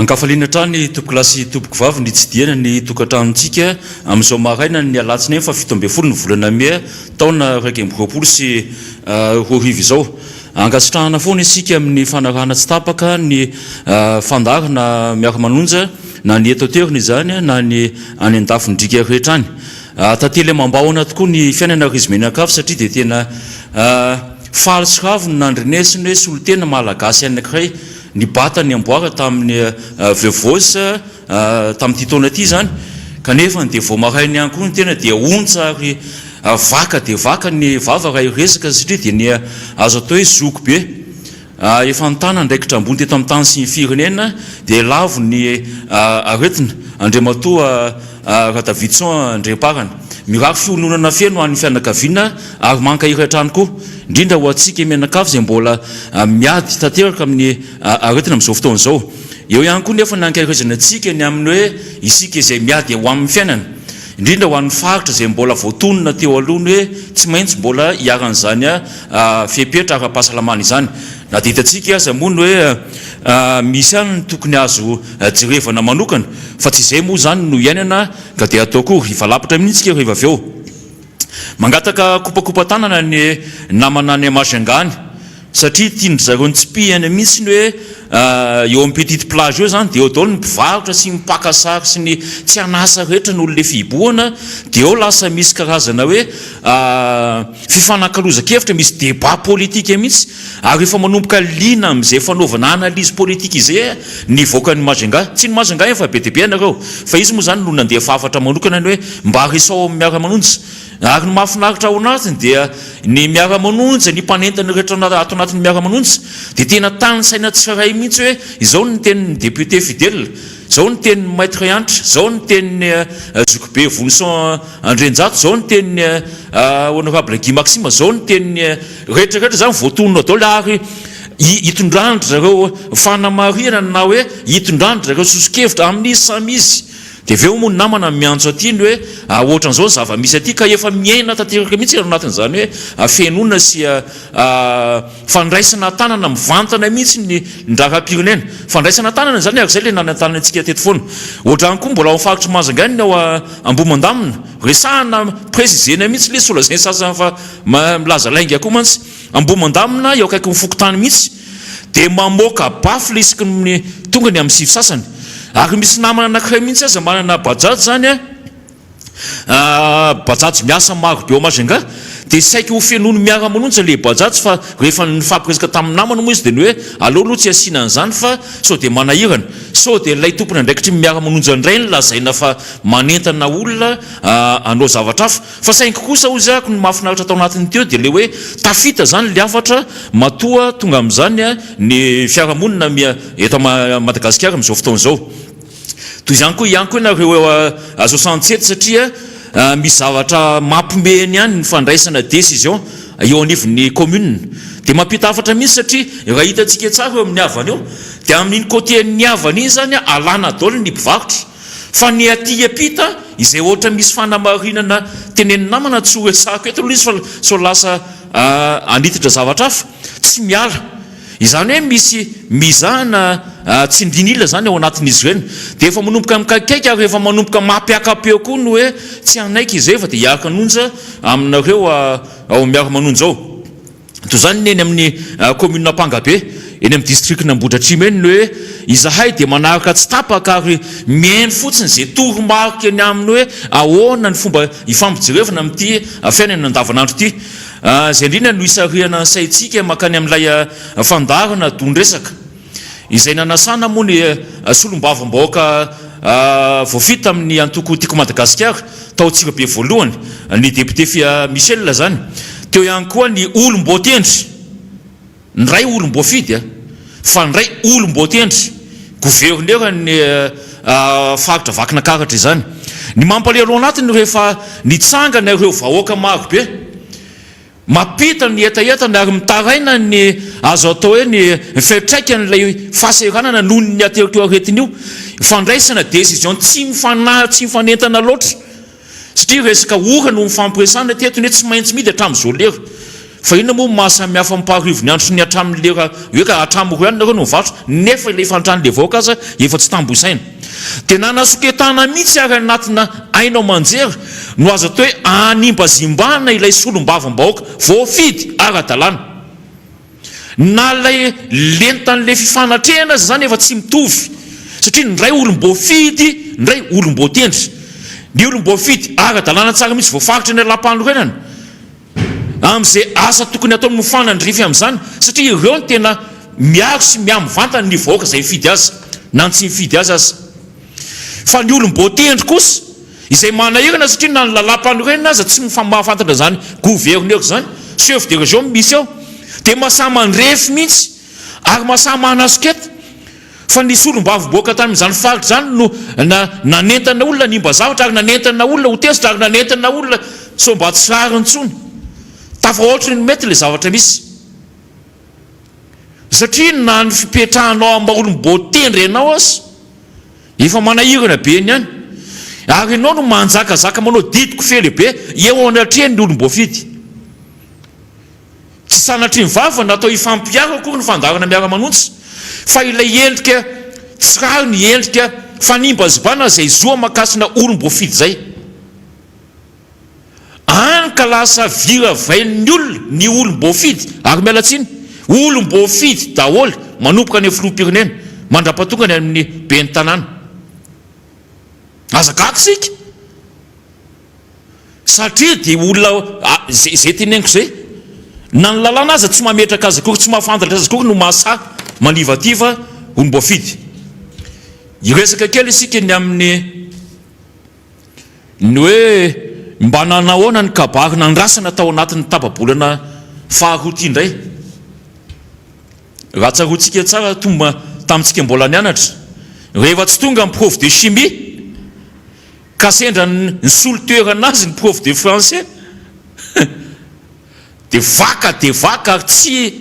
Ankafaliana hatrany tompokolahy sy tompokovavy ny hitsidihana ny tokantranontsika amin'izao marainan'ny alatsinainy faha 17 ny volana mey taona 2021 izao. Ankasitrahana foana isika amin'ny fanarahana tsy tapaka ny fandaharana miara-manonja na ny eto an-toerana izany na ny any an-dafin-driaka rehetra any. Tantely amam-bahona tokoa ny fiainana ry izy mianakavy satria dia tena faly sy ravo ny nandrenesiny hoe solontena malagasy anankiray nibata ny amboara tamin'ny The Voice tamin'ity taona ity izany kanefa dia vao maraina ihany koa ny tena dia ontsa ary vaka dia vaka ny vava raha hiresaka satria dia ny azo atao hoe zoky be efa nitana andraikitra ambony teto amin'ny tany sy ny firenena dia lavo ny aretina Andriamatoa Radavidson Andriamparany. Mirary fiononana feno ho an'ny fianakaviana ary mankahery hatrany koa, indrindra ho antsika mianakavy izay mbola miady tanteraka amin'ny aretina amin'izao fotoana izao. Eo ihany koa nefa ny ankaherezana antsika ny amin'ny hoe isika izay miady eo amin'ny fiainana, indrindra ho an'ny faritra izay mbola voatonona teo aloha ny hoe tsy maintsy mbola iharan'izany fepetra ara-pahasalamana izany. Na dia hitantsika aza moa ny hoe misy ihany ny tokony azo jerevana manokana fa tsy izay moa izany no iainana ka dia atao koa hivalapatra mihitsy isika rehefa avy eo. Mangataka kopakopa-tanana ny namana any Majunga any satria tian-dry zareo nitsipihana mihitsy ny hoe eo amin'ny petite plage eo izany dia eo daholo ny mpivarotra sy ny mpaka sary sy ny tsy an'asa rehetra ny olona efa hibohana dia eo lasa misy karazana hoe fifanakalozan-kevitra, misy débat politique mihitsy ary efa manomboka liana amin'izay fanaovana analyse politique izay ny vahoakan'i Majunga. Tsy ny Majunga ihany fa be dia be ianareo fa izy moa izany no nandefa hafatra manokana ny hoe mba resaho amin'ny miara-manonja. Ary ny mahafinaritra ao anatiny dia ny miara-manonja, ny mpanentana rehetra ato anatin'ny miara-manonja dia tena tanisaina tsirairay mihitsy hoe izao ny tenin'ny député Fidèle, izao ny tenin'ny Maître Hanitra, izao ny tenin'ny Zokibe Vonison Andrianjato, izao ny tenin'ny Honorable Guy Maxime, izao ny tenin'ny rehetra rehetra izany voatonona daholo ary hitondran-dry zareo fanamarihana na hoe hitondran-dry zareo soso-kevitra amin'izy samy izy. Dia avy eo moa ny namana miantso aty ny hoe ohatran'izao ny zava-misy aty ka efa miaina tanteraka mihitsy ao anatin'izany hoe fihenoana sy fandraisana an-tanana mivantana mihitsy ny raharaham-pirenena. Fandraisana an-tanana izany ary izay ilay nanentanana antsika teto foana. Ohatrany koa mbola ao amin'ny faritr'i Mahajanga iny ny ao Ambohimandamina. Resahana préciser-na mihitsy ilay izy sao lazain'ny sasany fa milaza lainga koa mantsy. Ambohimandamina eo akaikin'ny fokontany mihitsy dia mamoaka baffle isaky ny tonga ny amin'ny sivy sasany. Ary misy namana anankiray mihitsy aza manana bajaj izany an, bajaj miasa maro be ao Majunga, dia saika ho fenoiny miara-manonja ilay bajaj fa rehefa nifampiresaka tamin'ny namany moa izy dia ny hoe aleo aloha tsy asiana an'izany fa sao dia manahirana, sao dia ilay tompon'andraikitry ny miara-manonja indray no lazaina fa manentana olona hanao zavatra hafa. Fa saingy kosa hozy ako ny mahafinaritra tao anatiny teo dia le hoe tafita zany le hafatra matoa tonga amin'izany ny fiarahamonina eto Madagasikara amin'izao fotoana izao. Toy izany koa ihany koa nareo 67 satria misy zavatra mampimehiny ihany ny fandraisana décision eo anivon'ny commune. Dia mampita hafatra mihitsy satria raha hitantsika tsara eo amin'ny havana eo dia amin'iny côté an'ny havana iny zany alana daholo ny mpivarotra. Fa ny aty ampita izay ohatra misy fanamarinana tenenin'ny namana tsy ho resahako eto aloha izy fa sao lasa hanitatra zavatra hafa, tsy miala. Izany hoe misy mizana tsindrin'ila izany ao anatin'izy ireny. Dia efa manomboka mikaikaika ary efa manomboka mampiaka-peo koa ny hoe tsy hanaiky izay fa dia hiaraka hanonja aminareo ao miara-manonja ao. Toy izany ny eny amin'ny kaominina Ampangabe, eny amin'ny distrikan'Ambohidratrimo eny, ny hoe izahay dia manaraka tsy tapaka ary mihaino fotsiny izay toromarika ny amin'ny hoe ahoana ny fomba hifampijerevana amin'ity fiainana andavanandro ity. Izay indrindra no hisarihana ny saintsika mankany amin'ilay fandaharana don-dresaka. Izay nanasana moa ny solombavambahoaka voafidy tamin'ny antoko Tiako Madagasikara tao Antsirabe voalohany, ny député Michel izany. Teo ihany koa ny olom-boatendry, ny iray olom-boafidy fa ny iray olom-boatendry, governeran'ny faritra Vakinankaratra izany. Ny mampalahelo ao anatiny rehefa nitsangana ireo vahoaka marobe, Mampita ny hetahetany ary mitaraina ny azo atao hoe ny fiantraikan'ilay fahasahiranana noho ny aterik'io aretina io. Fandraisana décision tsy mifanahy, tsy mifanentana loatra satria resaka ora no nifampiresahana teto ny hoe tsy maintsy mihidy hatramin'izao lera. Fa inona moa no maha samy hafa Ampaharivo ny andro sy ny hatramin'ny lera hoe ka hatramin'ny roa ihany nareo no mivarotra nefa ilay fantran'ilay vahoaka aza efa tsy tambo isaina. Dia nanasoketana mihitsy ary anatina haino aman-jery no azo atao hoe animbazimbana ilay solombavambahoaka voafidy ara-dalàna. Na ilay lentan'ilay fifanatrehana aza izany efa tsy mitovy satria ny iray olom-boafidy, ny iray olom-boatendry. Ny olom-boafidy ara-dalàna tsara mihitsy voafaritra ny lalàmpanorenana amin'izay asa tokony hataony mifanandrify amin'izany satria ireo no tena miaro sy miahy mivantana ny vahoaka izay nifidy azy na ny tsy nifidy azy aza. Fa ny olom-boatendry kosa izay manahirana satria na ny lalàmpanorenana aza tsy mahafantatra izany gouverneur izany, chef de région misy ao, dia mahasahy mandrefy mihitsy ary mahasahy manasoketa fa ny solombavambahoaka tany amin'izany faritra izany no nanentana olona hanimba zavatra ary nanentana olona ho tezitra ary nanentana olona sao mba tsy rariny intsony. Tafahoatra ny mety ilay zavatra misy. Satria na ny fipetrahanao amin'ny maha olom-boatendry anao aza efa manahirana be eny ihany. Ary ianao no manjakazaka manao didiko fely be eo anatrehan'ny olom-boafidy. Tsy sanatria ny vava natao hifampiaro akory ny fandaharana miara-manonja fa ilay endrika tsy rariny, endrika fanimbazibana izay zo aman-kasina olom-boafidy izay. Any ka lasa viravain'ny olona ny olom-boafidy, ary miala tsiny, olom-boafidy daholo manomboka any amin'ny filoham-pirenena mandra-pahatongany amin'ny ben'ny tanàna. Aza gaga isika satria dia olona izay teneniko izay, na ny lalàna aza tsy mametraka azy akory, tsy mahafantatra azy akory no mahasahy manivativa olom-boafidy. Hiresaka kely isika ny amin'ny. Ny hoe mba nanahoana ny kabary nandrasana tao anatin'ny tapa-bolana faharoa ity indray. Raha tsaroantsika tsara tonga tamintsika mbola nianatra, rehefa tsy tonga ny prof de chimie ka sendra nisolo toerana azy ny prof de français Dia vaka dia vaka ary tsy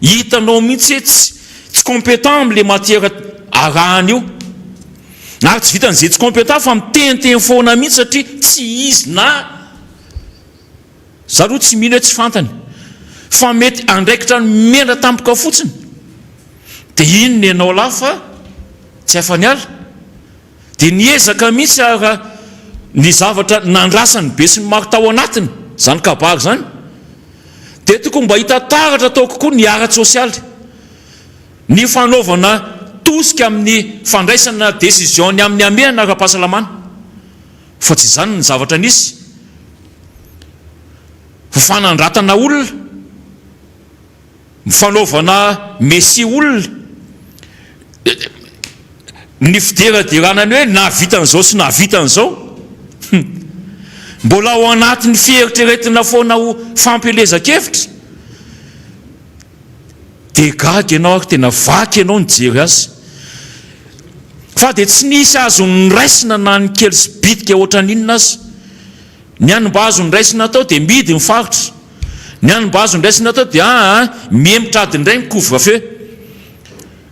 hitanao mihitsy hoe tsy tsy compétent amin'ilay matière arahany io. Ary tsy vitan'izay tsy compétent fa miteniteny foana mihitsy satria tsy izy na za aloha tsy mino hoe tsy fantany fa mety andraikitra nomena tampoka fotsiny dia iny ny anao lahy fa tsy afa-niala. Dia niezaka mihitsy ary ny zavatra nandrasan'ny besinimaro tao anatiny izany kabary izany dia tokony mba hita taratra tao kokoa ny ara-tsosialy, ny fanaovana tosika amin'ny fandraisana décision ny amin'ny hamehana ara-pahasalamana fa tsy izany ny zavatra nisy fa fanandratana olona. Ny fanaovana Messie olona, ny fideraderana ny hoe nahavita an'izao sy nahavita an'izao. Mbola ao anatin'ny fieritreretina foana ho fampielezan-kevitra. Dia gaga ianao ary tena vaky ianao nijery azy. Fa dia tsy nisy azo noraisina na ny kely sy bitika ohatran'inona aza. Ny an'ny mba azo noraisina tao dia mihidy ny faritra. Ny an'ny mba azo noraisina tao dia aa mihemotra adiny iray ny couvre feu.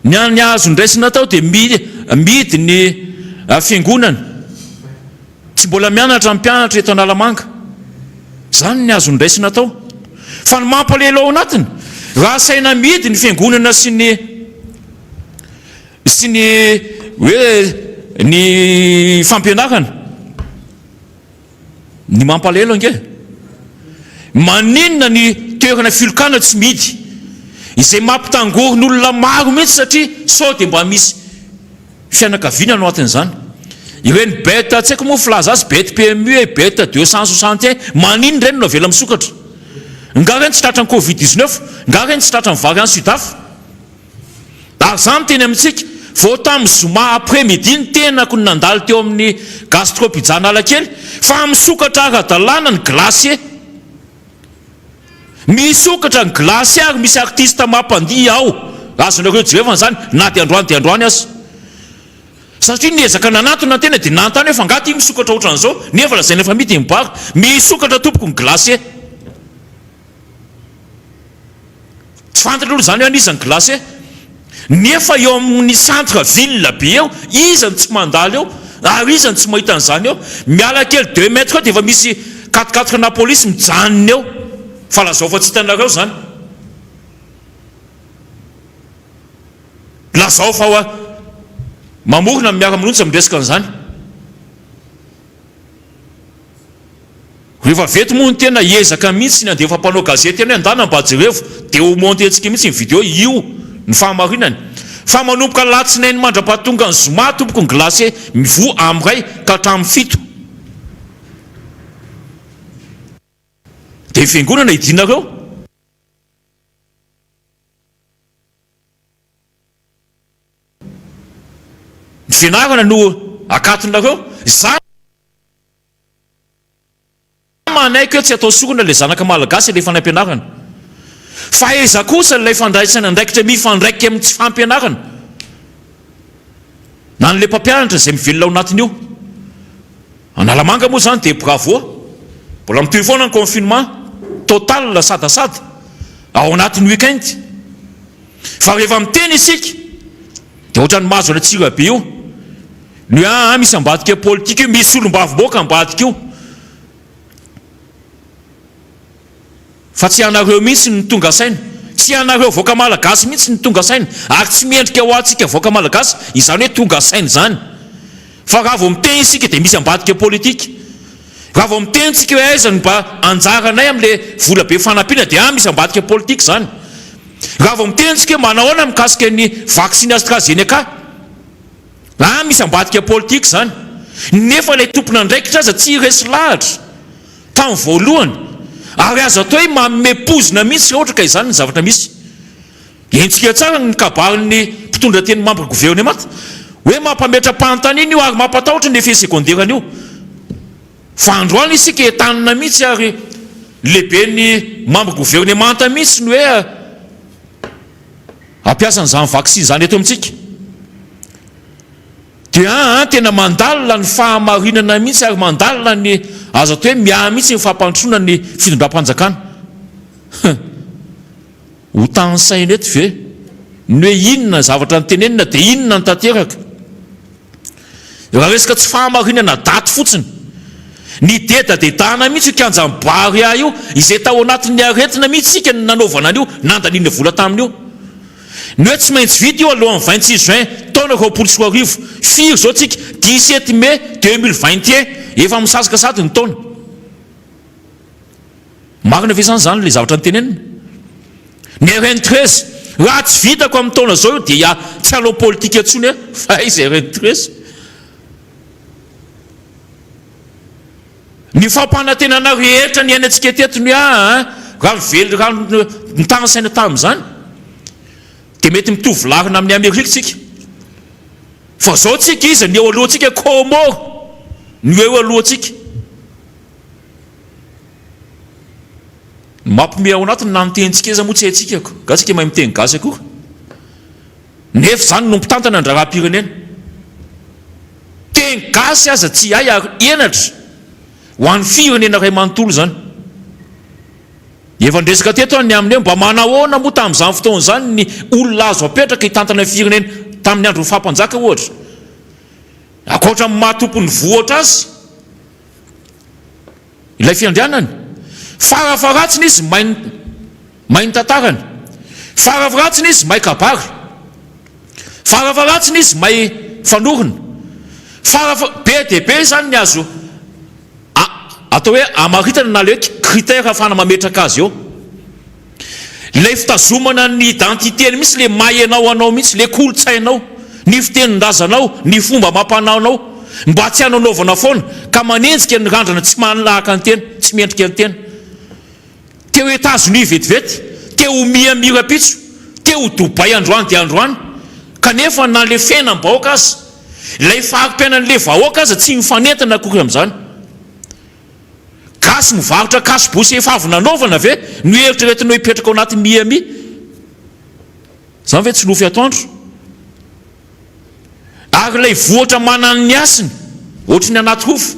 Ny an'ny azo noraisina tao dia mihidy ny fiangonana. Tsy mbola mianatra ny mpianatra eto Analamanga. Izany ny azo noraisina tao. Fa ny mampalahelo ao anatiny, raha asaina mihidy ny fiangonana sy ny sy ny hoe ny fampianarana, Ny mampalahelo ange, maninona ny toerana filokana tsy mihidy? Izay mampitangorona olona maro mihitsy satria sao dia mba misy fianakaviana no atin'izany. Ireny bête tsy haiko moa filaza azy, bête PMU e, bête 261, maninona ireny no avela misokatra? Nga ireny tsy tratran'ny covid 19? Nga ireny tsy tratran'ny variant sudaf? Ary za miteny amintsika, vao tamin'ny zoma après midi ny tenako no nandalo teo amin'ny Gastro Pizza Analakely, fa misokatra ara-dalàna ny glacier. Misokatra ny glacier ary misy artiste mampandihy ao, azonareo jerevana izany na dia androany dia androany aza. Satria niezaka nanatona ny tena dia nanontany hoe fa angaha ity misokatra ohatran'izao nefa lazaina fa mihidy ny bar. Misokatra tompoko ny glacier. Tsy fantatra aloha izany hoe an'iza ny glace nefa eo amin'ny centre ville be eo iza no tsy mandalo eo ary iza no tsy mahita an'izany eo? Miala kely deux mètres eo dia efa misy quatre quatre na polisy mijanona eo. Fa lazao fa tsy hitanareo izany. Lazao fa hoa mamorona ny miara-milonja miresaka an'izany. Rehefa avy eto moa ny tena hiezaka mihitsy ny handefa mpanao gazety any hoe andana mba jerevo dia ho monter-ntsika mihitsy ny video io ny fahamarinany. Fa manomboka alatsinainy mandra-pahatonga ny zoma tompoko ny glace mivoha amin'iray ka hatramin'ny fito. Dia ny fiangonana hidinareo. Ny fianarana no akatonareo. Za manaiky hoe tsy atao sorona ilay zanaka malagasy alefa any am-pianarana. Fa aiza kosa ilay fandraisana andraikitra mifandraika amin'ny tsy fampianarana? Na an'ilay mpampianatra izay mivelona ao anatin'io. Analamanga moa izany dia bravo. Mbola mitohy foana ny confinement total sadasada ao anatin'ny week-end. Fa rehefa miteny isika dia ohatran'ny mahazo an'i Antsirabe io. Ny hoe aa misy ambadika politika io, misy solombavambahoaka ambadika io. Fa tsy ianareo mihitsy no tonga saina. Tsy ianareo vahoaka malagasy mihitsy no tonga saina. Ary tsy mendrika ho antsika vahoaka malagasy izany hoe tonga saina izany. Fa raha vao miteny isika dia misy ambadika politika. Raha vao miteny tsika hoe aiza no mba anjaranay amin'ilay vola be fanampiana dia misy ambadika politika izany. Raha vao miteny tsika hoe manahoana mikasika ny vaksiny AstraZeneca, ah misy ambadika politika izany. Nefa ilay tompon'andraikitra aza tsy resy lahatra tamin'ny voalohany. Ary azo atao hoe manome pozina mihitsy raha ohatra ka izany ny zavatra misy. Henjika tsara ny kabarin'ny mpitondra teny membre governemanta hoe mampametra-panontaniana io ary mampatahotra ny effet secondaire-ny io. Fa androany isika entanina mihitsy ary ny lehiben'ny membre governemanta mihitsy ny hoe hampiasa an'izany vaccin izany eto amintsika. Dia aa tena mandalina ny fahamarinana mihitsy ary mandalina ny azo atao hoe miahy mihitsy ny fampandrosoana ny fitondram-panjakana. Ho tanisaina eto ve ny hoe inona ny zavatra notenenina dia inona ny tanteraka? Raha resaka tsy fahamarinana daty fotsiny, nidedadedana mihitsy io kianjan'i Barea io, izay tao anatin'ny aretina mihitsy isika no nanaovana an'io, nandaniana vola tamin'io. Ny hoe tsy maintsy vita io alohan'ny 26 juin taona 2020, firy izao tsika? 17 mai 2021, efa misasaka sahady ny taona. Marina ve izany izany ilay zavatra notenenina? Ny RN 13, raha tsy vitako amin'ny taona izao io dia tsy hanao politika intsony aho, fa aiza RN 13? Ny fampanantenana rehetra niainantsika teto ny ahy an, raha ny velirano nitany saina tamin'izany dia mety mitovy larina amin'i Amerika isika. Fa izao tsika iza ny eo alohantsika Comores no eo alohantsika. Ny mampiomehy ao anatiny na ny tenintsika aza moa tsy haintsika ko. Nga tsika mahay miteny gasy akory? Nefa izany no mpitantana ny raharaham-pirenena. Teny gasy aza tsy hay ary henatra ho an'ny firenena iray manontolo izany. Efa niresaka teto aho ny amin'ny hoe mba manahoana moa tamin'izany fotoana izany ny olona azo apetraka hitantana ny firenena tamin'ny andron'ny faha-mpanjaka ohatra. Ankoatra ny maha tompon'ny vohitra azy, Ilay fiandrianany. Farafaharatsiny izy mahay mahay ny tantarany. Farafaharatsiny izy mahay kabary. Farafaharatsiny izy mahay fanorona. Farafa be dia be izany ny azo atao hoe amaritana na ilay hoe critère ahafahana mametraka azy eo. Ilay fitazomana ny identité-ny mihitsy, ilay maha ianao anao mihitsy, ilay kolontsainao, ny fitenin-drazanao, ny fomba amam-panaonao, mba tsy hanaonaovana foana ka manenjika ny randrana tsy manahaka ny tena, tsy mendrika ny tena. Te ho Etazonia vetivety, te ho Miami rahampitso, te ho Dubaï androany dia androany, kanefa na ilay fiainam-bahoaka aza, ilay fari-piainan'ilay vahoaka aza tsy mifanentana akory amin'izany. Gasy mivarotra cache bouche efa avy nanaovana ve no eritreretinao hipetraka ao anaty Miami? Zany ve tsy nofy atoandro? Ary ilay vohitra manana ny hasiny ohatry ny anaty hofo.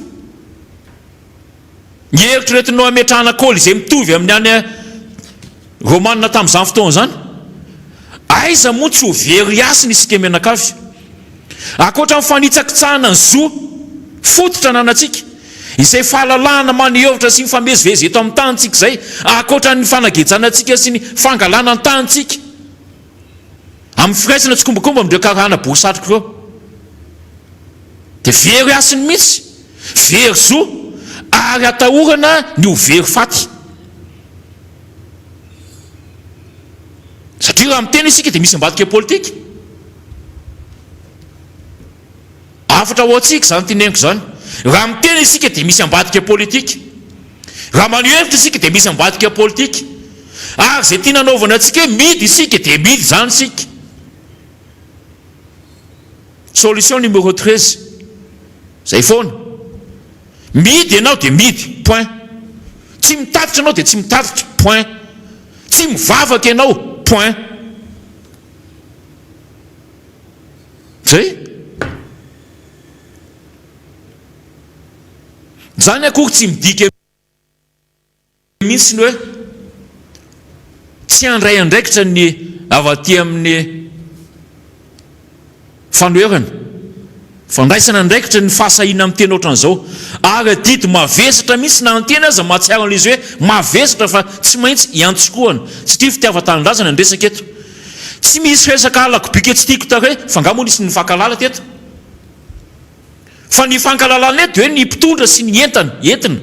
Ny eritreretinao hametrahana colisée mitovy amin'ny any Romana tamin'izany fotoana izany? Aiza moa tsy ho very hasina isika mianakavy? Ankoatra ny fanitsakitsahana ny zo fototra ananantsika. Izay fahalalahana maneho hevitra sy mifamezivezy eto amin'ny tanintsika izay, ankoatra ny fanagejana antsika sy ny fangalana ny tanintsika amin'ny firaisana tsikombakomba amin'ireo karana bory satroka ireo, dia very hasiny mihitsy, very zo, ary atahorana ny ho very faty. Satria raha miteny isika dia misy ambadika politika. Hafatra ho antsika izany teneniko izany. Raha miteny isika dia misy ambadika politika. Raha maneho hevitra isika dia misy ambadika politika. Ary izay tiana hanaovana antsika hoe midy isika dia midy izany isika. Solution numéro 13. Izay foana. Midy ianao dia midy. Point. Tsy mitatitra ianao dia tsy mitatitra. Point. Tsy mivavaka ianao. Point. Zay. Zany akory tsy midika mihitsy ny hoe tsy handray andraikitra ny avy aty amin'ny fanoherana. Fandraisana andraikitra ny fahasahiana miteny ohatran'izao. Ary adidy mavesatra mihitsy na ny tena aza mahatsiaro an'izy hoe mavesatra fa tsy maintsy iantsokohana. Satria fitiavan-tanindrazana ny resaka eto. Tsy misy resaka halako bika tsy tiako tarehy fa nga moa nisy nifankahalala teto? Fa ny ifankahalalana eto dia hoe ny mpitondra sy ny entana entina.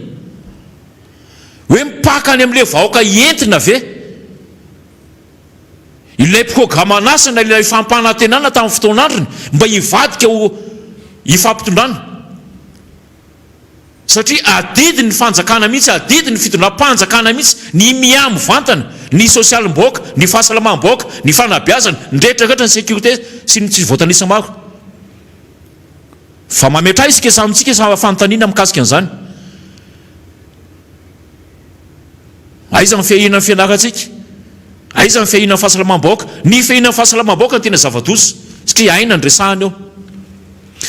Hoe mipaka any amin'ilay vahoaka entina ve ilay programan'asa na ilay fampanantenana tamin'ny fotoan'androny mba hivadika ho ifampitondrana? Satria adidy ny fanjakana mihitsy, adidy ny fitondram-panjakana mihitsy ny miahy mivantana ny sosialim-bahoaka, ny fahasalamam-bahoaka, ny fanabeazana, ny rehetra rehetra, ny sécurité sy ny tsy voatanisa maro. Fa mametraha isika samy tsika samy fanontaniana mikasika an'izany. Aiza ny fiahiana ny fianarantsika? Aiza ny fiahiana ny fahasalamam-bahoaka? Ny fiahiana ny fahasalamam-bahoaka no tena zava-doza satria aina no resahana eo.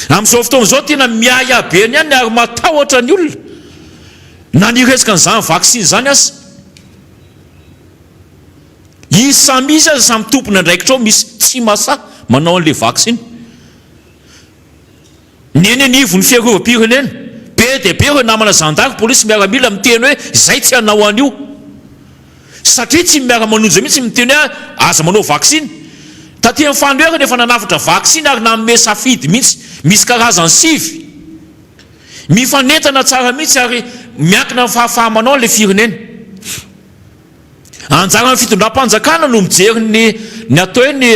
Amin'izao fotoana izao tena miahiahy be ny any ary matahotra ny olona na ny hiresaka an'izany vaksiny izany aza. Izy samy izy aza samy tompon'andraikitra ao misy tsy masahy manao an'ilay vaksiny. Ny eny anivon'ny fiarovam-pirenena, be dia be ireo namana zandary, polisy, miaramila miteny hoe izay tsy hanao an'io. Satria tsy ny miara-manonja mihitsy miteny hoe aza manao vaksiny. Taty amin'ny fanoherana efa nanafatra vaksiny ary nanome safidy mihitsy. Misy karazany sivy. Mifanentana tsara mihitsy ary miankina amin'ny fahafaha-manao ilay firenena. Anjaran'ny fitondram-panjakana no mijery ny ny atao hoe ny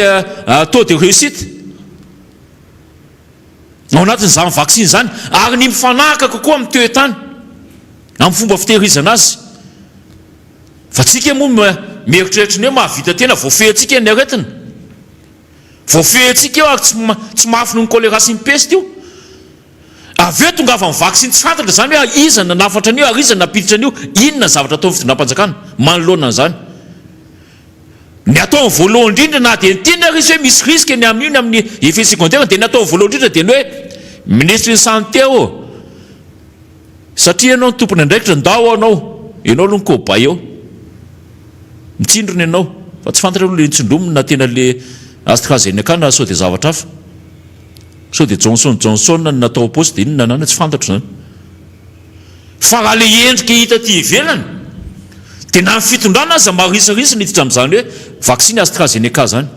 taux de réussite. Ao anatin'izany vaksiny izany ary ny mifanahaka kokoa amin'ny toe-tany, amin'ny fomba fitehirizana azy. Fa tsika moa mieritreritra ny hoe mahavita tena, voafehintsika ny aretina. Voafehintsika io ary tsy tsy mafy noho ny choléra sy ny peste io. Avy eo tongava ny vaksiny tsy fantatra izany hoe iza no nanafatra an'io ary iza no nampiditra an'io, inona ny zavatra ataon'ny fitondram-panjakana manoloana an'izany. Ny ataony voalohany indrindra na dia niteny ary izy hoe misy risque ny amin'io ny amin'ny effet secondaire dia ny ataony voalohany indrindra dia ny hoe minisitry ny santé ô satria ianao no tompon'andraikitra ndao anao ianao aloha ny cobaye eo mitsindrona ianao fa tsy fantatra aloha le nitsindrominy na tena le AstraZeneca na sao dia zavatra hafa sao dia Johnson Johnson no natao am-paosy dia inona na tsy fantatro izany. Fa raha le endrika hita aty ivelany dia na ny fitondrana aza marisarisa ny hiditra amin'izany hoe vaksiny AstraZeneca zany.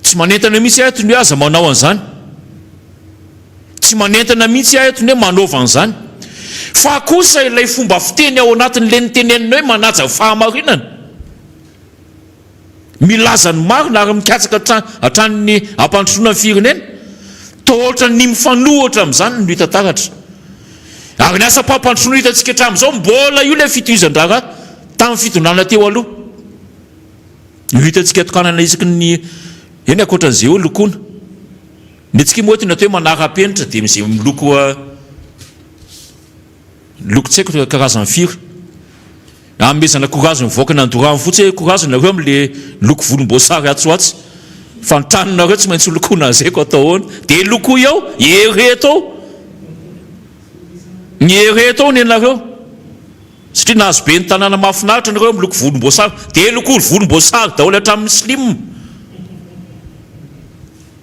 Tsy manentana mihitsy aho eto ny hoe aza manao an'izany. Tsy manentana mihitsy aho eto ny hoe manaova an'izany. Fa kosa ilay fomba fiteny ao anatin'ilay nitenenina hoe manaja fahamarinana. Milaza ny marina ary mikatsaka hatrany ny hampandrosoana ny firenena. Toa ohatran'ny mifanohitra amin'izany no hita taratra. Ary ny asam-pampandrosoana hitantsika hatramin'izao, mbola io ilay fitohizan-draharaha tamin'ny fitondrana teo aloha. Io hitantsika tokanana isaky ny, eny ankoatran'izay eo lokoana. Ny antsika moa eto ny atao hoe manara-penitra dia izay miloko Loko tsy haiko karazany firy. Anomezana courage ny vahoaka nandorano fotsy hoe courage nareo amle loko volomboasary atsy ho atsy fa ny tranonareo tsy maintsy holokoina an'izay ko atao ahoana. Dia lokoy ao, ereto ao. Ny ereto ao nenareo. Satria nahazo ben'ny tanàna mahafinaritra nareo amin'ny loko volomboasary. Dia lokoy volomboasary daholo hatramin'ny slim.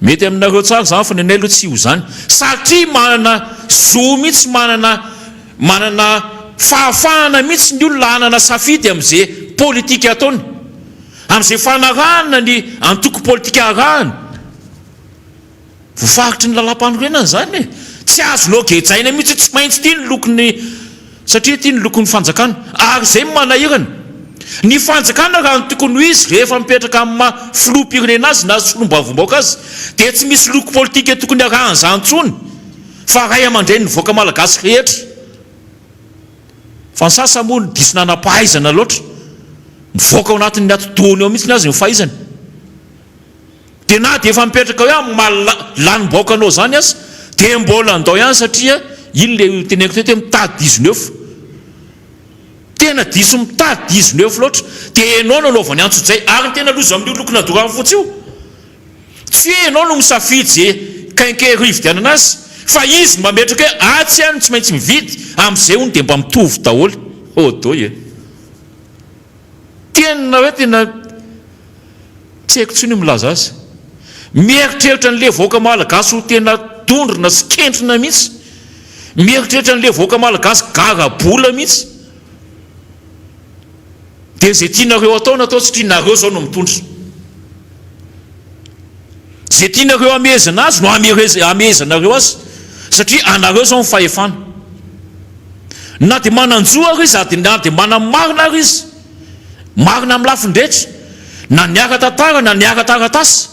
Mety aminareo tsara izany fa ny anay aloha tsy ho izany satria manana zo mihitsy manana Manana fahafahana mihitsy ny olona hanana safidy amin'izay politika ataony, amin'izay fanarahana ny antoko politika arahany. Voafaritry ny lalàmpanorenana izany e! Tsy azonao gejaina mihitsy hoe tsy maintsy ity ny lokon'ny, satria ity ny lokon'ny fanjakana. Ary izay no manahirana. Ny fanjakana raha ny tokony ho izy rehefa mipetraka amin'ny maha filoham-pirenena azy na solombavambahoaka azy dia tsy misy loko politika tokony harahan'izany intsony fa ray aman-drenin'ny vahoaka malagasy rehetra. Fa ny sasany moa diso nanam-pahaizana loatra, mivoaka ao anatin'ny atidohany ao mihitsy ny azy ny fahaizany. Dia na dia efa mipetraka hoe amin'ny maha lanim-bahoaka anao izany aza dia mbola andao ihany satria iny ilay teneniko teto hoe mitady 19. Tena diso mitady 19 loatra. Dia ianao no anaovany antsojay. Ary ny tena loza amin'io lokona dorano fotsy io, tsy hoe ianao no misafidy izay quincaillerie hividianana azy fa izy no mametraka hoe atsy aho no tsy maintsy mividy, amin'izay hono dia mba mitovy daholo. Odoy e! Tena hoe tena tsy haiko intsony ny milaza azy. Mieritreritra an'ilay vahoaka malagasy ho tena dondrona sy kentrina mihitsy. Mieritreritra an'ilay vahoaka malagasy garabola mihitsy. Dia izay tianareo atao no atao satria nareo izao no mitondra. Izay tianareo hamehezana azy no hamehezanareo azy satria anareo izao ny fahefana. Na dia manan-jo ary izy ary na dia mana-marina ary izy, marina amin'ny lafiny rehetra, na ny ara-tantara na ny ara-taratasy,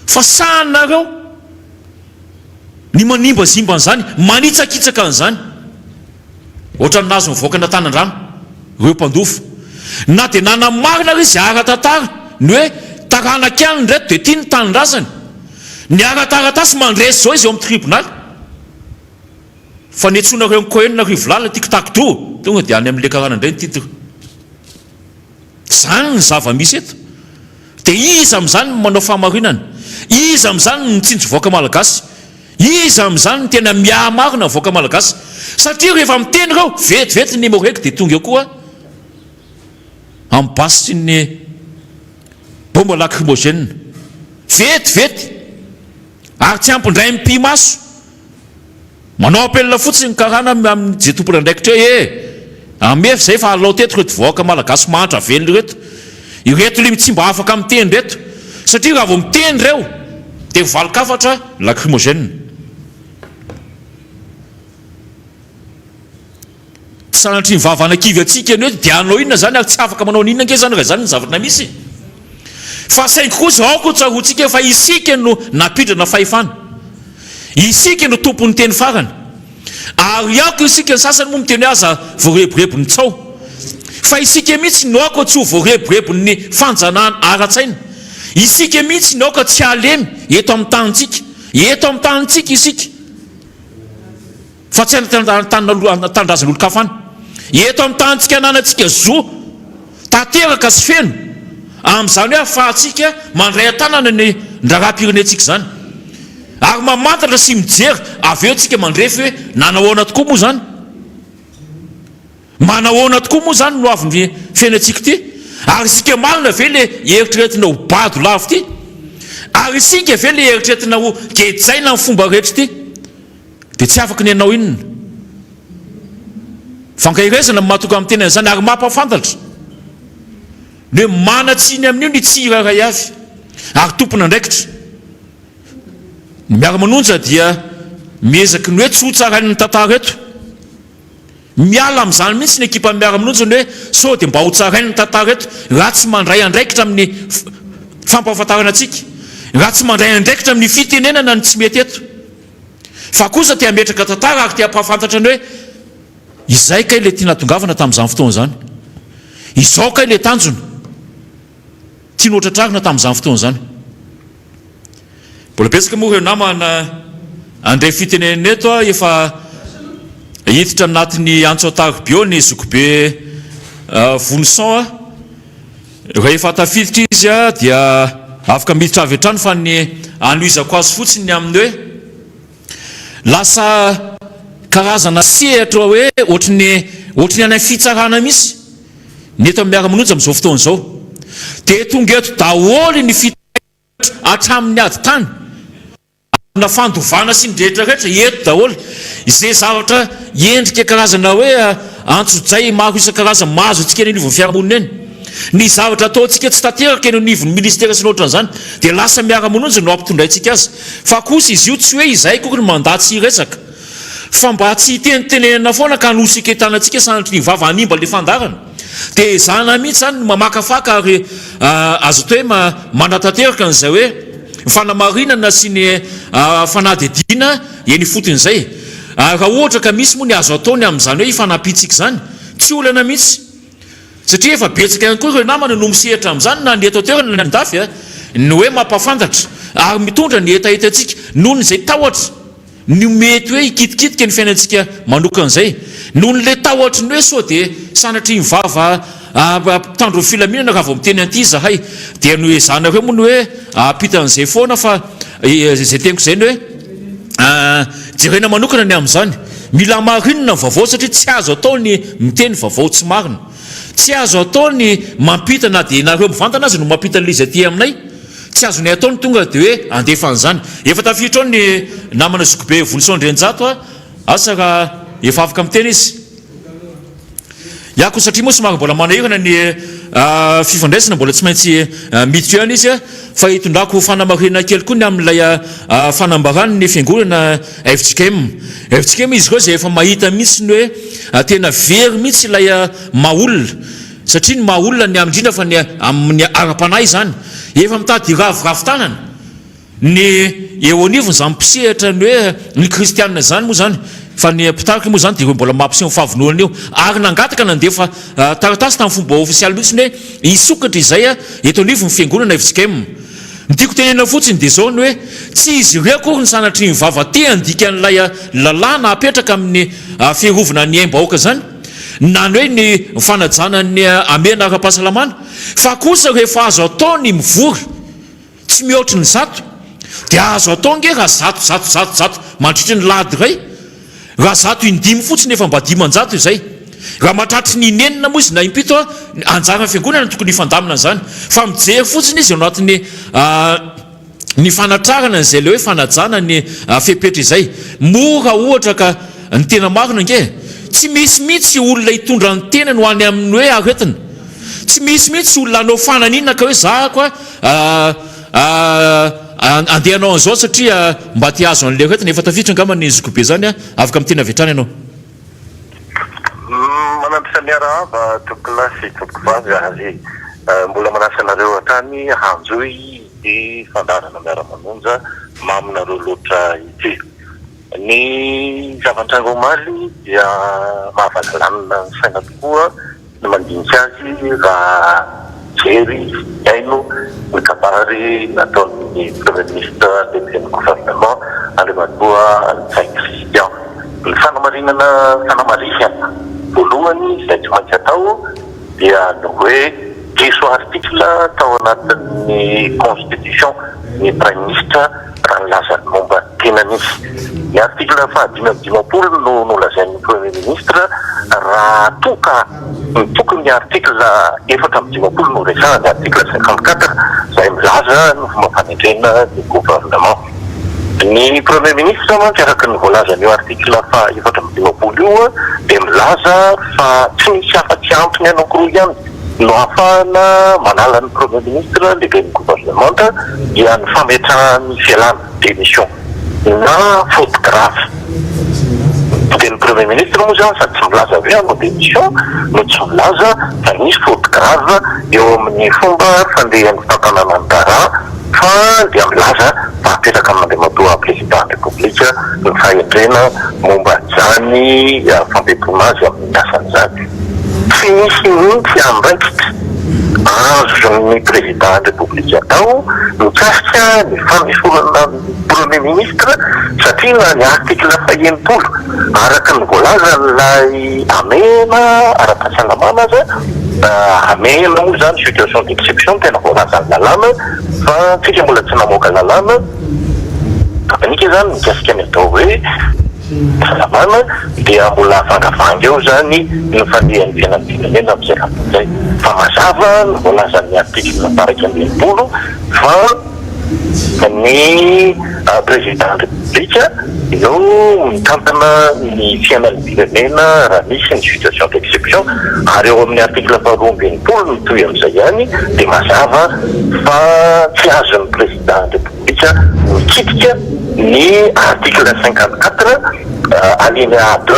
fa sahanareo ny manimbazimba an'izany, manitsakitsaka an'izany. Ohatran'ny nahazo ny vahoakan'Antanandrano ireo mpandova. Na dia nanamarina ary izy ara-tantara ny hoe taranaka ihany ireto dia tia ny tanindrazany. Ny ara-taratasy mandresy izao izy eo amin'ny tribonaly. Fa niantsoanareo an'i Cohen Rivolala tic tac toe, tonga dia any amin'ilay karana indray ny titre. Izany ny zava-misy eto. Dia iza amin'izany no manao fahamarinana? Iza amin'izany no mitsinjo vahoaka malagasy? Iza amin'izany no tena miahy marina ny vahoaka malagasy? Satria rehefa miteny ireo, vetivety ny Emmo-Reg dia tonga eo koa amin'ny basy sy ny bomba lacrymogène. Vetivety! Ary tsy ampy indray mipi-maso. Manao appel fotsiny ny karana amin'ny ze tompon'andraikitra eo ee! Amefy zay fa alao teto ireto vahoaka malagasy mahantra velona ireto, ireto le tsy mba afaka miteny ireto, satria raha vao miteny ireo dia valin-kafatra lacrymogène. Tsy sanatria ny vava hanakivy antsika ny hoe dia hanao inona zany ary tsy afaka manao n'inona ange zany raha izany ny zavatra misy. Fa saingy kosa aoka ho tsaroantsika fa isika no nampindrana fahefana. Isika no tompon'ny teny farany. Ary aoka isika, ny sasany moa miteny hoe aza voarebireby ny tsaho. Fa isika mihitsy no aoka tsy ho voarebirebin'ny fanjanahana ara-tsaina. Isika mihitsy no aoka tsy halemy eto amin'ny tanintsika. Eto amin'ny tanintsika isika. Fa tsy any tanindrazan'olon-kafa any. Eto amin'ny tanintsika ananantsika zo tanteraka sy feno amin'izany hoe ahafahantsika mandray an-tanana ny raharaham-pirenentsika izany. Ary mamantatra sy mijery avy eo tsika mandrefy hoe nanahoana tokoa moa izany? Manahoana tokoa moa izany no avin'ny fiainantsika ity? Ary isika marina ve le eritreretina ho bado lavo ity? Ary isika ve le eritreretina ho gejaina amin'ny fomba rehetra ity? Dia tsy afaka ny hanao inona? Fankaherezana no mahatonga amin'ny tena an'izany ary mampahafantatra ny hoe manan-tsiny amin'io ny tsirairay avy ary tompon'andraikitra. Ny miara-manonja dia miezaky ny hoe tsy ho tsarain'ny tantara eto. Miala amin'izany mihitsy ny ekipan'ny miara-manonja ny hoe sao dia mba ho tsarain'ny tantara eto raha tsy mandray andraikitra amin'ny fampahafantarana antsika, raha tsy mandray andraikitra amin'ny fitenenana ny tsy mety eto. Fa kosa te hametraka tantara ary te hampahafantatra ny hoe izay kay ilay tiana hatongavana tamin'izany fotoana izany. Izao kay ilay tanjona tiana hotratrarina tamin'izany fotoana izany. Mbola betsaka moa ireo namana handray fitenenana eto a, efa hiditra anatin'ny antso an-tarobio ny zokibe Vonison a. Rehefa tafiditra izy dia afaka miditra avy hatrany fa ny anohizako azy fotsiny ny amin'ny hoe lasa karazana sehatra hoe ohatry ny ohatry ny any amin'ny fitsarana mihitsy ny eto amin'ny miara-manonja amin'izao fotoana izao. Dia tonga eto daholo ny fitaitra hatramin'ny ady tany. Na fandovana sy ny rehetra rehetra, eto daholo izay zavatra endrika karazana hoe antsojay maro isan-karazany mahazo antsika eny anivon'ny fiarahamonina eny. Ny zavatra ataontsika tsy tanteraka eny anivon'ny ministera sy ny ohatran'izany dia lasa miara-manonja no ampitondraintsika azy. Fa kosa izy io tsy hoe izahay akory no mandà tsy hiresaka fa mba tsy hitenitenenana foana ka hanosiketana antsika sanatria ny vava hanimba ilay fandaharana. Dia ezahana mihitsy izany ny mamakafaka ary azo atao hoe manatanteraka an'izay hoe fanamarinana sy ny fanadihadiana eny ifotony izay. Raha ohatra ka misy moa ny azo atao ny amin'izany hoe ifanampiantsika izany, tsy olana mihitsy. Satria efa betsaka ihany koa ireo namana no misehatra amin'izany na ny eto an-toerana na ny an-dafy, ny hoe mampahafantatra ary mitondra ny hetahetantsika noho ny izay tahotra ny mety hoe hikitikitika ny fiainantsika manokana izay. Noho ny ilay tahotry ny hoe sao dia sanatria ny vava mpitandro ny filaminana raha vao miteny an'ity izahay. Dia noezahanareo moa ny hoe hampita an'izay foana fa izay teniko izay ny hoe jerena manokana ny amin'izany. Mila hamarinina ny vaovao satria tsy azo atao ny miteny vaovao tsy marina. Tsy azo atao ny mampita na dia nareo mivantana aza no mampita an'ilay izy aty aminay. Tsy azonay atao ny tonga dia hoe handefa an'izany. Efa tafiditra ao ny namana zokibe Vonison Andrianjato a! Asa raha efa afaka miteny izy. Ya koa satria moa somary mbola manahirana ny fifandraisana mbola tsy maintsy miditra eo ihany izy fa hitondrako fanamarinana kely koa ny amin'ilay fanambaran'ny fiangonana fjkm. Fjkm izy ireo izay efa mahita mihitsy ny hoe tena very mihitsy ilay maha olona satria ny maha olona ny indrindra fa ny amin'ny ara-panahy izany efa mitady hiraviravy tanana. Ny eo anivony izany mpisehatra ny hoe ny kristianina izany moa izany fa ny mpitarika moa izany dia ireo mbola mampiseho ny fahavononana io ary nangataka nandefa taratasy tamin'ny fomba ofisialy mihitsy ny hoe hisokatra izay eto anivon'ny fiangonana fjkm. Ny tiako tenenina fotsiny dia izao ny hoe tsy izy ireo akory ny sanatria ny vava te handika an'ilay lalàna apetraka amin'ny fiarovana ny aim-bahoaka izany na ny hoe ny fanajana ny hamehana ara-pahasalamana fa kosa rehefa azo atao ny mivory Tsy mihoatry ny zato. Dia azo atao ange raha zato, zato, zato, zato mandritry ny lahady iray. Raha zato indimy fotsiny efa mba 500 izay. Raha mahatratry ny inenina moa izy na impito, anjaran'ny fiangonana no tokony hifandamina an'izany. Fa mijery fotsiny izy ao anatin'ny ny fanatrarana an'izay ilay hoe fanajana ny fepetra izay. Moa raha ohatra ka ny tena marina ange, tsy misy mihitsy olona hitondra ny tenany ho any amin'ny hoe aretina. Tsy misy mihitsy olona hanao fananina ka hoe zahako andeha hanao an'izao satria mba te hahazo an'ilay aretina. Efa tafiditra angamba ny zokibe izany a! Afaka miteny avy hatrany ianao. Manantitra miarahaba tompokolahy sy tompokovavy ary mbola manasa anareo hatrany hanjohy ity fandaharana miara-manonja maminareo loatra ity. Ny zava-nitranga omaly dia mahavalalanina ny saina tokoa. Ny mandinika azy raha mijery sy mihaino ny kabary nataon'ny Premier Ministre lehiben'ny gouvernement Andriamatoa Ntsay Christian. Ny fanamarinana fanamarihana voalohany izay tsy maintsy atao dia ny hoe diso article tao anatin'ny constitution ny Praiminisitra raha nilaza ny momba ny tenany izy. Ny article faha 55 no nolazain'ny Premier Ministre raha toa ka ny tokony article 54 no resahana, article 54 izay milaza ny fomba fanendrena ny gouvernement. Ny Premier Ministre mantsy araka ny voalazan'io article faha 54 io dia milaza fa tsy misy afa-tsy antony anankiroa ihany no ahafahana manala ny Premier Ministre lehiben'ny gouvernemanta dia ny fametrahany fialana, démission, na faute grave. Dia ny Premier Ministre moa izany sady tsy milaza hoe hanao démission no tsy milaza fa nisy faute grave eo amin'ny fomba fandehan'ny fitantanana ny raharaha fa dia milaza fa apetraka amin'Andriamatoa Président ny République ny fahendrena momba an'izany fampiatoana azy amin'ny asany izany. Tsy misy mihitsy andraikitra azon'ny Président ny République atao mikasika ny fanesorana ny Premier Ministre satria na ny article faha-60 araka ny voalazan'ilay hamehana ara-pahasalamana aza, hamehana moa izany situation d'exception no tena voalazan'ny lalàna fa tsika mbola tsy namoaka lalàna teknika izany mikasika ny atao hoe fahasalamana dia mbola avangavangy eo izany ny fandehan'ny fiainam-pirenena amin'izay lafiny izay fa mazava ny voalazan'ny article faha-61 fa. Ny Président Repoblika no mitantana ny fiainan'ny firenena raha misy ny situation d'exception ary ao amin'ny article faharoa 62 mitohy amin'izay ihany dia mazava fa tsy azon'ny Président Repoblika mikitika ny article 54 alinéa 2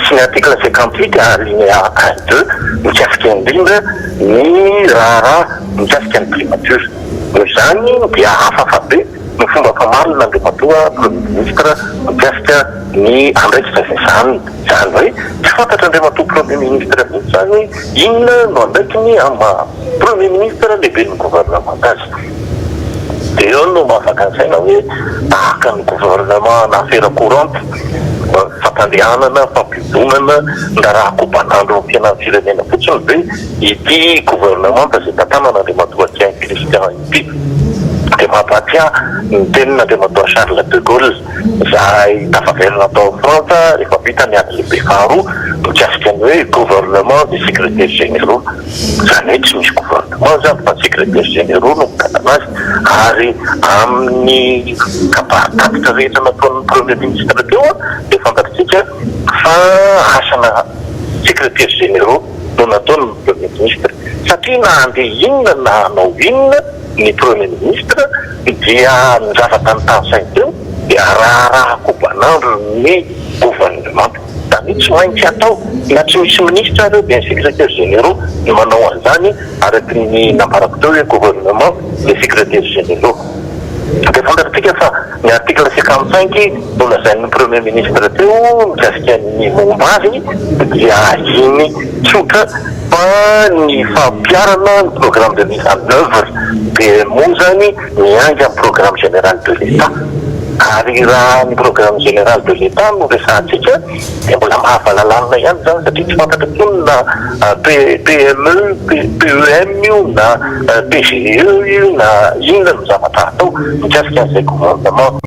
sy ny article 58 alinéa 1 2 mikasika indrindra ny raharaha mikasika ny primature. Noho izany dia hafahafa be ny fomba famalin'Andriamatoa Premier Ministre mikasika ny andraikitra izay sahaniny. Izany hoe tsy fantatr'Andriamatoa Premier Ministre mihitsy izany hoe inona no andraikiny amin'ny maha Premier Ministre lehiben'ny gouvernement azy. Dia eo no mahafaka ny saina hoe tahaka ny gouvernement ana affaire courante, fampandehanana, fampiodonana, ny raharaha kobanandro amin'ny fiainan'ny firenena fotsiny ve ity gouvernemanta izay tantanan'Andriamatoa Ntsay Christian ity. Dia mampahatsiahy ny tenin'Andriamatoa Charles de Gaulle izay tafaverina tao Frantsa rehefa vita ny ady lehibe faharoa mikasika ny hoe gouvernement des secrétaires généraux. Izany hoe tsy misy gouvernement izany fa secrétaires généraux no mitantana azy ary amin'ny kabary tatitra rehetra nataon'ny premier ministre teo dia fantatritsika fa asana secrétaires généraux no nataon'ny premier ministre satria na handeha inona na hanao inona ny premier ministre dia ny zavatra notanisainy teo dia raharaha kobanandro ny gouvernement. Izany hoe tsy maintsy atao na tsy misy ministra ary eo dia ny secrétaires généraux no manao an'izany araka ny nambarako teo hoe gouvernement des secrétaires généraux. Dia fantatsika fa ny article 55 nolazain'ny premier ministre teo mikasika ny momba azy dia iny tsotra fa ny fampiharana ny programme de mise en œuvre PMO zany miainga amin'ny programme général de l'État. Ary raha ny programme général de l'État no resahantsika dia mbola mahavalalanina ihany zany satria tsy fantatra intsony na PME, PEM io na PGE io na inona no zavatra atao mikasika an'izay gouvernement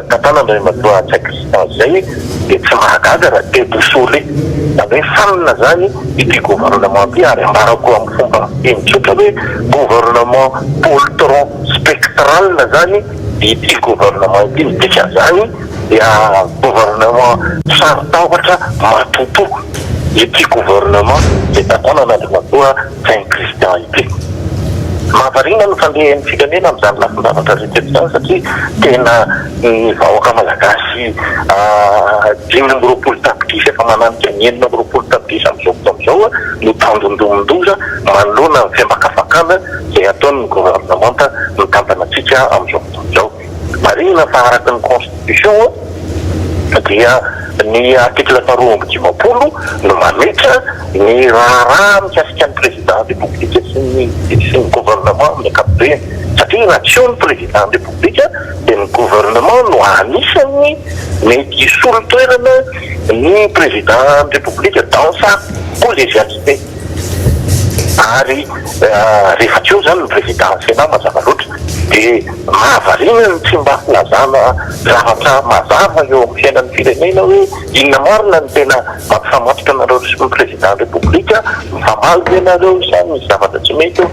tantanan'Andriamatoa Ntsay Christian izay. Dia tsy mahagaga raha déboussolé, izany hoe fanina zany ity gouvernement ity ary ambarako amin'ny fomba fiteny tsotra hoe gouvernement poltron spectral zany ity gouvernement ity. Ny dikan'izany dia gouvernement saro-tahotra matotoa ity gouvernement izay tantanan'Andriamatoa Ntsay Christian ity. Mahavariana ny fandehan'ny firenena amin'izany lafin-javatra rehetra izany satria tena ny vahoaka malagasy 25 tapitrisa efa mananika ny 26 tapitrisa amin'izao fotoana izao no tandindomin-doza manoloana ny fiambakafakana izay ataon'ny governemanta mitantana antsika amin'izao fotoana izao. Marihina fa araka ny constitution dia ny article faha-52 no mametra ny raharaha mikasika ny président Repoblika sy ny sy ny gouvernement amin'ny ankapobeny satria raha tsy eo ny président Repoblika dia ny gouvernement no anisan'ny mety hisolo toerana ny président Repoblika dans sa collégialité. Ary rehefa tsy eo izany ny président Sénat mazava loatra dia mahavariana ny tsy mba filazana zavatra mazava eo amin'ny fiainan'ny firenena hoe inona marina no tena mampifamatotra anareo sy ny président Repoblika, mifamaly ve nareo sa misy zavatra tsy mety eo?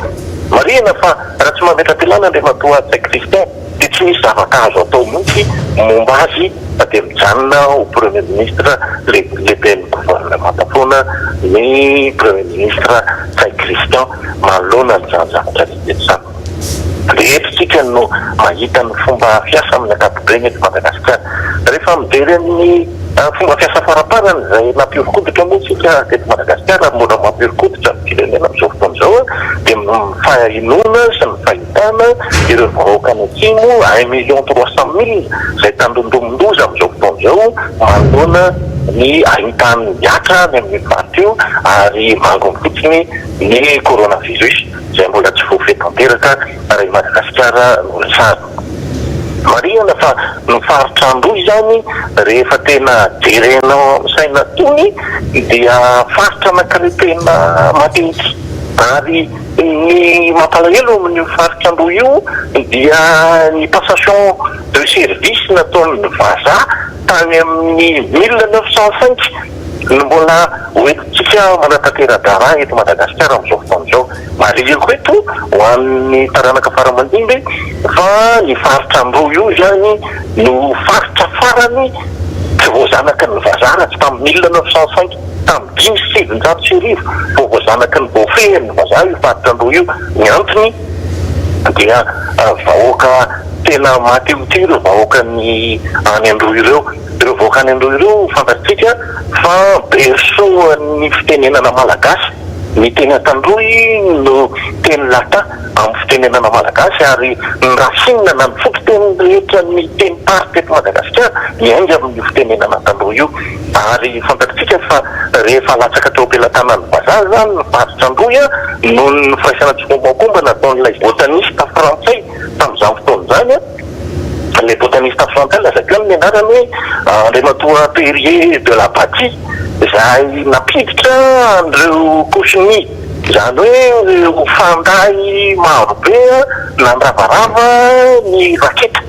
Marihina fa raha tsy mametra-pilana Andriamatoa Ntsay Christian dia tsy misy zavatra azo atao mihitsy momba azy fa dia mijanona ho premier ministre lehiben'ny gouvernemanta foana ny premier ministre Ntsay Christian manoloana an'izany zavatra rehetra izany. Rehetra isika no mahita ny fomba fiasa amin'ny ankapobeny eto Madagasikara. Rehefa mijery ny fomba fiasa faramparany izay nampihoron-koditra moa isika teto Madagasikara ary mbola mampihoron-koditra ny firenena amin'izao fotoana izao dia ny fahenoana sy ny fahitana ireo vahoaka any atsimo 1 300 000 izay tandindomin-doza amin'izao fotoana izao manoloana ny ahitany mihatra any amin'ny faritra io ary mangony fotsiny ny coronavirus izay mbola tsy voafehy tanteraka raha i Madagasikara no resahana. Marihana fa ny faritra Androy izany rehefa tena jerenao amin'ny saina tony dia faritra anankiray tena matetika ary ny mampalahelo amin'io faritra Androy io dia ny passation de service nataon'ny vazaha tany amin'ny 1905. no mbola hoentintsika manatantera-draharaha eto Madagasikara amin'izao fotoana izao. Marihiko eto ho an'ny taranaka fara aman-dimby fa ny faritra Androy io izany no faritra farany tsy voazanaky ny vazaha raha tsy tamin'ny 1905, tamin'ny 1905 vao voazanaky ny voafehin'ny vazaha io faritra Androy io. Ny antony dia vahoaka tena mahatehoteho ireo vahoakan'ny any Androy ireo. Ireo vahoaka any Androy ireo fantatsika fa berceau an'ny fitenenana malagasy. Ny teny Antandroy no teny latin amin'ny fitenenana malagasy ary ny racine na ny fototeny rehetra ny tenim-paritra eto Madagasikara miainga amin'io fitenenana Antandroy io. Ary fantatsika fa rehefa latsaka teo am-pelatanan'ny vazaha izany ny faritra Androy noho ny firaisana tsikombakomba nataon'ilay botaniste frantsay tamin'izany fotoana izany, Ilay botaniste frantsay lazaiko ihany ny anarany hoe Andriamatoa Perrier de la Bâtie izay nampiditra an'ireo cochenilles, izany hoe ireo fanday marobe nandravarava ny raketa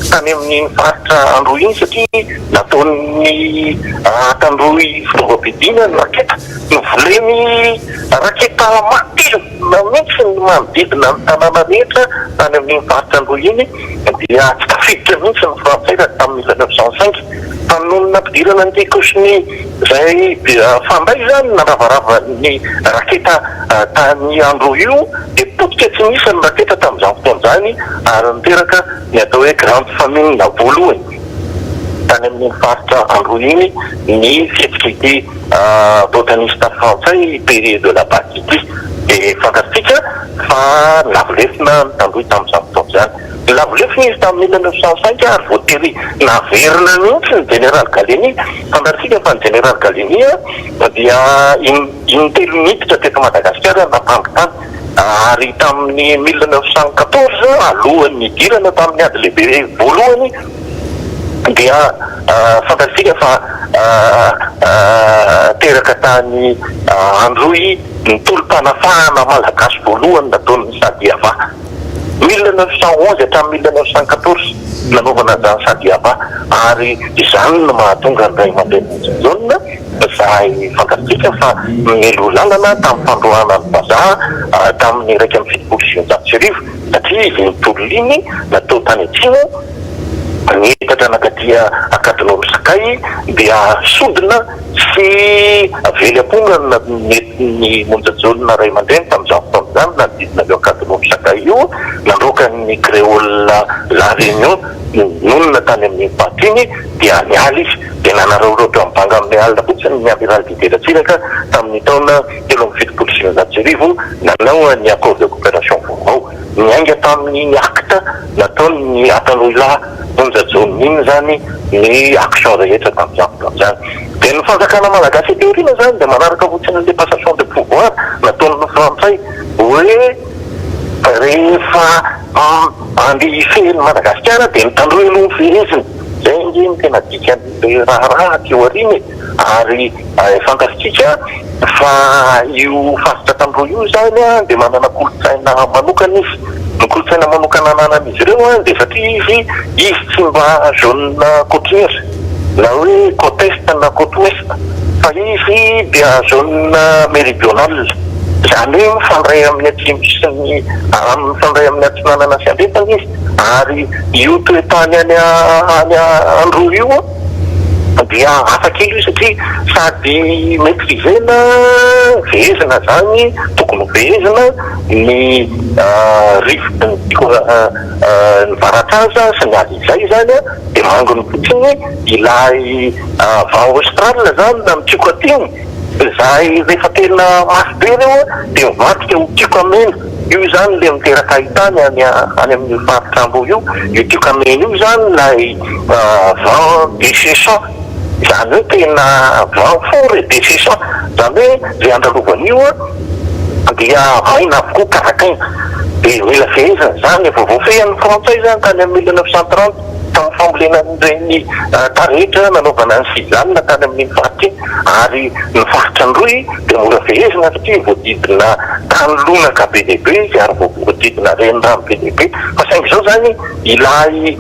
tany amin'iny faritra Androy iny satria nataon'ny Antandroy fitaovam-piadiana ny raketa, novoleny raketa mateza. Na mihitsy ny manodidina ny tanàna rehetra tany amin'iny faritra Androy iny dia tsy tafiditra mihitsy ny frantsay raha tamin'ny 1905 fa noho ny nampidirana an'ity cochenille izay fanday izany nandravarava ny raketa tany Androy io dia potika tsy nisy ny raketa tamin'izany fotoana izany ary niteraka ny atao hoe grande famine voalohany tany amin'iny faritra Androy iny ny fihetsik'ity Botaniste frantsay Perrier de la Batte ity dia fantatsika fa nilavo lefona ny Tandroy tamin'izany fotoana izany. Nilavo lefona izy tamin'ny 1905 ary voatery naverina mihitsy ny Jeneraly Gallieni. Fantatsika fa ny Jeneraly Gallieni dia in-telo niditra teto Madagasikara nampandry tany ary tamin'ny 1914 alohan'ny nidirana tamin'ny ady lehibe voalohany dia fantatsika fa teraka tany Androy ny tolom-panafahana malagasy voalohany nataon'ny Sadiava. 1911 hatramin'ny 1914 nanaovana an'izany Sadiava ary izany no mahatonga ny ray aman-dreny Monja Jaona izay fantatsika fa nialoha lalana tamin'ny fandroahana ny vazaha tamin'ny 1971 satria izy nitolona iny natao tany atsimo. Niitatra nankaty Ankadinondry Sakay dia sodina sy vely amponga no nentin'i Monja Jaona ray aman-dreny tamin'izany fotoana izany nanodidina an'io Ankadinondry Sakay io, nandroaka ny Créole La Réunion nonina tany amin'iny faritra iny dia niala izy dia nanararaotra mibanga amin'ny alina fotsiny ny Amiral Didier Ratsiraka tamin'ny taona 1973 nanao ny accord de coopération vaovao. Niainga tamin'iny acte nataon'ny Ataloilahy Monja Jaona iny izany ny action rehetra tamin'izany fotoana izany. Dia ny fanjakana malagasy aty aoriana izany dia manaraka fotsiny an'ilay passation de pouvoir nataon'ny frantsay hoe rehefa andeha hifehy an'i Madagasikara dia ny tandroy aloha no fehezina. Izay ange no tena dikan'ilay raharaha aty aoriana e. Ary fantatsika fa io faritra Tandroy io izany dia manana kolontsaina manokana izy. Ny kolontsaina manokana ananan'izy ireo dia satria izy izy tsy mba zone côtière na hoe côte est na côte ouest fa izy dia zone méridionale. Izany hoe mifandray amin'ny atsimo sy ny mifandray amin'ny atsinanana sy andrefana izy. Ary io toe-tany any any Androy io dia hafa kely io satria sady maitriser-na, fehezina zany, tokony ho fehezina ny rivotra ny varatraza sy ny alizay zany dia manginy fotsiny ilay vent austral zany na mitioka aty. Izay rehefa tena mafy be ireo dia mivadika ho tioka mena. Io izany ilay miteraka haitany any any amin'io faritra Amboa io. Io tioka mena io izany ilay vent desséchant. Izany hoe tena vent fort et desséchant. Izany hoe izay andalovan'io dia maina avokoa, karakaina. Dia mila fehezina izany. Efa voafehin'ny frantsay izany tany amin'ny 1930. Tamin'ny fambolena an'ireny taretra nanaovana ny sisal tany amin'iny faritra iny ary ny faritra Androy dia mora fehezina satria voadidina tany lonaka be dia be izy ary voadidina renirano be dia be fa saingy izao izany ilay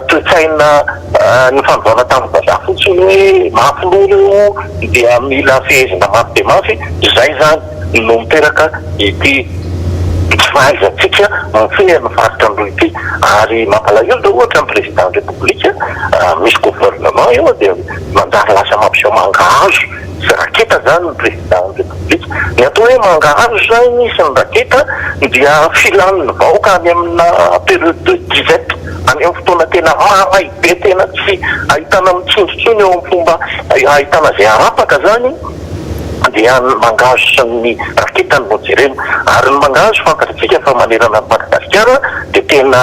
toe-tsaina nifanovana tamin'ny vazaha fotsiny hoe mafy loha ireo dia mila fehezina mafy dia mafy, izay izany no miteraka ity tsy fahaizantsika mifehy ny faritra Androy ity. Ary mampalahelo raha ohatra ny président ny Repoblika, misy gouvernement eo dia manjary lasa mampiseho mangahazo sy raketa izany ny président ny Repoblika. Ny atao hoe mangahazo izany sy ny raketa dia filan'ny vahoaka any amina période de disette, any amin'ny fotoana tena mahamay be tena tsy ahitana mitsinjo intsony eo amin'ny fomba ahitana izay harapaka izany dia ny mangahazo sy ny raketa no jerena. Ary ny mangahazo fantatsika fa manerana an'i Madagasikara dia tena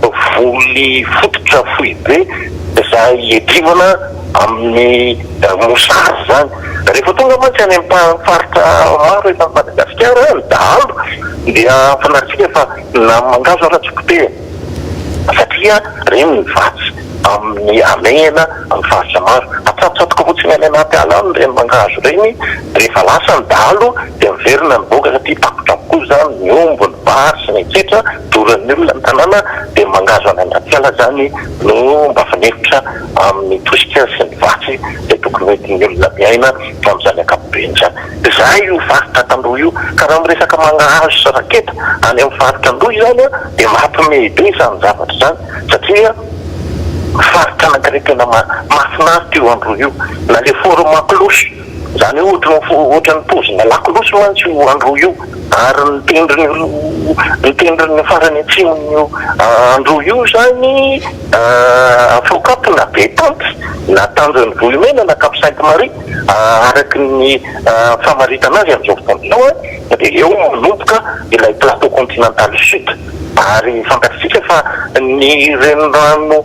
voly fototra foibe izay iadivana amin'ny mosary izany. Rehefa tonga mantsy any amin'ny faritra maro eto Madagasikara ny dahalo dia fantatsika fa na ny mangahazo ara tsy potehina satria ireny ny vatsy amin'ny hamehana amin'ny faritra maro. Atsatotsatoka fotsiny any anaty ala any ireny mangahazo ireny, rehefa lasa ny dahalo dia miverina ny vahoaka satria tapotra avokoa izany ny omby, ny vary sy ny etsetra, doran'ny olona ny tanàna dia ny mangahazo any anaty ala izany no mba fanefitra amin'ny tosika sy ny vatsy izay tokony ho entin'ny olona miaina amin'izany ankapobeny izany. Izay io faritra Tandroy io. Ka raha miresaka mangahazo sy raketa any amin'ny faritra Androy izany dia mampiomehy be izany zavatra izany satria faritra anankiray tena mahafinaritra io Androy io. Na le forme cloche, izany hoe ohatran'ny ohatran'ny paozina lakolosy mantsy io Androy io ary ny tendron'io ny tendron'ny farany atsimon'io Androy io izany Afrocap na Betanty na Tanjon'ny Vohimena na Cap Sainte Marie araka ny famaritana azy amin'izao fotoana izao dia eo no manomboka ilay plateau continental sud ary fantatsika fa ny renirano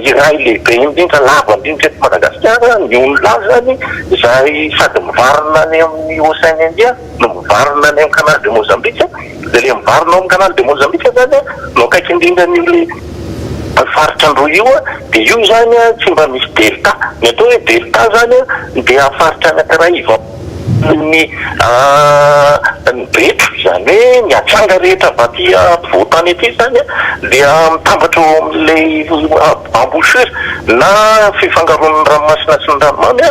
iray lehibe indrindra lava indrindra eto Madagasikara ny Onilahy izany izay sady mivarina any amin'ny Ocean Indien no mivarina any amin'ny Canal de Mozambique, dia ilay mivarina ao amin'ny Canal de Mozambique izany no akaiky indrindra an'io ilay faritra Androy io, dia io izany tsy mba misy delta. Ny atao hoe delta izany dia faritra anankiray ivaohan'ny ny betro, izany hoe ny atsanga rehetra avy aty ampovoan-tany aty izany dia mitambatra eo amin'ilay embouchure na fifangaroan'ny ranomasina sy ny ranomamy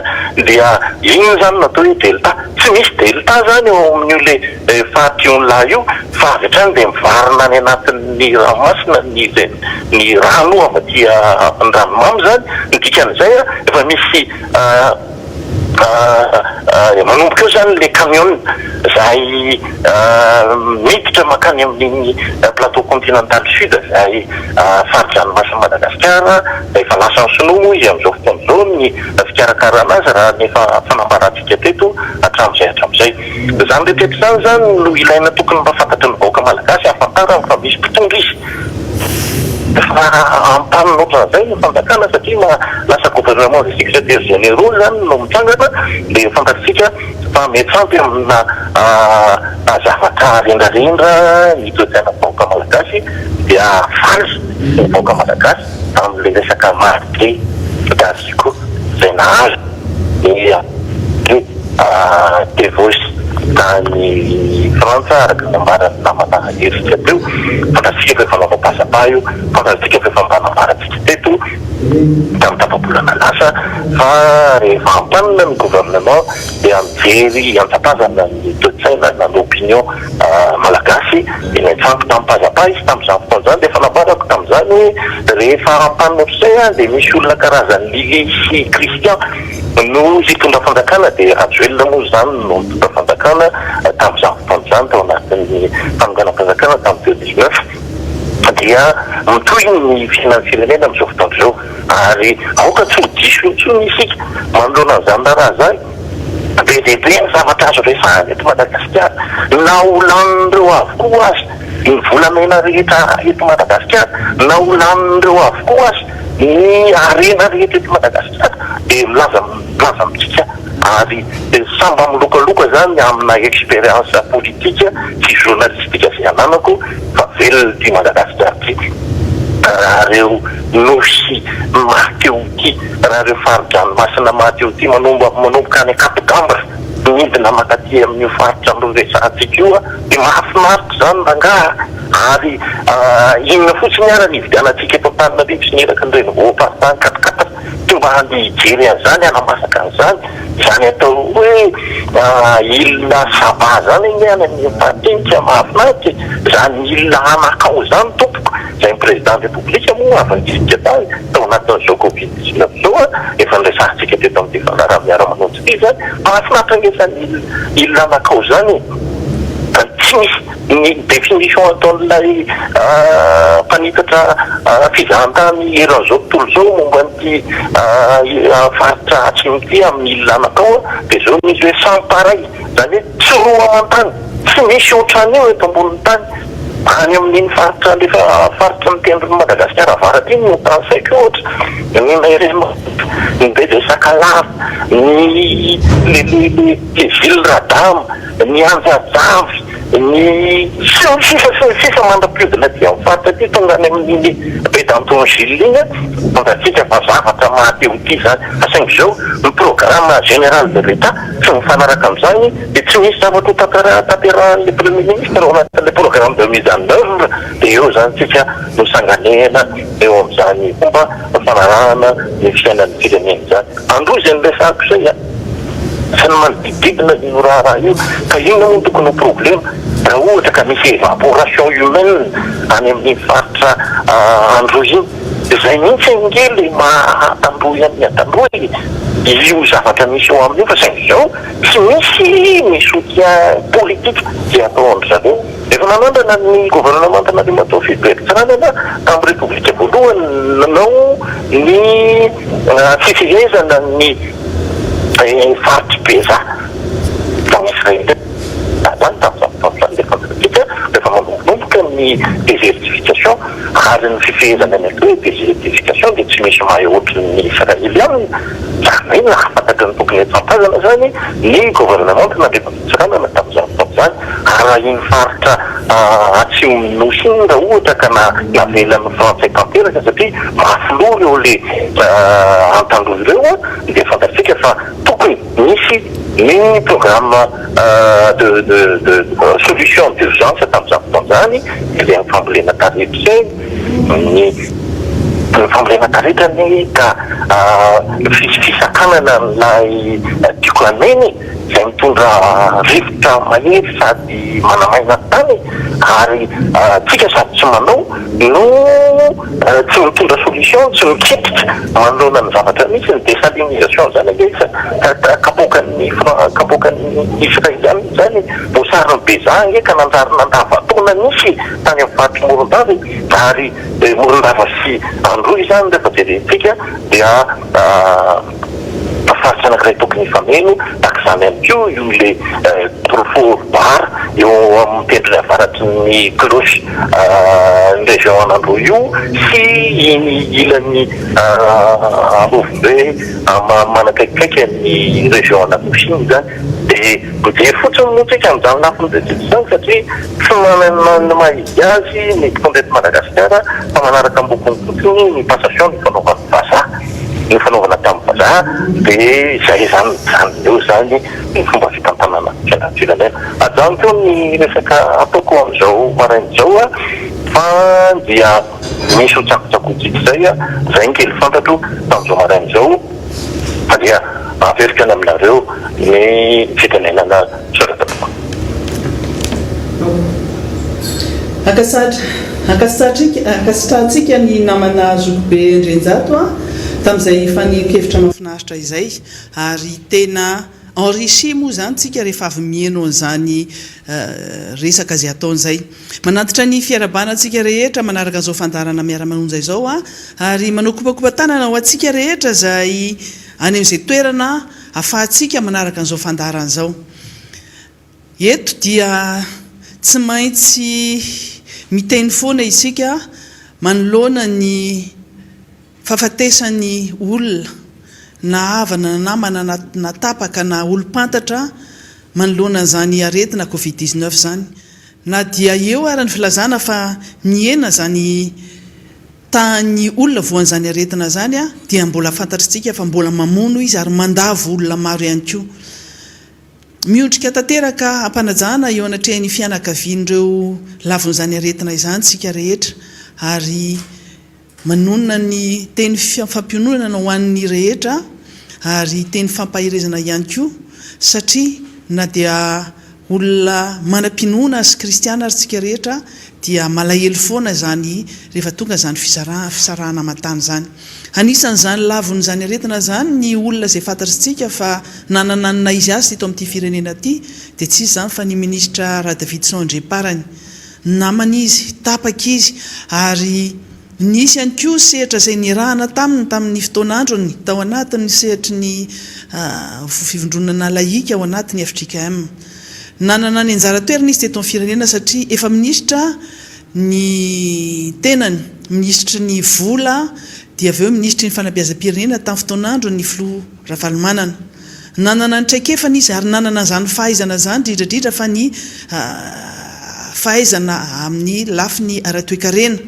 dia iny izany no atao hoe delta. Tsy misy delta zany eo amin'io le faty Onilahy io fa avy hatrany dia mivarina any anatin'ny ranomasina ny ny rano avy aty an-dranomamy zany, ny dikan'izay efa misy manomboka eo zany le camion zay miditra mankany amin'iny plateau continental sud zay fari-dranomasin'i Madagasikara, efa lasan'ny sinoa moa izy amin'izao fotoana izao ny fikarakarana azy raha ny efa fanambarantsika teto hatramin'izay hatramin'izay. Izany rehetra izany izany no ilaina tokony mba fantatry ny vahoaka malagasy hahafantarany fa misy mpitondra izy. Fa ampanina ohatran'izay ny fanjakana satria lasa gouvernement des secrétaires généraux izany no mitsangana dia fantatsika fa miantsampy amina zavatra rendrarendra ny toe-tsainan'ny vahoaka malagasy dia faly ny vahoaka malagasy. tamin'ilay resaka marque d'Azico izay nahazo ny The Voice tany Frantsa araka ny nambaran'ny namana Eric teo. Fantatsika fa efa nanao pazzapa io, fantatsika fa efa mba nambarantsika teto tamin'ny tapa-bolana lasa fa rehefa ampanina ny gouvernement dia mijery hiantsapazana ny toe-tsaina na ny opinion Malagasy dia niantsampy tamin'ny pazzapa izy tamin'izany fotoana izany dia efa nambarako tamin'izany hoe rehefa ampanina ohatr'izay dia misy olona karazan'i Lily sy Christian no hitondra fanjakana dia Rajoelina moa izany no nitondra fanjakana tamin'izany fotoana izany tao anatin'ny fanonganam-panjakana tamin'ny 2019 dia mitohy ny fiainan'ny firenena amin'izao fotoana izao ary aoka tsy ho diso intsony isika manoloana an'izany raharaha izany. Be dia be ny zavatra azo resahana eto Madagasikara. Na ho lanin'ireo avokoa aza ny volamena rehetra eto Madagasikara, na ho lanin'ireo avokoa aza ny harena rehetra eto Madagasikara dia milaza milaza amintsika ary samy mba milokaloka izany amina expérience politique sy journalistique izay ananako fa velona ity Madagasikara ity. Raha ireo nosy mahatehotia, raha ireo fari-dranomasina mahatehotia manomboka any Cap d'Ambre midina mankaty amin'io faritra noresahantsika io dia mahafinaritra izany rangaha a! Ary inona fotsiny ara ny hividianantsika eto Antananarivo sy ny eraky ny renivohim-paritany quatre-quatre tsy mba handeha hijery an'izany, hanamasaka an'izany, izany atao hoe île Saba izany anie any amin'ny Antanintsika mahafinaritra e! Izany île Anakao izany tompoko, izay ny président Repoblika moa avy nitsidika tany tao anatin'izao covid 19 izao, efa niresahantsika teto amin'ity fandaharana miara-manonja ity izany, mahafinaritra ange izany île Anakao izany e! Tsy misy. Ny définition ataon'ilay mpanitatra fizahantany eran'izao tontolo izao momba an'ity faritra atsimo ity amin'ny île Anakao dia izao no izy hoe sans pareil, izany hoe tsy roa aman-tany, tsy misy ohatran'io eto ambonin'ny tany. Any amin'iny faritra alefa faritry ny tendron'i Madagasikara avaratra iny no tanisaiko ohatra, ny Mairemoto, ny Baie de Sakalava, ny le le le ville Radama, ny Anjajavy, ny sy ny sisa sy ny sisa mandra-piodina aty amin'ny faritra aty tonga any amin'iny Baie d'Antongil iny fantatsika fa zavatra maha te ho tia izany fa saingy izao ny programme général de l'Etat tsy mifanaraka amin'izany dia tsy misy zavatra ho tanteraha tanterahan'ilay premier ministre ao anatin'ilay programme de mise en oeuvre dia eo izany tsika no sanganehana eo amin'izany fomba fanarahana ny fiainan'ny firenena izany. Androy izay noresahako izay a! Sy ny manodidididina io raharaha io, ka inona moa no tokony ho problema raha ohatra ka misy evaporation humaine any amin'iny faritra Androy iny? Izay mihitsy ange le maha Antandroy an'i Antandroy e! Io zavatra misy eo aminy io fa saingy izao tsy misy ny soutien politique izay atao amin-dry zareo. Efa nanandrana ny governemanta Andriamatoa Philbert Tsiranana tamin'ny Repoblika voalohany nanao ny fifehezana ny faritr'i Bezaha tamin'ny Israely tany tamin'izany fotoana izany dia fantatsika rehefa manombonomboka ny désertification ary ny fifehezana ny atao hoe désertification dia tsy misy mahay ohatrin'ny Israelianina izany hoe nahafantatra ny tokony hatsampazana izany ny governemanta Andriamatoa Tsiranana tamin'izany fotoana izany ary raha iny faritra atsimon'ny nosy iny raha ohatra ka navelan'ny frantsay tanteraka satria mafy loha ireo le Antandroy ireo dia fantatsika fa tokony nisy ny programme de de de solution d'urgence tamin'izany fotoana izany dia ny fambolena taretra izay ny ny fambolena taretra anie ka fisakanana an'ilay tiokamena e! izay mitondra rivotra mahery sady manamaina ny tany ary tsika sady tsy manao no tsy mitondra solution, tsy miketrika manoloana ny zavatra misy, ny desalinisation zany ange kapoakan'ny kapoakan'ny israeliana zany e, voasarin'i Bezaha ange ka nanjary nandava-taona nisy tany amin'ny faritr'i Morondava e, ary Morondava sy Androy zany rehefa jerentsika dia. Faritra anankiray tokony hifameno tahaka izany ihany koa io ilay Truffaut Bar eo amin'ny tendrony avaratry ny cloche ny région an'Androy io sy iny ilany Ambovombe manakaikikaiky ny région an'Anosy iny izany. Dia mijery fotsiny moa tsika amin'izany lafiny rehetra izany satria tsy manana ny maha izy azy ny mpitondra eto Madagasikara fa manaraka ambokony fotsiny ny passation nifanaovan'ny vazaha. Ny fanaovana tamin'ny vazaha dia izay izany mijanona eo izany ny fomba fitantanana ny fiainam-pirenena. Ajanoko eo ny resaka ataoko amin'izao maraina izao fa dia misy ho tsakotsakoantsika izay, izay ny kely fantatro tamin'izao maraina izao fa dia averiko any aminareo ny fitenenana misaotra tompoko. Ankasitrahantsika ny namana Zokibe Andrianjato a, tamin'izay fanehoan-kevitra mahafinaritra izay, ary tena enrichi moa izany tsika rehefa avy miheno an'izany resaka izay ataony izay. Manantitra ny fiarahabana antsika rehetra manaraka an'izao fandaharana Miara-manonja izao a, ary manao kopakopa-tanana ho antsika rehetra izay any amin'izay toerana afahantsika manaraka an'izao fandaharana izao. Eto dia tsy maintsy miteny foana isika manoloana ny fahafatesan'ny olona na havana na namana na tapaka na olom-pantatra manoloana an'izany aretina covid 19 izany. Na dia eo ara ny filazana fa mihena izany. tahan'ny olona voan'izany aretina izany dia mbola fantatr'tsika fa mbola mamono izy ary mandavo olona maro ihany koa. Miondrika tanteraka am-panajana eo anatrehan'ny fianakavian'ireo lavon'izany aretina izany isika rehetra ary manonona ny teny fampiononana ho an'ny rehetra ary teny fampaherezana ihany koa satria na dia olona manam-pinoana sy kristiana ary tsika rehetra dia malahelo foana izany rehefa tonga izany fisarahana aman-tany izany. Anisan'izany lavon'izany aretina izany ny olona izay fantatr'tsika fa nanana ny naha izy azy teto amin'ity firenena ity dia tsy iza izany fa ny minisitra Radavidson Andriamparany. Namana izy, tapaka izy ary nisy ihany koa sehatra izay niarahana taminy tamin'ny fotoan'androny tao anatin'ny sehatry ny fivondronana lahika ao anatin'ny fjkm. Nanana ny anjara toerany izy teto amin'ny firenena satria efa minisitra ny tenany, minisitry ny vola dia avy eo minisitry ny fanabeazam-pirenena tamin'ny fotoan'andron'ny filoha Ravalomanana. Nanana ny traikefany izy ary nanana izany fahaizana izany indrindra indrindra fa ny fahaizana amin'ny lafiny ara-toekarena.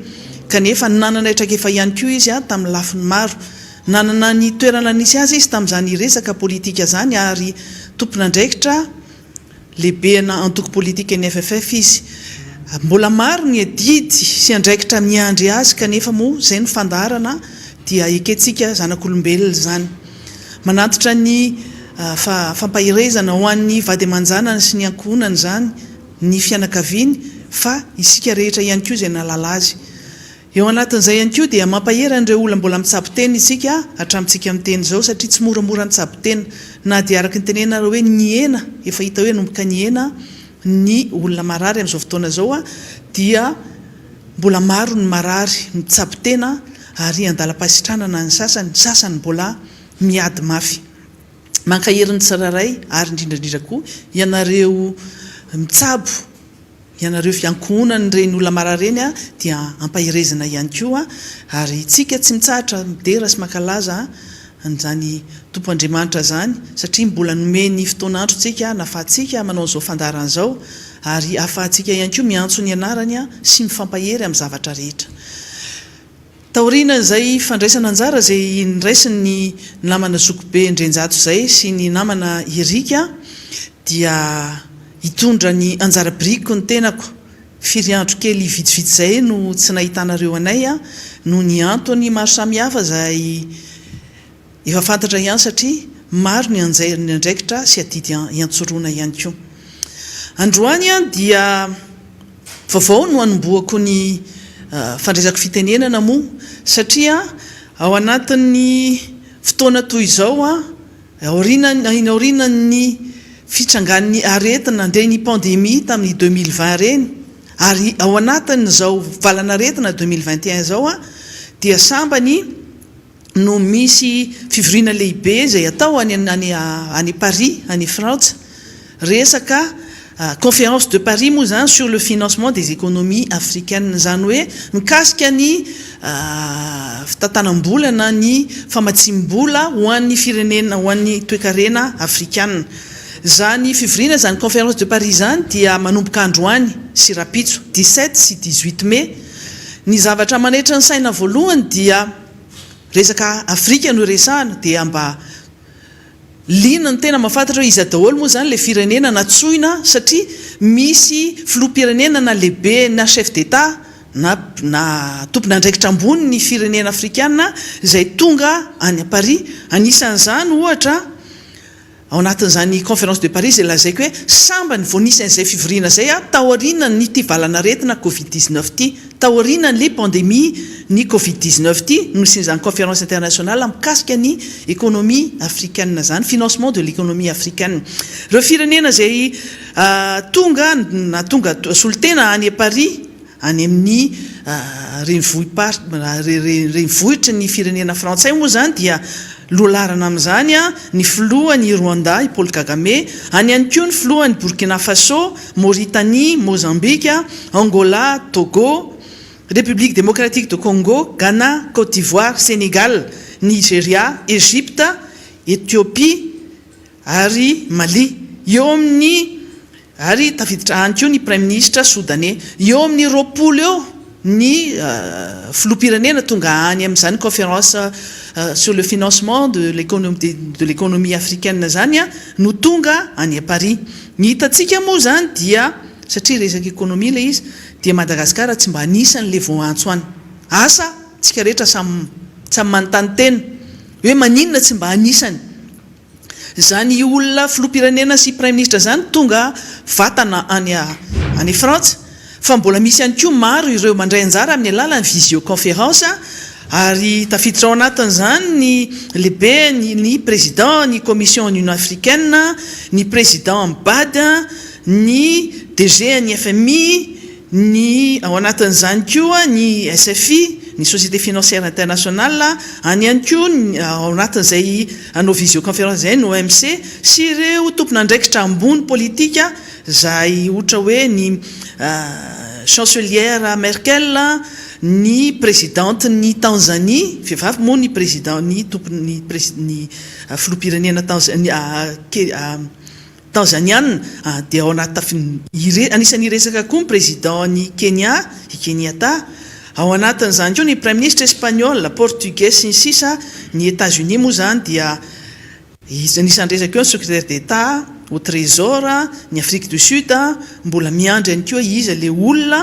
Kanefa nanana traikefa ihany koa izy tamin'ny lafiny maro. Nanana ny toerana nisy azy izy tamin'izany resaka politika izany ary tompon'andraikitra lehibena antoko politikan'ny FFF izy. Mbola maro ny adidy sy andraikitra miandry azy kanefa moa izay no fandaharana dia ekentsika zanak'olombelona izany. Manantitra ny fampaherezana ho an'ny vady aman-janany sy ny ankohonany izany ny fianakaviany fa isika rehetra ihany koa izay nahalala azy. Eo anatin'izay ihany koa dia mampahery an'ireo olona mbola mitsabo tena isika hatramintsika miteny izao satria tsy moramora ny tsabo tena na dia araka ny tenenina ary hoe nihena, efa hita hoe nanomboka nihena ny olona marary amin'izao fotoana izao dia mbola maro ny marary mitsabo tena ary andalam-pahasitranana ny sasany, ny sasany mbola miady mafy. Mankahery ny tsirairay ary indrindra indrindra koa ianareo mitsabo. Ianareo fiankohonan'ireny olona marary ireny dia ampaherezina ihany koa ary tsika tsy mitsahatra midera sy mankalaza an'izany Tompo Andriamanitra izany satria mbola nomeny fotoan'andro tsika nafahantsika manao an'izao fandaharana izao ary ahafahantsika ihany koa miantso ny anarany sy mifampahery amin'ny zavatra rehetra. Taorian'izay fandraisana anjara izay niraisin'ny namana zokibe Ndrenjato izay sy ny namana Eric dia hitondra ny anjara birikiko ny tenako. Firy andro kely vitsivitsy izay no tsy nahitanareo anay noho ny antony maro samihafa izay Efa fantatra ihany satria maro ny ny andraikitra sy adidy iantsoroana ihany koa. Androany dia vaovao no hanombohako ny fandraisako fitenenana moa satria ao anatin'ny fotoana toy izao aorian'ny fitrangan'ny aretina dia ny pandémie tamin'ny 2020 ireny ary ao anatin'izao valan'aretina 2021 izao dia sambany no misy fivoriana lehibe izay atao any any any Paris any Frantsa, resaka conférence de Paris moa izany sur le financement des économies africaines, izany hoe mikasika ny fitantanam-bola na ny famatsiam-bola ho an'ny firenena ho an'ny toekarena afrikana. Izany fivoriana izany conférence de Paris izany dia manomboka androany sy rahampitso 17 sy 18 mai. Ny zavatra manaitra ny saina voalohany dia resaka Afrika no resahana dia mba liana ny tena mahafantatra hoe iza daholo moa izany ilay firenena natsoina satria misy filoham-pirenena na lehibe na chef d'Etat na na tompon'andraikitra ambony ny firenena afrikana izay tonga any Paris anisan'izany ohatra Ao anatin'izany conférence de Paris izay lazaiko hoe sambany vao nisy an'izay fivoriana izay taorianan'ity valan'aretina covid 19 ity, taorianan'ilay pandémie ny covid 19 ity no nisian'izany conférence internationale mikasika ny économie africaine izany, financement de l'économie africaine. Ireo firenena izay tonga na tonga solontena any Paris Any amin'ny renivohitry ny firenena frantsay moa izany dia lohalaharana amin'izany ny filohan'i Rwanda, i Paul Kagame, any ihany koa ny filohan'i Burkina Faso, Mauritanie, Mozambika, Angola, Togo, République démocratique de Congo, Ghana, Côte d'Ivoire, Sénégal, Nigeria, Egypte, Ethiopie ary Mali. Eo amin'ny Ary tafiditra any koa ny praiminisitra sodaney. Eo amin'ny 20 eo ny filoham-pirenena tonga any amin'izany conférence sur le financement de de l'économie africaine izany no tonga any Paris. Ny hitantsika moa izany dia satria resaka économie ilay izy dia Madagasikara tsy mba anisan'ilay voaantso any. Asa tsika rehetra samy samy manontany tena hoe maninona tsy mba anisany. Izany olona filoham-pirenena sy praiminisitra izany tonga vatana any any Frantsa fa mbola misy ihany koa maro ireo mandray anjara amin'ny alalan'ny visioconférence ary tafiditra ao anatin'izany ny lehibe ny président ny commission Union africaine, ny président amin'ny bad, ny DG ny FMI, Ny ao anatin'izany koa ny SFI, ny Société Financière Internationale, any ihany koa ny ao anatin'izay hanao visioconférence izay ny OMC sy ireo tompon'andraikitra ambony politika izay ohatra hoe ny Chancelière Merkel, ny Présidente-n'i Tanzanie, vehivavy moa ny président ny tompon'ny ny filoham-pirenena Tanzania Tanzaniana dia ao anaty ire anisan'ny hiresaka koa ny président n'i Kenya, i Kenyatta, ao anatin'izany koa ny praiminisitra espagnol, portugais sy ny sisa, ny Etats Unis moa izany dia anisan'ny resaka eo ny secrétaire d'Etat au trésor, ny Afrique du Sud, mbola miandry ihany koa iza ilay olona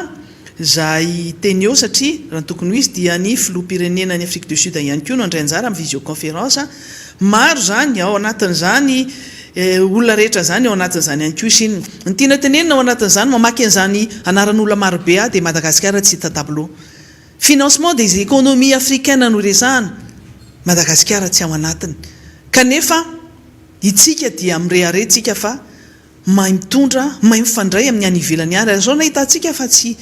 izay hiteny eo satria raha ny tokony ho izy dia ny filoham-pirenena ny Afrique du Sud ihany koa no handray anjara amin'ny visioconférence. Maro izany ao anatin'izany olona rehetra izany ao anatin'izany ihany koa i Chine. Ny tiana tenenina ao anatin'izany mamaky an'izany anaran'olona marobe aho dia Madagasikara tsy hita tableau. Financement des économies africaines no resahana, Madagasikara tsy ao anatiny. Kanefa itsika dia mirehareha tsika fa mahay mitondra, mahay mifandray amin'ny any ivelany any, ary izao no ahitantsika fa tsy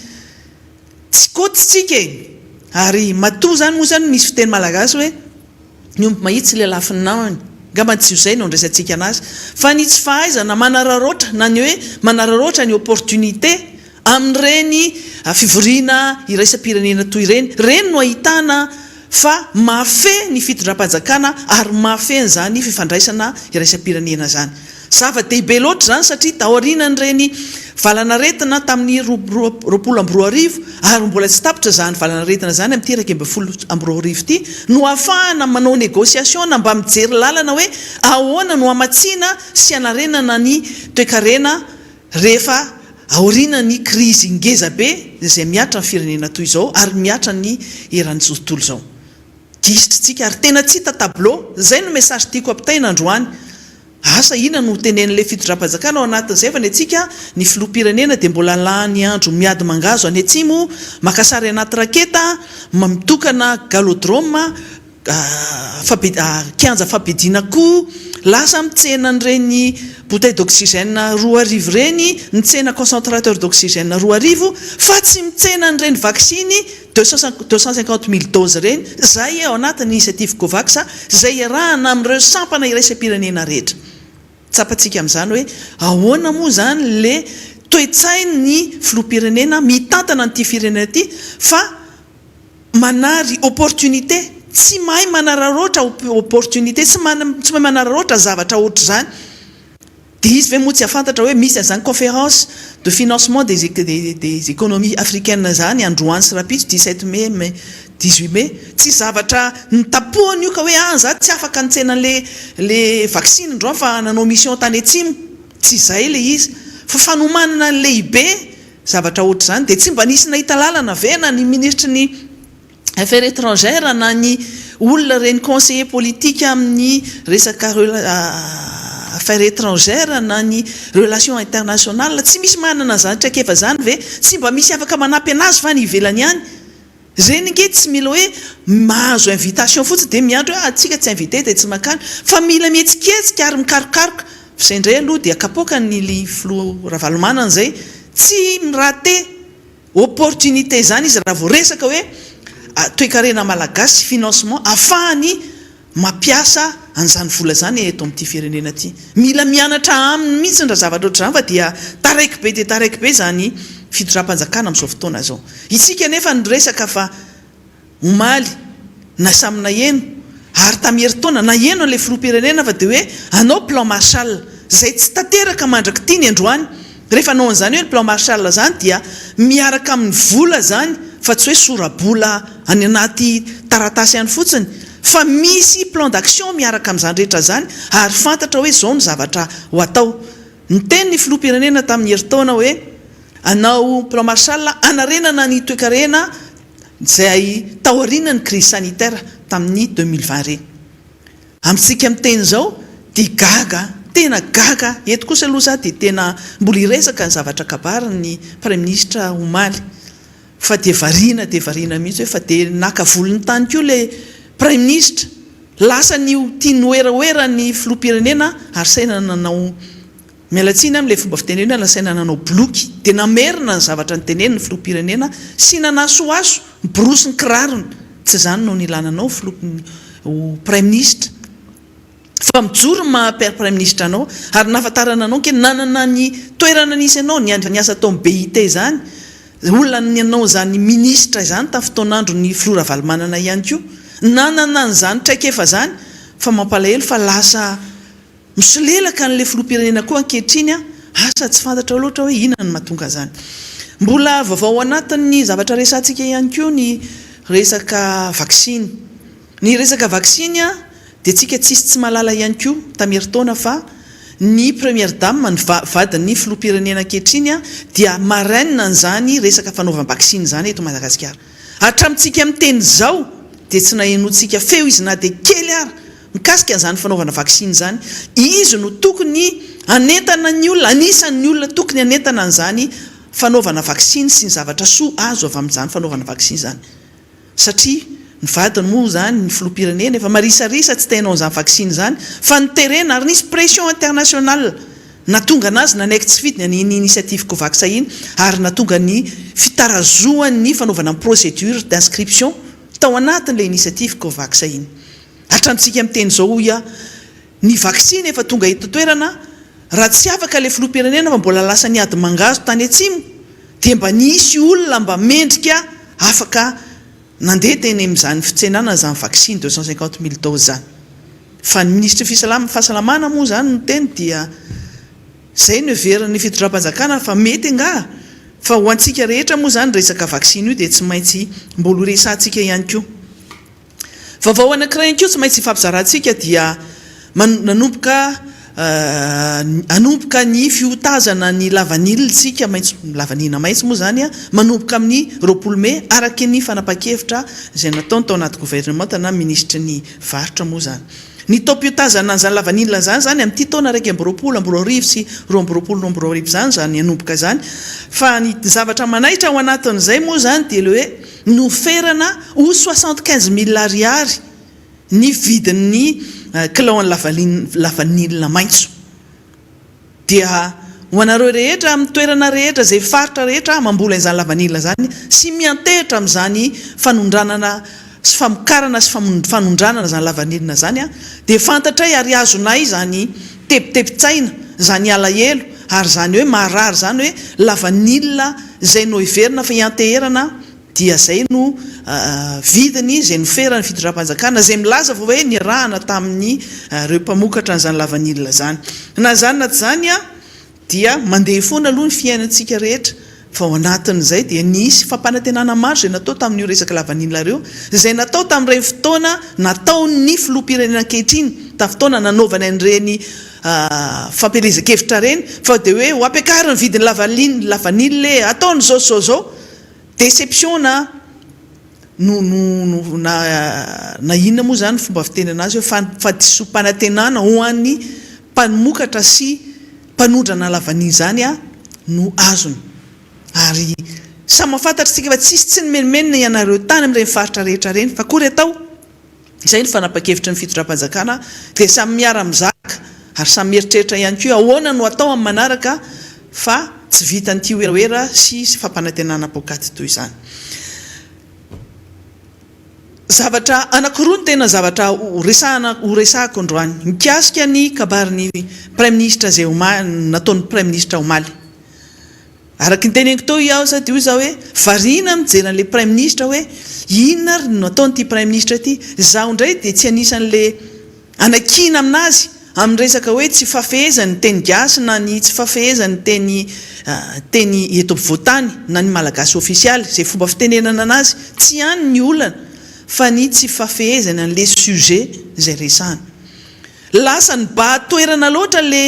tsy kôty tsika e! Ary matoa izany moa izany misy fiteny malagasy hoe ny omby mahitsy lelafin'ny namany, angamba tsy ho izay no andraisantsika anazy, fa ny tsy fahaizana manararaotra na ny hoe manararaotra ny opportunité amin'ireny fivoriana iraisam-pirenena toy ireny, ireny no ahitana fa mahafehy ny fitondram-panjakana ary mahafehy an'izany fifandraisana iraisam-pirenena izany. Zava-dehibe loatra izany satria taorianan'ireny valanaretina tamin'ny 2020 ary mbola tsy tapitra izany valanaretina izany amin'ity 2011 ity no ahafahana manao négociation na mba mijery lalana hoe ahoana no hamatsiana sy hanarenana ny toekarena rehefa aorianan'ny krizy ngeza be izay mihatra ny firenena toy izao ary mihatra ny eran'izao tontolo izao. Gisitra tsika ary tena tsy hita tableau. Izay no message tiako ampitaina androany. Asa inona no ho tenenin'ilay fitondram-panjakana ao anatin'izay fa ny antsika ny filoham-pirenena dia mbola lany andro miady mangahazo any atsimo, maka sary anaty raketa, mitokana galodrome, kianja fampiadiana akoho, lasa mitsena an'ireny bouteille d'oxygène 2000 ireny, mitsena concentrateur d'oxygène 2000, fa tsy mitsena an'ireny vaksiny 250 000 doses ireny, izay ao anatin'ny initiative Covax, izay iarahana amin'ireo sampana iraisam-pirenena rehetra. Tsapantsika amin'izany hoe ahoana moa izany le toe-tsain'ny filoham-pirenena mitantana an'ity firenena ity fa manary opportunité, tsy mahay manararaotra opportunité, tsy mahay manararaotra zavatra ohatr'izany. Dia izy ve moa tsy hahafantatra hoe misy an'izany conférence de financement des des économies africaines izany androany sy rahampitso 17 mai mai 18 mai. Tsy zavatra nitapohany io ka hoe ah za tsy afaka nitsena an'le le vaksiny androany fa nanao mission tany atsimo. Tsy izay ilay izy fa fanomanana lehibe zavatra ohatr'izany. Dia tsy mba nisy nahita lalana ve na ny minisitry ny affaires étrangères na ny olona ireny conseiller politique amin'ny resaka affaires étrangères na ny relations internationales, tsy misy manana an'izany traikefa izany ve? Tsy mba misy afaka manampy an'azy va any ivelany any? Ireny ange tsy mila hoe mahazo invitation fotsiny dia miandry hoe ah tsika tsy invité dia tsy mankany fa mila mihetsiketsika ary mikarokaroka, fa izay indray aloha dia kapoakany filoha Ravalomanana izay tsy mi-rater Opportunité izany izy raha vao resaka hoe toekarena malagasy financement afahany mampiasa an'izany vola izany eto amin'ity firenena ity. Mila mianatra aminy mihitsy raha zavatra ohatr'izany fa dia taraiky be dia taraiky be izany fitondram-panjakana amin'izao fotoana izao. Isika anefa niresaka fa Omaly, na samy naheno, ary tamin'ny herintaona, naheno an'ilay filoham-pirenena fa dia hoe hanao plan Marshall, izay tsy tanteraka mandrak'ity ny androany. Rehefa hanao an'izany hoe ny plan Marshall izany dia miaraka amin'ny vola izany, fa tsy hoe sora-bola any anaty taratasy any fotsiny fa misy plan d'action miaraka amin'izany rehetra izany ary fantatra hoe izao no zavatra ho atao. Niteny ny filoham-pirenena tamin'ny herintaona hoe hanao plan Marshall hanarenana ny toekarena izay taorian'ny crise sanitaire tamin'ny 2020 ireny. Amintsika miteny izao dia gaga, tena gaga, eto kosa aloha za dia tena mbola hiresaka ny zavatra kabarin'ny praiminisitra omaly fa dia variana dia variana mihitsy hoe fa dia naka volony tany koa ilay praiminisitra, lasa tia niwerawera ny filoham-pirenena ary saina nanao, miala tsiny amin'ilay fomba fitenenana, nasaina nanao boloky dia namerina ny zavatra noteneniny ny filoham-pirenena sy nanasohaso, niborosy ny kirarony, tsy izany no nilana anao filoha ho praiminisitra fa mijoro ny maha praiminisitra anao ary nahafantarana anao ange nanana ny toerana nisy anao niasa tao amin'ny BIT izany, olona nanao izany minisitra izany tamin'ny fotoan'andron'ny filoha Ravalomanana ihany koa, nanana an'izany traikefa izany fa mampalahelo fa lasa Misolelaka an'ilay filoham-pirenena koa ankehitriny an! Asa tsy fantatrao loatra hoe inona no mahatonga an'izany. Mbola vaovao ao anatin'ny zavatra resahantsika ihany koa ny resaka vaksiny. Ny resaka vaksiny an, dia tsika tsisy tsy mahalala ihany koa tamin'ny herintaona fa ny première dame, ny vadin'ny filoham-pirenena ankehitriny an, dia marraine an'izany resaka fanaovam-baksiny izany eto Madagasikara. Hatramintsika miteny izao dia tsy nahenoantsika feo izy na dia kely ara Mikasika an'izany fanaovana vaksiny izany, izy no tokony hanentana ny olona, anisan'ny olona tokony hanentana an'izany fanaovana vaksiny sy ny zavatra soa azo avy amin'izany fanaovana vaksiny izany. Satria ny vadiny moa izany, ny filoham-pirenena, efa marisarisa tsy te hanao an'izany vaksiny izany, fa noterena ary nisy pression internationale nahatonga an'azy nanaiky tsy fidiny an'iny initiative Covax iny ary nahatonga ny fitarazohan'ny fanaovana ny procédure d'inscription tao anatin'ilay initiative Covax iny. Hatramintsika miteny izao hoy aho, ny vaksiny efa tonga eto an-toerana, raha tsy afaka ilay filoham-pirenena fa mbola lasa niady mangahazo tany atsimo dia mba nisy olona mba mendrika afaka nandeha teny amin'izany fitsenana izany vaksiny 250 mille doses izany. Fa ny minisitry ny fahasalamana moa izany no teny dia izay no heverin'ny fitondram-panjakana fa mety angaha? Fa ho antsika rehetra moa izany resaka vaksiny io dia tsy maintsy mbola ho resahantsika ihany koa. Vaovao anankiray ihany koa tsy maintsy ifampizarantsika dia nanomboka hanomboka ny fiotazana ny lavanila isika maitso, lavanila maitso moa izany manomboka amin'ny 20 mey araka ny fanapahan-kevitra izay nataony tao anaty governemanta na minisitry ny varotra moa izany. Ny taom-piotazana an'izany lavanila izany izany amin'ity taona 2021 2022 izany izany hanomboka izany fa ny zavatra manaitra ao anatin'izay moa izany dia ilay hoe Noferana ho 75 mille ariary ny vidin'ny kilaon'ny lavanila maitso. Dia ho anareo rehetra amin'ny toerana rehetra izay faritra rehetra mamboly an'izany lavanila izany sy miantehitra amin'izany fanondranana sy famokarana sy fanondranana izany lavanilina izany dia fantatray ary azonay izany tebitebin-tsaina, izany alahelo ary izany hoe marary izany hoe lavanila izay noheverina fa hianteherana dia izay no vidiny izay noferan'ny fitondram-panjakana izay milaza fa hoe niarahana tamin'ny ireo mpamokatra an'izany lavanila izany. Na izany na tsy izany dia mandeha foana aloha ny fiainantsika rehetra fa ao anatin'izay dia nisy fampanantenana maro izay natao tamin'io resaka lavanila ireo izay natao tamin'ireny fotoana nataon'ny filoham-pirenena ankehitriny tamin'ny fotoana nanaovany an'ireny fampielezan-kevitra ireny fa dia hoe ho ampiakariny ny vidin'ny lavanila e, ataony izao sy izao izao, déception na no no no na na inona moa izany fomba fiteny anazy hoe fahadisoam-panantenana ho an'ny mpamokatra sy mpanondrana lavanila izany no azony. Ary samy mahafantatra isika fa tsisy tsy nimenomenona ianareo tany amin'ireny faritra rehetra ireny fa akory atao? Izay no fanapan-kevitry ny fitondram-panjakana dia samy miara-mizaka ary samy mieritreritra ihany koa ahoana no atao amin'ny manaraka fa tsy vitan'ity werawera sy fampanantenana poakaty toy izany. Zavatra anankiroa no tena zavatra horesahana horesahako androany mikasika ny kabarin'ny Praiminisitra izay omaly nataon'ny Praiminisitra omaly. Araka ny teneniko teo aho sady hoy izaho hoe variana mijery an'ilay praiminisitra hoe inona ary no nataon'ity praiminisitra ity. Izaho indray dia tsy anisan'ilay hanakiana aminazy. amin'ny resaka hoe tsy fahafehezany ny teny gasy na ny tsy fahafehezany ny teny teny eto ampovoantany na ny malagasy ofisialy, izay fomba fitenenana anazy, tsy any ny olana fa ny tsy fahafehezany an'le sujet izay resahana. Lasa nibahan-toerana loatra le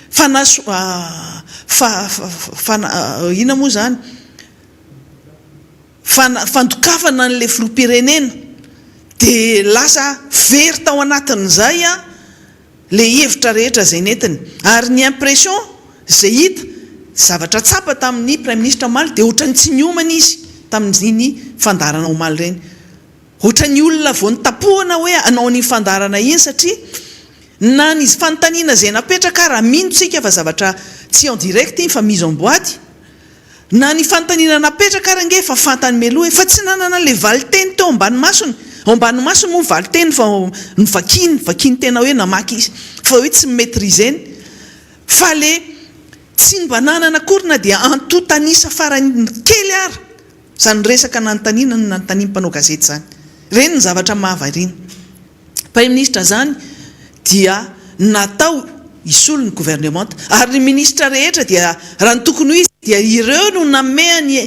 fanaso fa fana inona moa izany? Fandokafana an'ilay filoham-pirenena dia lasa very tao anatin'izay ilay hevitra rehetra izay nentiny. Ary ny impression izay hita, zavatra tsapa tamin'ny Praiminisitra omaly dia ohatran'ny tsy niomana izy tamin'iny fandaharana omaly ireny. Ohatran'ny olona vao notapohana hoe hanao an'iny fandaharana iny satria na ny fanontaniana izay napetraka ara mino tsika fa zavatra tsy en direct iny fa mise en boite, Na ny fanontaniana napetraka ary ange efa fantany mialoha e, fa tsy nanana ilay valinteny teo ambany masony, ao ambany masony moa ny valinteny fa novakiany, vakiany tena hoe namaky izy, fa hoe tsy mi-maitriser-ny, fa le tsy mba nanana akory na dia antontan'isa farany kely ara izany resaka nanontaniana no nanontanian'ny mpanao gazety izany. Ireny ny zavatra mahavariana. Praiminisitra izany dia natao hisolo ny governemanta ary ny minisitra rehetra dia raha ny tokony ho izy dia ireo no nameha ny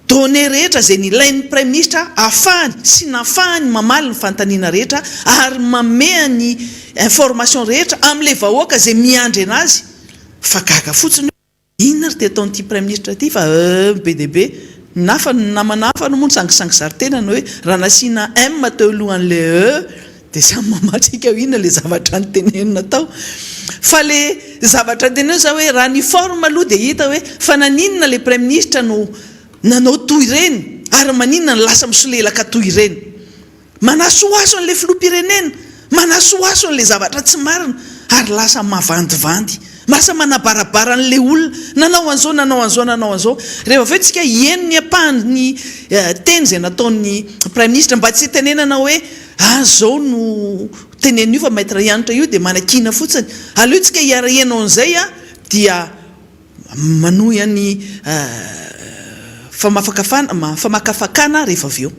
données rehetra izay nilain'ny praiminisitra ahafahany sy nahafahany mamaly ny fanontaniana rehetra ary mameha ny information rehetra amin'ilay vahoaka izay miandry anazy fa gaga fotsiny Inona ary ty ataon'ity praiminisitra ity fa euh be dia be ny hafa ny namana hafa no moa nisangisangy zary tenany hoe raha nasiana M teo alohan'le euh dia samy mamatrika hoe inona le zavatra notenenina tao fa le zavatra tenenina zao hoe raha ny forme aloha dia hita hoe fa naninona le praiminisitra no nanao toy ireny ary maninona no lasa misolelaka toy ireny. Manasohaso an'ilay filoham-pirenena, manasohaso an'ilay zavatra tsy marina ary lasa mavandivandy, lasa manabarabara an'ilay olona nanao an'izao, nanao an'izao, nanao an'izao. Rehefa avy eo tsika hihaino ny ampahan'ny teny izay nataon'ny Praiminisitra mba tsy hitenenana hoe ah izao no tenenin'io fa Maître Hanitra io dia manakiana fotsiny. Aleo tsika hiara-hihaino an'izay dia manohy an'ny famafakafana, famakafakana rehefa avy eo.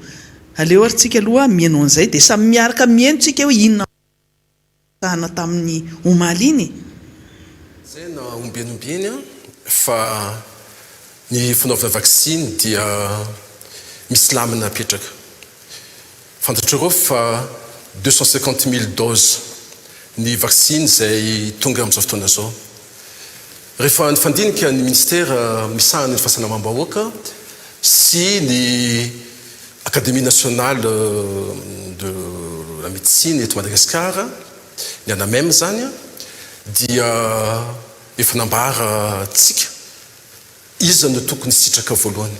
Aleo ary tsika aloha mihaino an'izay dia samy miaraka mihaino tsika hoe inona resahana tamin'ny omaly iny e. Zay na ombieny ombieny fa ny fanaovana vaksiny dia misy lamina apetraka. Fantatrareo fa 250 000 doses ny vaksiny izay tonga amin'izao fotoana izao. Rehefa nifandinika ny minisitera misahana ny fahasalamam-bahoaka sy ny Académie nationale de la médecine eto Madagasikara, ny ANAMEM izany, dia efa nambarantsika iza no tokony hisitraka voalohany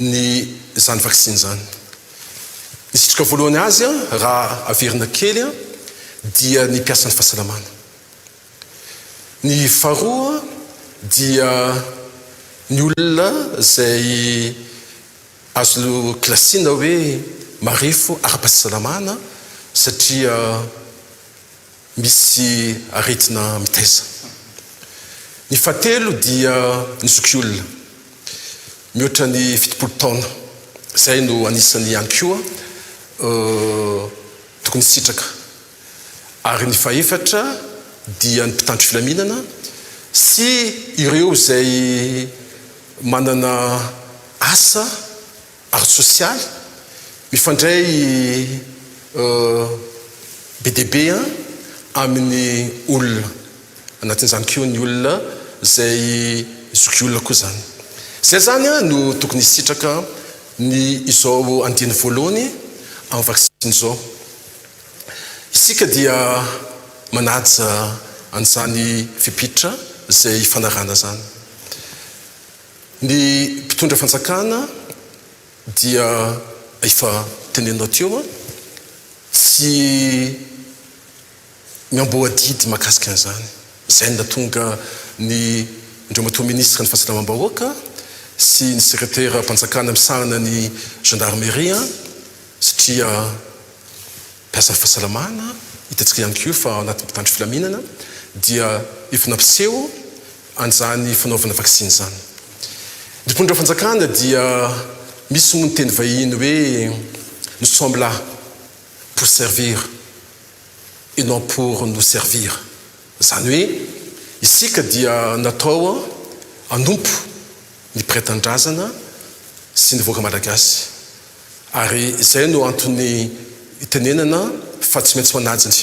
ny izany vaksiny izany. Ny hisitraka voalohany azy raha averina kely dia ny mpiasan'ny fahasalamana. Ny faharoa dia ny olona izay azo kilasiana hoe marefo ara-pahasalamana satria misy aretina mitaiza. Ny fahatelo dia ny zokiolona mihoatra ny 70 taona, izay no anisan'ny ihany koa tokony hisitraka. Ary ny fahefatra dia ny mpitandro filaminana sy ireo izay manana asa ara-tsosialy mifandray be dia be amin'ny olona, anatin'izany koa ny olona izay zokiolona koa izany. Izay izany no tokony hisitraka ny izao andiany voalohany amin'ny vaksiny izao. Isika dia manaja an'izany fepetra izay ifanarahana izany. Ny mpitondra fanjakana dia efa teneninao teo, tsy miamboho adidy mahakasika an'izany. Izay no nahatonga ny Andriamatoa Minisitry ny Fahasalamam-bahoaka sy ny Sekreteram-panjakana misahana ny Gendarmerie satria mpiasan'ny fahasalamana, hitantsika ihany koa fa ao anatin'ny mpitandro filaminana dia efa nampiseho an'izany fanaovana vaksiny izany. Ny mpitondra fanjakana dia misy moa ny teny vahiny hoe nous sommes là pour servir. et non pour nous servir. Izany hoe isika dia natao hanompo ny mpiray tanindrazana sy ny vahoaka malagasy. Ary izay no antony itenenana fa tsy maintsy manaja ny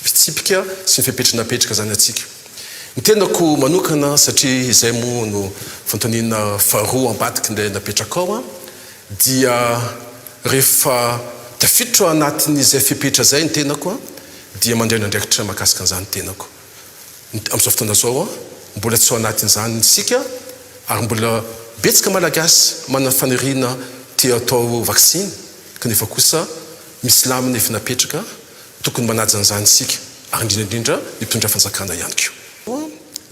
fitsipika sy ny fepetra napetraka izany antsika. Ny tenako manokana satria izay moa no fanontaniana faharoa ambadiky ilay napetrakao dia rehefa tafiditra ao anatin'izay fepetra izay ny tenako dia mandray ny andraikitra mahakasika an'izany ny tenako. Amin'izao fotoana izao, mbola tsy ao anatin'izany isika ary mbola betsaka Malagasy manana faniriana te hatao vaksiny kanefa kosa misy lamina efa napetraka, tokony manaja an'izany isika ary indrindra indrindra ny mpitondra fanjakana ihany koa.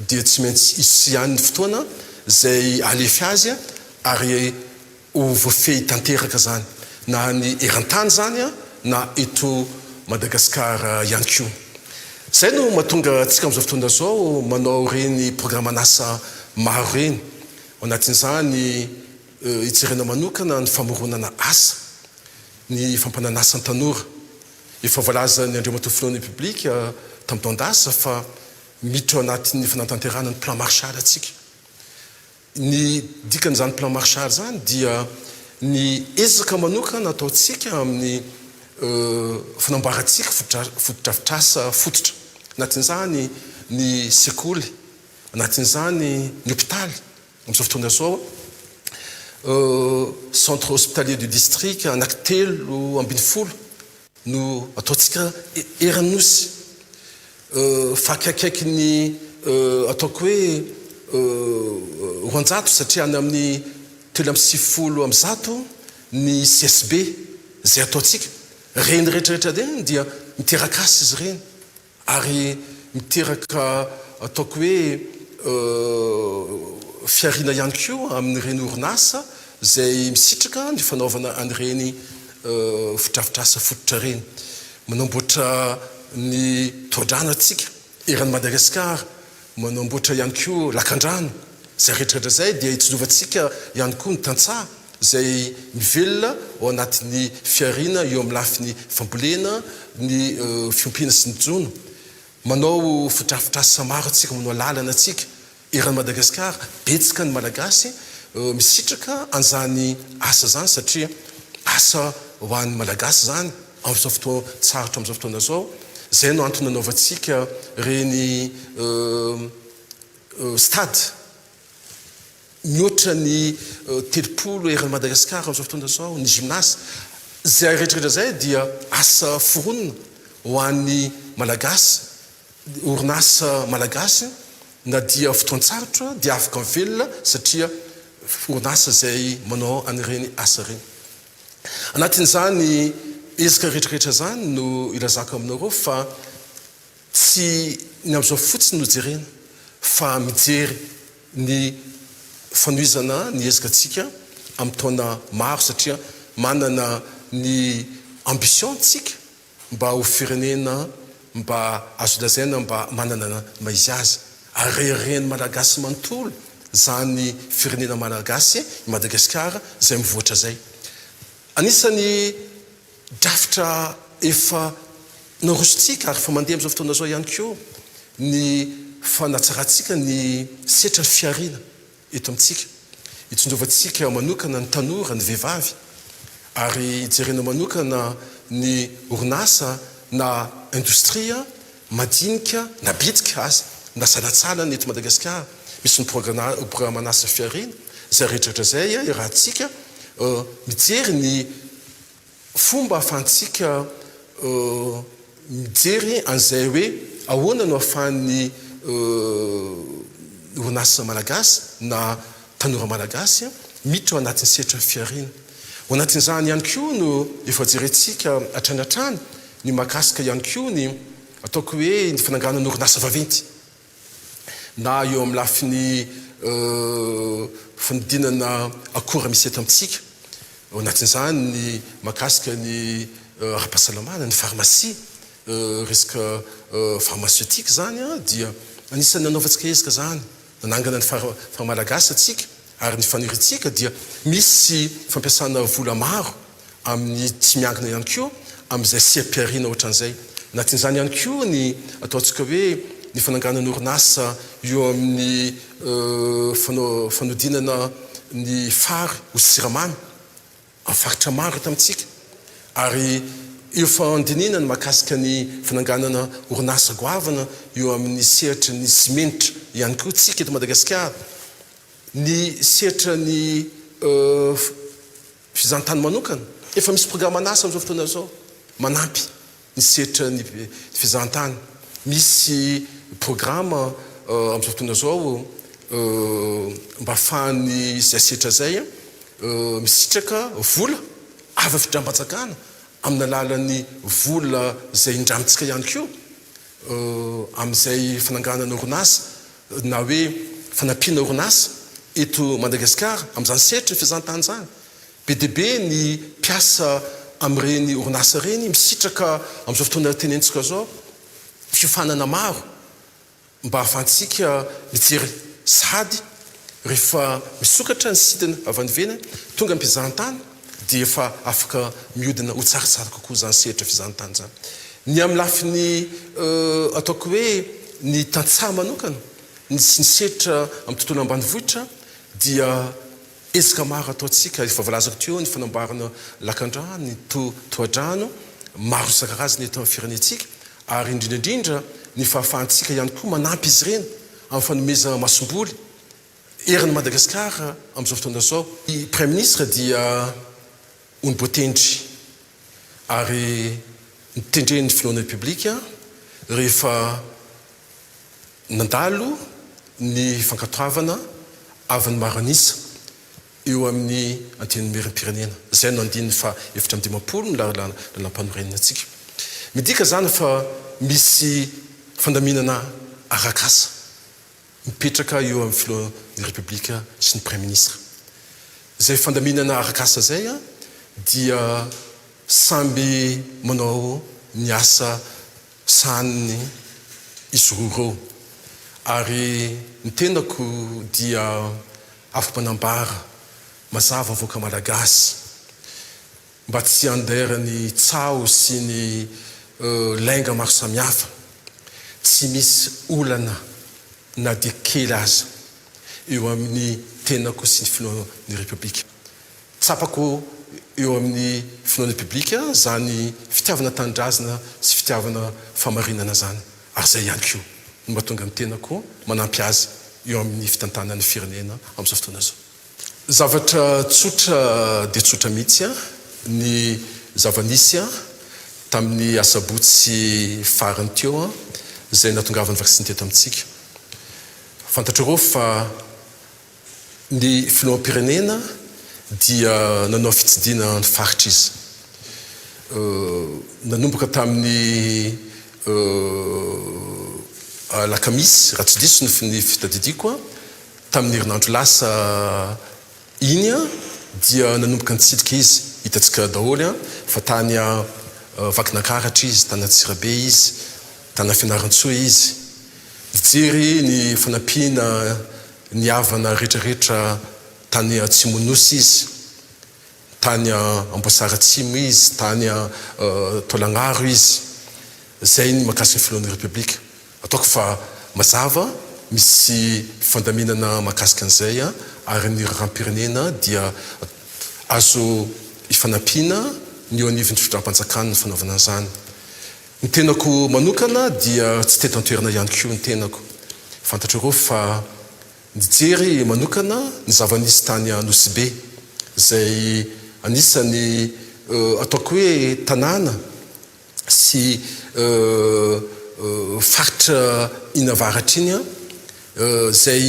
Dia tsy maintsy hisy ihany ny fotoana izay halefy azy ary Ho voafehy tanteraka izany na ny eran-tany izany na eto Madagasikara ihany koa. Izay no mahatonga antsika amin'izao fotoana izao manao ireny programan'asa maro ireny. Ao anatin'izany hijerena manokana ny famoronana asa, ny fampanan'asa ny tanora. Efa voalazan'ny Andriamatoa Filohan'ny Repoblika tamin'ny taon-dasa fa miditra ao anatin'ny fanatanterahana ny plan Marshall isika. Ny dikan'izany plan Marshall izany dia ny ezaka manokana ataontsika amin'ny fanamboarantsika fotodrafitrasa fototra. Anatin'izany ny sekoly, anatin'izany ny hopitaly. Amin'izao fotoana izao, centre hospitalier du district 13 no ataontsika eran'ny Nosy fa akaikikaiky ny ataoko hoe 200 satria any amin'ny 193 ny CSB izay ataontsika. Ireny rehetra rehetra ireny dia miteraka asa izy ireny. Ary miteraka ataoko hoe fihariana ihany koa amin'ireny orinasa izay misitraka ny fanaovana an'ireny fotodrafitrasa fototra ireny. Manamboatra ny tohadrano antsika eran'i Madagasikara, manamboatra ihany koa lakandrano. Izay rehetra rehetra izay dia hitsinjovantsika ihany koa ny tantsaha. izay mivelona ao anatin'ny fihariana eo amin'ny lafiny fambolena, ny fiompiana sy ny jono. Manao fotodrafitrasa maro antsika, manao lalana antsika eran'i Madagasikara, betsaka ny Malagasy misitraka an'izany asa izany satria asa ho an'ny Malagasy izany amin'izao fotoan-tsarotra amin'izao fotoana izao. Izay no antony nanaovantsika ireny stade. Mihoatra ny 30 eran'i Madagasikara amin'izao fotoana izao ny gymnase. Izay rehetra rehetra izay dia asa foronina ho an'ny Malagasy, orinasa Malagasy na dia fotoan-tsarotra dia afaka mivelona satria orinasa izay manao an'ireny asa ireny. Anatin'izany ezaka rehetra rehetra izany no ilazako aminareo fa Tsy ny amin'izao fotsiny no jerena fa mijery ny fanohizana ny ezakantsika amin'ny taona maro satria manana ny ambition tsika mba ho firenena mba azo lazaina mba manana ny maha izy azy ary reharehan'ny Malagasy manontolo izany firenena Malagasy i Madagasikara izay mivoatra izay. Anisan'ny Drafitra efa narosontsika ary efa mandeha amin'izao fotoana izao ihany koa ny fanatsarantsika ny setra fihariana eto amintsika. Hitsinjovantsika manokana ny tanora, ny vehivavy ary hijerena manokana ny orinasa na indostria madinika na bitika aza na salantsalany eto Madagasikara. Misy ny programan'asa fihariana izay rehetra rehetra izay iarahantsika mijery ny Fomba ahafahantsika mijery an'izay hoe ahoana no ahafahan'ny orinasa malagasy na tanora malagasy miditra ao anatin'ny sehatry ny fihariana. Ao anatin'izany ihany koa no efa jerentsika hatrany hatrany ny mahakasika ihany koa ny ataoko hoe ny fananganana orinasa vaventy. na eo amin'ny lafiny fanodinana akora misy eto amintsika, ao anatin'izany ny mahakasika ny ara-pahasalamana, ny farmasia, resaka pharmaceutique izany dia anisan'ny nanaovantsika ezaka izany, nanangana ny Pharmalagasy antsika ary ny faniriantsika dia misy fampiasana vola maro amin'ny tsy miankina ihany koa amin'izay seha-pihariana ohatran'izay. Anatin'izany ihany koa ny ataontsika hoe ny fananganana orinasa eo amin'ny fanodinana ny fary ho siramamy amin'ny faritra maro eto amintsika ary eo fandinihina ny mahakasika ny fananganana orinasa goavana eo amin'ny sehatry ny simenitra ihany koa tsika eto Madagasikara. Ny sehatra ny fizahantany manokana, efa misy programan'asa amin'izao fotoana izao manampy ny sehatra ny fizahantany. Misy programa amin'izao fotoana izao mba ahafahan'ny izay sehatra izay misitraka vola avy amin'ny fitondram-panjakana amin'ny alalan'ny vola izay indramintsika ihany koa amin'izay fananganana orinasa na hoe fanampiana orinasa eto Madagasikara amin'izany sehatry ny fizahantany izany. Be dia be ny mpiasa amin'ireny orinasa ireny misitraka amin'izao fotoana tenenitsika izao fiofanana maro mba hahafahantsika mijery sahady rehefa misokatra ny sidina avy any ivelany tonga ny mpizahantany dia efa afaka mihodina ho tsaratsara kokoa izany sehatra fizahantany izany. Ny amin'ny lafiny ataoko hoe ny tantsaha manokana ny sy ny sehatra amin'ny tontolo ambanivohitra dia ezaka maro ataontsika, efa voalazako teo ny fanamboarana lakandrano, ny tohadrano maro isan-karazany eto amin'ny firenentsika ary indrindra indrindra ny fahafahantsika ihany koa manampy izy ireny amin'ny fanomezana masomboly Eran'i Madagasikara amin'izao fotoana izao. Ny Praiminisitra dia olom-boatendry ary notendren'ny Filohan'ny Repoblika rehefa nandalo ny fankatoavana avy ny maro an'isa eo amin'ny Antenimierampirenena. Izay no andininy faha 54 ny lalàmpanorenantsika. Midika izany fa misy fandaminana arak'asa. mipetraka eo amin'ny filohan'ny Repoblika sy ny Praiminisitra. Izay fandaminana arak'asa izay dia samby manao ny asa sahaniny izy roa ireo. Ary ny tenako dia afaka manambara mazava vahoaka Malagasy mba tsy handaira ny tsaho sy ny lainga maro samihafa. Tsy misy olana na dia kely aza eo amin'ny tenako sy ny filohan'ny Repoblika. Tsapako eo amin'ny filohan'ny Repoblika izany fitiavana tanindrazana sy fitiavana fahamarinana izany ary izay ihany koa no mahatonga ny tenako manampy azy eo amin'ny fitantanana ny firenena amin'izao fotoana izao. Zavatra tsotra dia tsotra mihitsy ny zava-nisy tamin'ny asabotsy farany teo izay nahatongavan'ny vaksiny teto amintsika. Fantatrareo fa ny filoham-pirenena dia nanao fitsidihana ny faritra izy. Nanomboka tamin'ny alakamisy, raha tsy diso ny fitadidiako, Tamin'ny herinandro lasa iny dia nanomboka nitsidika izy, hitantsika daholo fa tany Vakinankaratra izy, tany Antsirabe izy, tany Fianarantsoa izy, nijery ny fanampiana ny havana rehetrarehetra tany Atsimon'ny Nosy izy, tany Amboasary Atsimo izy, tany Taolagnaro izy, izay ny mahakasika ny filohan'ny Repoblika. Ataoko fa mazava, misy fandaminana mahakasika an'izay ary ny raharaham-pirenena dia azo ifanampiana ny eo anivon'ny fitondram-panjakana ny fanaovana an'izany. Ny tenako manokana dia tsy teto an-toerana ihany koa ny tenako. Fantatrareo fa nijery manokana ny zava-nisy tany Anosibe izay anisan'ny ataoko hoe tanàna sy faritra iny avaratra iny izay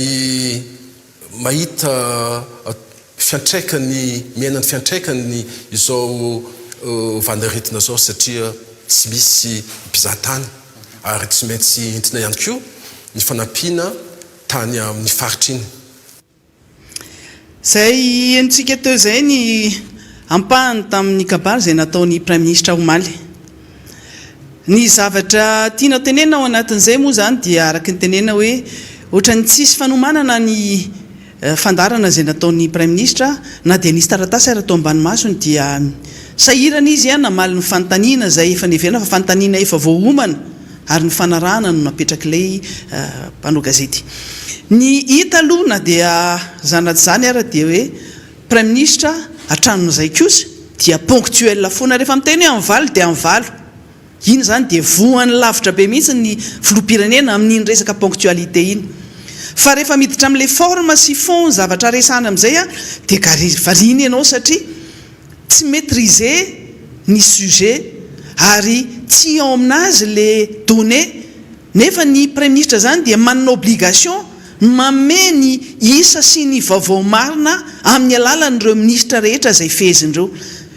mahita fiantraikany, miaina ny fiantraikany izao valanaretina izao satria tsy misy mpizahatany ary tsy maintsy entina ihany koa ny fanampiana tany amin'ny faritra iny. Izay henontsika teo izay ny ampahany tamin'ny kabary izay nataon'ny Praiminisitra omaly. Ny zavatra tiana tenenina ao anatin'izay moa izany dia araka ny tenenina hoe ohatran'ny tsisy fanomanana ny fandaharana izay nataon'ny Praiminisitra na dia nisy taratasy ary tao ambany masony dia Sahirana izy namaly ny fanontaniana izay efa neverina fa fanontaniana efa voaomana ary nifanarahana no napetrak'ilay mpanao gazety. Ny hita aloha na dia izany na tsy izany ara dia hoe Praiminisitra hatramin'izay kosa dia ponctuel foana, rehefa miteny hoe amin'ny valo dia amin'ny valo. Iny izany dia voany lavitra be mihitsy ny filoham-pirenena amin'iny resaka ponctualité iny. Fa rehefa miditra amin'ilay forme sy fond ny zavatra resahana amin'izay dia gare variana ianao satria tsy maitriser ny sujet ary tsy ao aminazy le donnée nefa ny praiminisitra izany dia manana obligation ny manome ny isa sy ny vaovao marina amin'ny alalan'ireo minisitra rehetra izay feheziny ireo.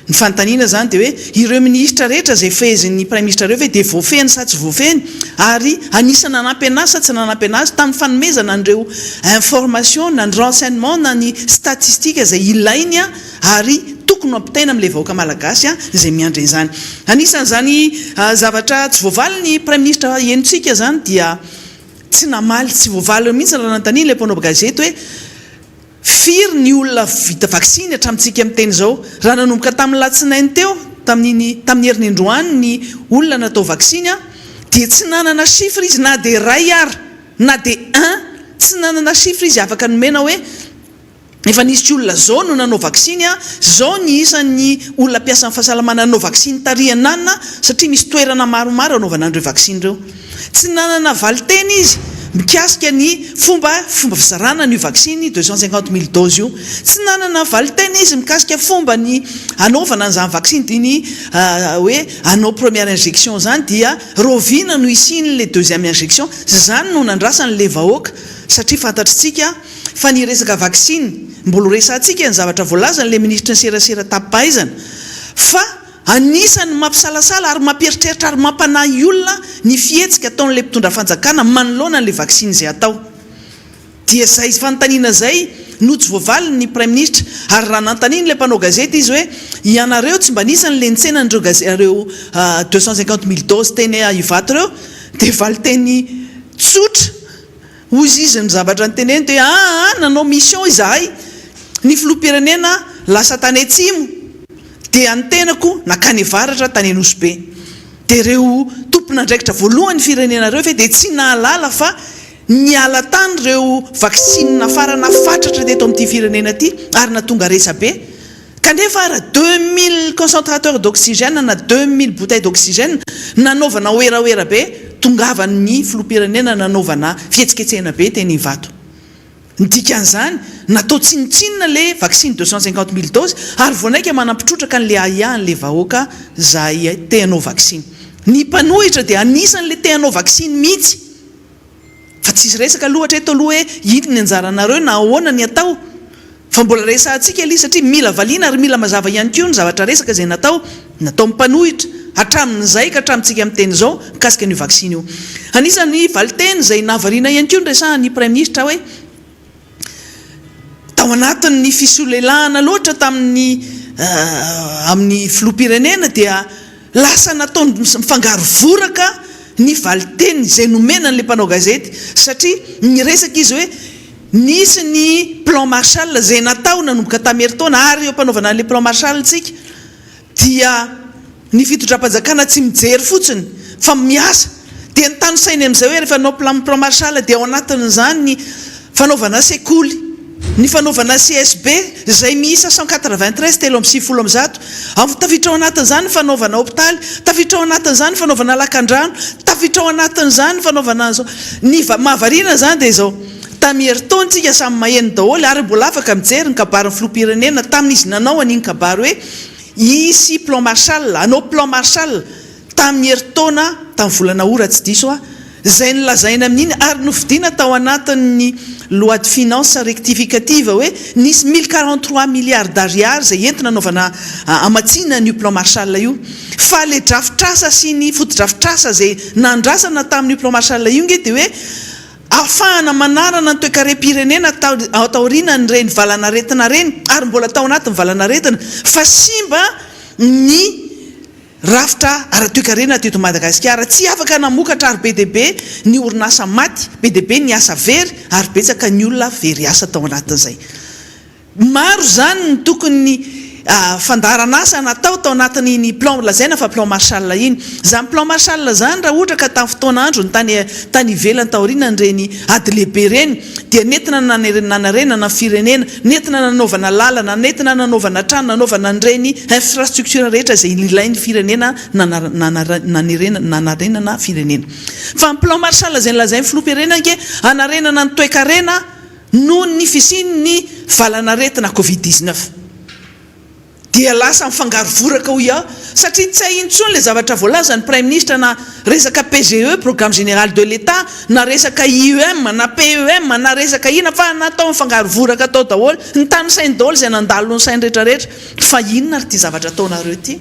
Ny fanontaniana izany dia hoe ireo minisitra rehetra izay fehezin'ny praiminisitra ireo ve dia voafehiny sa tsy voafehiny ary anisan'ny nanampy anazy sa tsy nanampy anazy tamin'ny fanomezana an'ireo information na ny renseignement na ny statistique izay ilainy ary tokony ho ampitaina amin'ilay vahoaka malagasy izay miandry an'izany. Anisan'izany zavatra tsy voavalin'ny praiminisitra henontsika izany dia tsy namaly tsy voavaliny mihitsy raha nanontaniana ilay mpanao gazety hoe Firy ny olona vita vaksiny hatramintsika miteny izao? Raha nanomboka tamin'ny latsinainy teo, tamin'iny, tamin'ny herinendroany ny olona natao vaksiny an, dia tsy nanana chiffre izy na dia iray ara, na dia un, tsy nanana chiffre izy afaka nomena hoe efa nisy olona zao no nanao vaksiny an, zao ny isan'ny olona mpiasan'ny fahasalamana nanao vaksiny tary ananona satria misy toerana maromaro anaovana an'ireo vaksiny ireo. Tsy nanana valinteny izy mikasika ny fomba fomba fizarana an'io vaksiny 250 000 doses io. Tsy nanana valinteny izy mikasika fomba ny hanaovana an'izany vaksiny dia ny hoe hanao première injection izany dia rahoviana no hisian'ilay deuxième injection. Izany no nandrasan'ilay vahoaka satria fantatr'tsika fa ny resaka vaksiny mbola ho resahantsika ny zavatra voalazan'ilay minisitry ny serasera tapaizana fa Anisan'ny mampisalasala ary mampieritreritra ary mampanahy olona ny fihetsika ataon'ilay mpitondra fanjakana manoloana an'ilay vaksiny izay atao. Dia izay fanontaniana izay no tsy voavalin'ny praiminisitra ary raha nanontanian'ilay mpanao gazety izy hoe ianareo tsy mba anisan'ilay nitsena an'ireo gaze ireo 250 000 doses teny Ivato ireo dia valinteny tsotra hoy izy ny zavatra noteneniny dia hoe aa nanao mission izahay ny filoham-pirenena lasa tany atsimo Dia ny tenako nankany avaratra tany Nosy Be. Dia ireo tompon'andraikitra voalohany firenena ireo ve dia tsy nahalala fa niala tany ireo vaksiny nafarana fatratra teto amin'ity firenena ity ary nahatonga resa-be? Kanefa ara 2000 concentrateurs d'oxygène na 2000 bouteilles d'oxygène nanaovana werawera be tongavan'ny filoham-pirenena nanaovana fihetsiketsehana be teny Ivato. Ny dikan'izany, natao tsinontsinona le vaksiny 250 000 doses ary vao naika manampitrotraka an'le ahiahin'le vahoaka zay te hanao vaksiny. Ny mpanohitra dia anisan'le te hanao vaksiny mihitsy. Fa tsisy resaka aloha hatreto aloha hoe inona ny anjaranareo na ahoana ny atao. Fa mbola resahantsika aloha satria mila valiana ary mila mazava ihany koa ny zavatra resaka izay natao, nataon'ny mpanohitra hatramin'izay ka hatramintsika miteny izao mikasika an'io vaksiny io. Anisan'ny valinteny izay nahavariana ihany koa ny resahan'ny Praiminisitra hoe tao anatin'ny fisolelahana loatra tamin'ny amin'ny filoham-pirenena dia lasa nataony mifangaro voraka ny valinteny izay nomena an'ilay mpanao gazety satria niresaka izy hoe Nisy ny plan Marshall izay natao nanomboka tamin'ny herintaona ary eo am-panaovana an'ilay plan Marshall isika dia ny fitondram-panjakana tsy mijery fotsiny fa miasa. Dia ny tanisainy amin'izay hoe rehefa hanao plan plan Marshall dia ao anatin'izany ny fanaovana sekoly, ny fanaovana CSB izay miisa 193, 193, Tafiditra ao anatin'izany ny fanaovana hopitaly, tafiditra ao anatin'izany ny fanaovana lakandrano, tafiditra ao anatin'izany ny fanaovana an'izao. Ny mahavariana izany dia izao, tamin'ny herintaona isika samy maheno daholo ary mbola afaka mijery ny kabarin'ny filoham-pirenena tamin'izy nanao an'iny kabary hoe hisy plan Marshall, hanao plan Marshall. Tamin'ny herintaona, tamin'ny volana août raha tsy diso aho, izay nolazaina amin'iny ary nofidiana tao anatin'ny loi de finances rectificative hoe nisy 1043 milliards d'ariary izay entina hanaovana hamatsiana an'io plan Marshall io. Fa ilay drafitrasa sy ny fotodrafitrasa izay nandrasana tamin'io plan Marshall io nge dia hoe ahafahana manarana ny toekarem-pirenena taorianan'ireny valanaretina ireny ary mbola tao anatin'ny valanaretina fa simba ny Rafitra ara-toekarena teto Madagasikara, tsy afaka namokatra ary be dia be ny orinasa maty, be dia be ny asa very ary betsaka ny olona very asa tao anatin'izay. Maro izany ny tokony. fandaharan'asa natao tao anatin'iny plan lazaina fa plan Marshall iny. Izany plan Marshall izany raha ohatra ka tamin'ny fotoan'androny tany tany ivelany taorianan'ireny ady lehibe ireny dia nentina nanarenana ny firenena, nentina nanaovana lalana, nentina nanaovana trano, nanaovana an'ireny infrastructure rehetra izay ilain'ny firenena nanarenana firenena. Fa ny plan Marshall izay nolazain'ny filoham-pirenena ange hanarenana ny toekarena noho ny fisian'ny valanaretina covid 19. Dia lasa mifangaro voraka hoy aho satria tsy hay intsony ilay zavatra voalazan'ny Praiminisitra na resaka PGE, Programme Général de l'Etat, na resaka IEM na PEM na resaka inona fa natao mifangaro voraka tao daholo, nitanisainy daholo izay nandalo ny sainy rehetra rehetra fa inona ary ity zavatra ataonareo ity?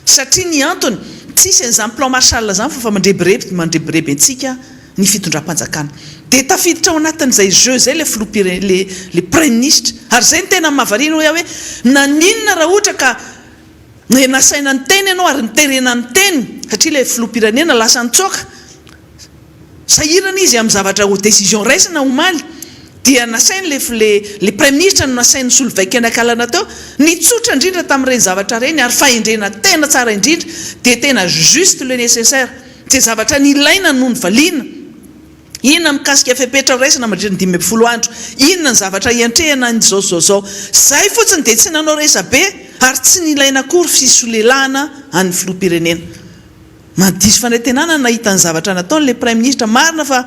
Satria ny antony, tsisy an'izany plan Marshall izany fa efa mandrebireby mandrebireby antsika ny fitondram-panjakana. Dia tafiditra ao anatin'izay jeu izay ilay filoham-pire le le praiminisitra. Ary izay no tena mahavariana hoy aho hoe naninona raha ohatra ka nasaina niteny ianao ary niterena niteny satria ilay filoham-pirenena lasa nitsoaka. Sahirana izy amin'ny zavatra ho décision raisina omaly dia nasainy le le le praiminisitra no nasainy nisolovaika niakalana teo, ny tsotra indrindra tamin'ireny zavatra ireny ary fahendrena tena tsara indrindra dia tena juste le nécessaire, izay zavatra nilaina no novaliana, inona mikasika fepetra ho raisina mandritra ny 15 andro, inona ny zavatra hiantrehana ny izao sy izao izao, izay fotsiny dia tsy nanao resabe ary tsy nilaina akory fisolelahana an'ny filoham-pirenena. Mahadiso fanantenana ny nahita ny zavatra nataony le praiminisitra, marina fa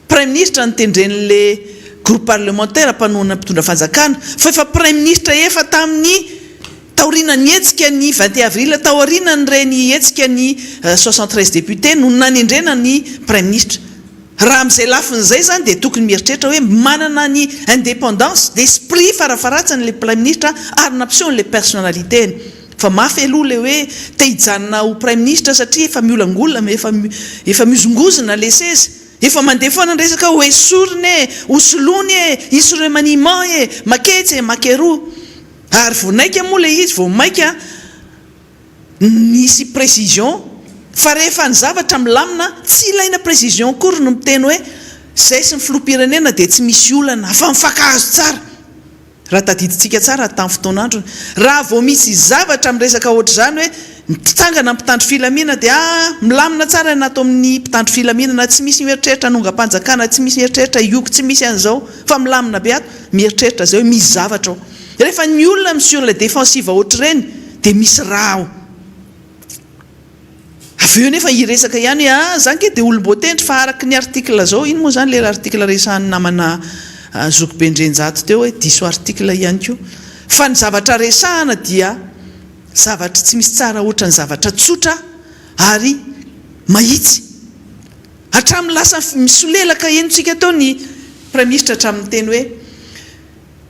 praiminisitra notendren'le groupe parlementaire mpanohana ny mpitondra fanjakana fa efa praiminisitra efa tamin'ny taorianan'ny hetsika ny 21 avril taorianan'ireny hetsika ny 73 députés no nanendrena ny praiminisitra. Raha amin'izay lafiny izay izany dia tokony mieritreritra hoe manana ny indépendance d'esprit farafaharatsiny ilay praiminisitra ary nampiseho an'ilay personnalité-ny. Fa mafy aloha ilay hoe te hijanona ho praiminisitra satria efa miolangolana, efa efa mihozongozona ilay seza. Efa mandeha foana ny resaka hoe hoesorina e, hosoloina e, hisy remaniement e, maketsy e, makeroa. Ary vao naika moa ilay izy, vao maika Nisy précision fa rehefa ny zavatra milamina tsy ilaina précision akory ny miteny hoe zay sy ny filoham-pirenena dia tsy misy olana fa mifankahazo tsara. Raha tadidintsika tsara tamin'ny fotoan'androny, raha vao misy zavatra miresaka ohatr'izany hoe mitsangana ny mpitandro filamina dia ah milamina tsara ny ato amin'ny mpitandro filaminana, tsy misy mieritreritra hanongam-panjakana, tsy misy mieritreritra hioko, tsy misy an'izao fa milamina be ato, mieritreritra zay hoe misy zavatra ao. Rehefa ny olona mi sur la défensive ohatr'ireny dia misy raha ao. Avy eo nefa hiresaka ihany hoe ah za nge dia olom-boatendry fa araka ny article zao, ino moa zany le article resahan'ny namana zokibe Ndrenjato teo hoe diso article ihany koa. Fa ny zavatra resahana dia zavatra tsy misy tsara ohatran'ny zavatra tsotra ary mahitsy. Hatramin'ny lasa misolelaka henontsika teo ny Praiminisitra hatramin'ny niteny hoe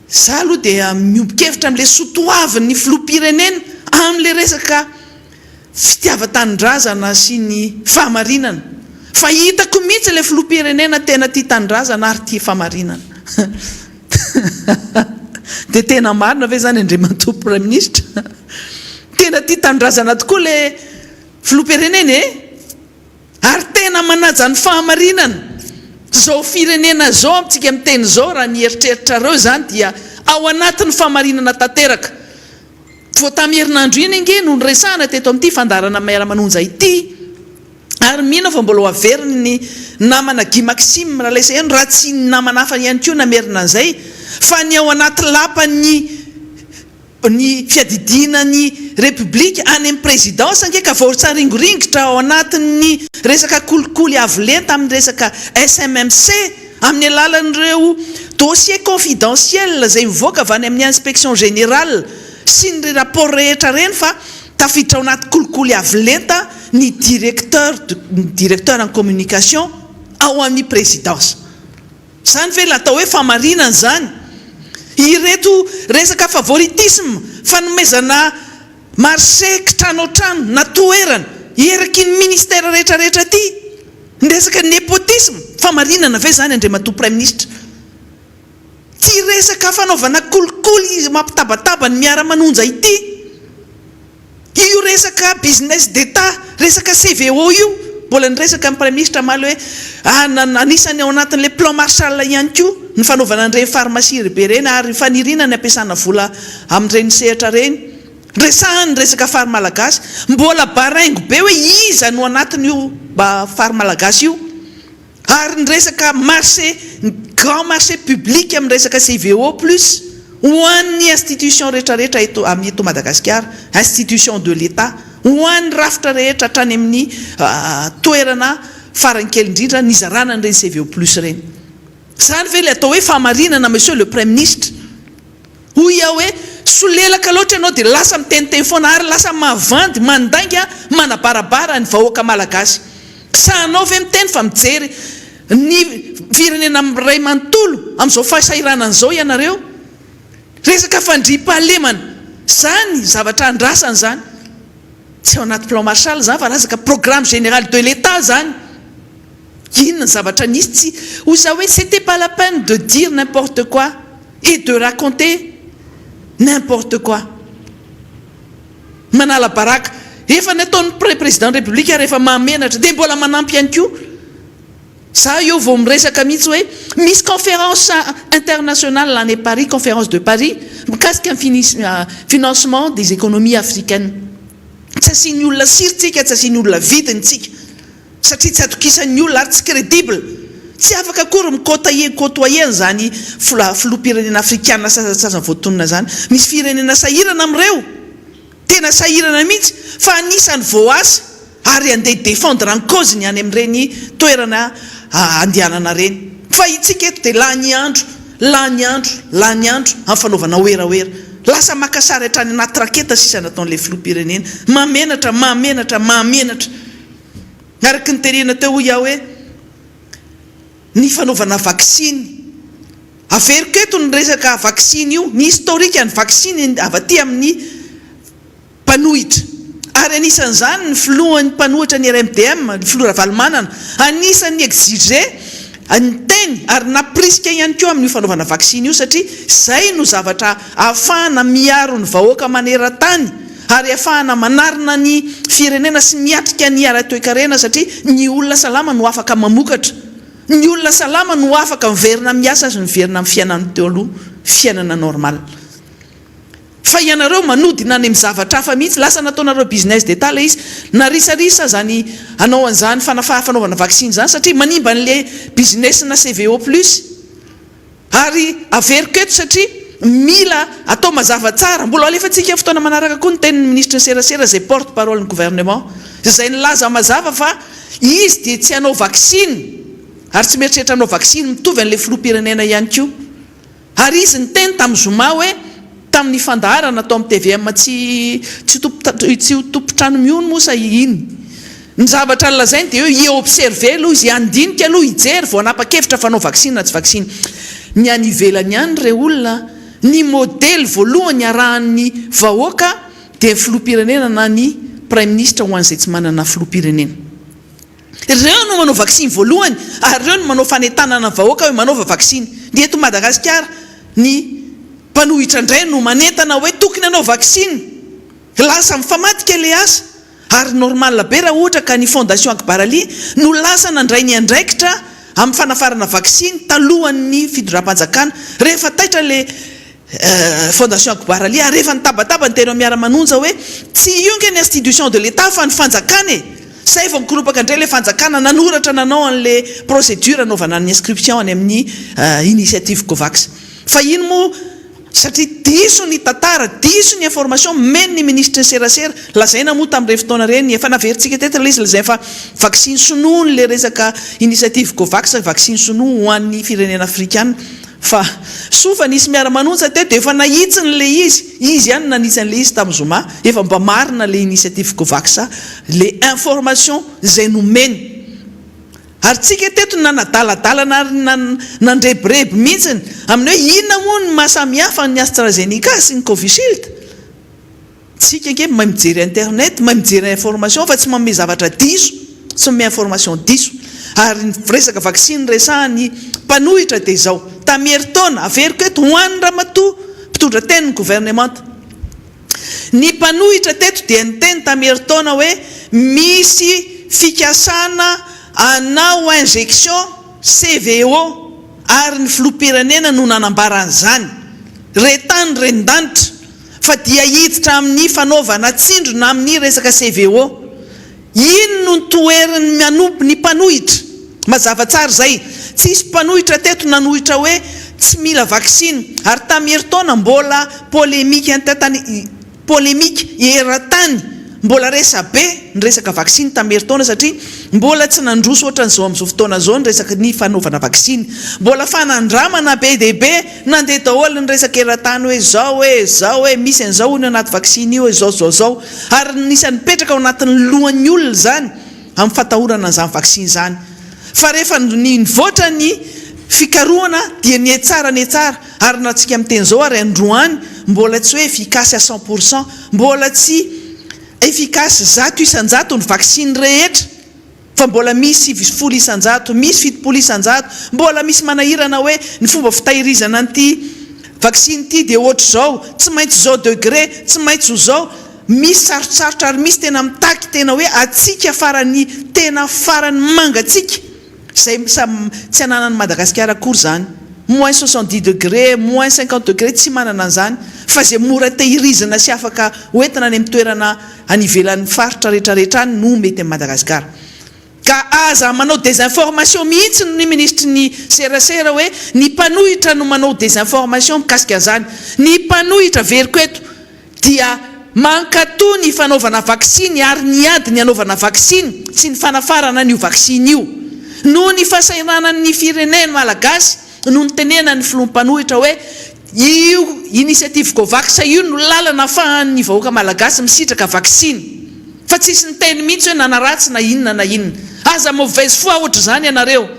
Za aloha dia miombon-kevitra amin'ilay soatoavin'ny filoham-pirenena amin'ilay resaka fitiavan-tanindrazana sy ny fahamarinana. Fa hitako mihitsy ilay filoham-pirenena tena tia tanindrazana ary tia fahamarinana. Dia tena marina ve izany Andriamatoa Praiminisitra? Tena tia tanindrazana tokoa ilay filoham-pirenena e! Ary tena manaja ny fahamarinana. Izao firenena izao amintsika miteny izao raha ny eritreritrareo izany dia ao anatin'ny fahamarinana tanteraka. Vao tamin'ny herinandro iny ange no niresahana teto amin'ity fandaharana Miara-manonja ity ary mino aho fa mbola ho averin'ny namana Guy Maxime Ralaiseheno raha tsy ny namana hafa ihany koa namerina an'izay fa ny ao anaty lapan'ny Ny fiadidiana ny Repoblika any amin'ny Présidence ange ka voatsaringoringotra ao anatin'ny resaka kolikoly avo lenta amin'ny resaka SMMC amin'ny alalan'ireo dossiers confidentiels izay mivoaka avy any amin'ny Inspection Générale sy ny rapport rehetra ireny fa tafiditra ao anaty kolikoly avo lenta ny directeur ny directeur en communication ao amin'ny Présidence. Zany ve ilay atao hoe famarinana zany? Ireto resaka favoritisme, fanomezana marché kitranoantrano na toerana eraky ny ministère rehetra rehetra aty, ny resaka nepotisme, famarinana ve zany Andriamatoa Praiminisitra? Ty resaka fanaovana kolikoly mampitabataba ny miara-manonja ity. Io resaka business d'Etat, resaka CVO io. Mbola niresaka ny Praiminisitra omaly hoe anisan'ny ao anatin'ilay plan Marshall ihany koa ny fanaovana an'ireny pharmacie be ireny ary faniriana ny hampiasana vola amin'ireny sehatra ireny. Resahany ny resaka fary malagasy. Mbola baraingo be hoe iza no anatin'io fary malagasy io. Ary ny resaka marché, ny grand marché public amin'ny resaka CVO plus ho an'ny institution rehetra rehetra eto amin'ny eto Madagasikara, institution de l'Etat, ho an'ny rafitra rehetra hatrany amin'ny toerana farany kely indrindra nizarana an'ireny CVO plus ireny. Izany ve ilay atao hoe fahamarinana Monsieur le Praiminisitra? Hoy aho hoe, solelaka loatra ianao dia lasa miteniteny foana ary lasa mavandy, mandainga, manabarabara ny vahoaka malagasy. Sahanao ve miteny fa mijery ny firenena iray manontolo amin'izao fahasahiranana izao ianareo? Resaka fandriampahalemana, izany zavatra andrasana izany. Tsy ao anaty plan Marshall izany fa resaka programme général de l'Etat izany. Inona ny zavatra nisy tsy, hoy za hoe c'était pas la peine de dire n'importe quoi et de raconter n'importe quoi. Manala baraka. Efa nataon'ny pre président république ary efa mahamenatra dia mbola manampy ihany koa. Za eo vao miresaka mihitsy hoe misy conférence internationale any Paris, conférence de Paris mikasika ny financement des économies africaines. Tsy asian'ny olona siry tsika, tsy asian'ny olona vidiny tsika. Satria tsy atokisan'ny olona ary tsy credible. Tsy afaka akory mi-cotailler, côtoyer an'izany filoham-pirenena afrikana sasantsasany voatonona izany. Misy firenena sahirana amin'ireo. Tena sahirana mihitsy. Fa anisan'ny voaasa ary handeha hi-defendre ny cause-ny any amin'ireny toerana andehanana ireny. Fa itsika eto dia lany andro, lany andro, lany andro amin'ny fanaovana werawera. Lasa maka sary hatrany anaty raketa sisa nataon'ilay filoham-pirenena. Mahamenatra, mahamenatra, mahamenatra. Araka ny tenenina teo hoy aho hoe ny fanaovana vaksiny, averiko eto ny resaka vaksiny io, ny historique ny vaksiny avy aty amin'ny mpanohitra ary anisan'izany ny filohan'ny mpanohitra ny RMDM, ny filoha Ravalomanana, anisan'ny exiger niteny ary nampirisika ihany koa amin'io fanaovana vaksiny io satria izay no zavatra ahafahana miaro ny vahoaka maneran-tany ary ahafahana manarina ny firenena sy miatrika ny ara-toekarena satria ny olona salama no afaka mamokatra, ny olona salama no afaka miverina miasa sy miverina amin'ny fiainany teo aloha, fiainana normal. Fa ianareo manodina any amin'ny zavatra hafa mihitsy, lasa nataonareo business d'etat ilay izy, narisarisa izany hanao an'izany fanafaha fanaovana vaksiny izany satria manimba an'ilay business-na CVO plus. Ary averiko eto satria mila atao mazava tsara, mbola alefantsika amin'ny fotoana manaraka koa ny tenin'ny minisitry ny serasera izay porte parole ny gouvernement izay nilaza mazava fa izy dia tsy hanao vaksiny ary tsy mieritreritra hanao vaksiny mitovy an'ilay filoham-pirenena ihany koa. Ary izy niteny tamin'ny zoma hoe tamin'ny fandaharana tao amin'ny tvm tsy tsy tsy ho tompon-trano mihono moa sa iny. Ny zavatra nolazainy dia hoe hi-observer aloha izy, handinika aloha, hijery vao hanapa-kevitra fa hanao vaksiny na tsy vaksiny. Ny any ivelany ihany re olona, ny modely voalohany arahan'ny vahoaka dia ny filoham-pirenena na ny praiminisitra ho an'izay tsy manana filoham-pirenena. Ireo no manao vaksiny voalohany ary ireo no manao fanentanana ny vahoaka hoe manaova vaksiny. Ny eto Madagasikara, ny mpanohitra indray no manentana hoe tokony hanao vaksiny. Lasa mifamadika ilay asa. Ary normal be raha ohatra ka ny Fondation Akbar Ali no lasa nandray ny andraikitra amin'ny fanafarana vaksiny talohan'ny fitondram-panjakana. Rehefa taitra ilay Fondation Akbar Ali ary efa nitabataba ny teny ao Miara-manonja hoe tsy io nge ny institution de l'Etat fa ny fanjakana e! Zay vao nikoropaka indray ilay fanjakana nanoratra nanao an'ilay procédure hanaovana ny inscription any amin'ny initiative Covax. Fa iny moa Satria diso ny tantara, diso ny information nomen'ny minisitry ny serasera, lazaina moa tamin'ireny fotoana ireny, efa naverintsika teto ilay izy, lazainy fa vaksiny sinoa ilay resaka initiative Covax, vaksiny sinoa ho an'ny firenena afrikana, fa soa fa nisy miara-manonja teto dia efa nahitsiny ilay izy, izy ihany no nanitsy an'ilay izy tamin'ny zoma, efa mba marina ilay initiative Covax, ilay information izay nomeny. Ary tsika teto nanadaladalana ary nandrebireby mihitsiny amin'ny hoe inona moa ny maha samihafa ny AstraZeneca sy ny Covishield? Tsika ange mahay mijery internet, mahay mijery information fa tsy manome zavatra diso, tsy manome information diso. Ary ny resaka vaksiny resahan'ny mpanohitra dia izao, tamin'ny herintaona, averiko eto ho an'ny ramatoa mpitondra tenin'ny governemanta, Ny mpanohitra teto dia niteny tamin'ny herintaona hoe misy. fikasana hanao injection CVO ary ny filoham-pirenena no nanambara an'izany. Re tany ren-danitra fa dia hiditra amin'ny fanaovana tsindrona amin'ny resaka CVO. Iny no toherin'ny manompo ny mpanohitra. Mazava tsara izay. Tsisy mpanohitra teto nanohitra hoe tsy mila vaksiny. Ary tamin'ny herintaona mbola polémique tany polémique eran-tany, mbola resabe ny resaka vaksiny tamin'ny herintaona satria mbola tsy nandroso ohatran'izao amin'izao fotoana izao ny resaka ny fanaovana vaksiny. Mbola fanandramana be dia be nandeha daholo ny resaka eran-tany hoe izao e, izao e, misy an'izao hono anaty vaksiny io e, izao izao izao. Ary anisan'ny mipetraka ao anatin'ny lohan'ny olona izany amin'ny fatahorana an'izany vaksiny izany. Fa rehefa nivoatra ny fikarohana dia nihatsara nihatsara ary na tsika miteny izao ary androany mbola tsy hoe efficace à 100%, mbola tsy efficace 100% ny vaksiny rehetra. Fa mbola misy 90%, misy 70%, mbola misy manahirana hoe ny fomba fitahirizana an'ity vaksiny ity dia ohatr'izao, tsy maintsy izao degré, tsy maintsy ho izao. Misy sarotsarotra ary misy tena mitaky tena hoe hatsiaka farany tena farany mangatsiaka izay tsy ananan'i Madagasikara akory izany. Moins 70 degré, moins 50 degré tsy manana an'izany fa izay mora tehirizina sy afaka hoentina any amin'ny toerana any ivelan'ny faritra rehetra rehetra any no mety amin'i Madagasikara. Ka aza manao désinformation mihitsy ny minisitry ny serasera hoe ny mpanohitra no manao désinformation mikasika an'izany. Ny mpanohitra, averiko eto, dia mankato ny fanaovana vaksiny ary niady ny hanaovana vaksiny sy ny fanafarana an'io vaksiny io. Noho ny fahasahiranan'ny firenena malagasy no nitenenan'ny filoha mpanohitra hoe io initiative Covax io no lalana afahan'ny vahoaka malagasy misitraka vaksiny. Fa tsisy niteny mihitsy hoe nanaratsy na inona na inona. Aza mauvaise foi ohatr'izany ianareo.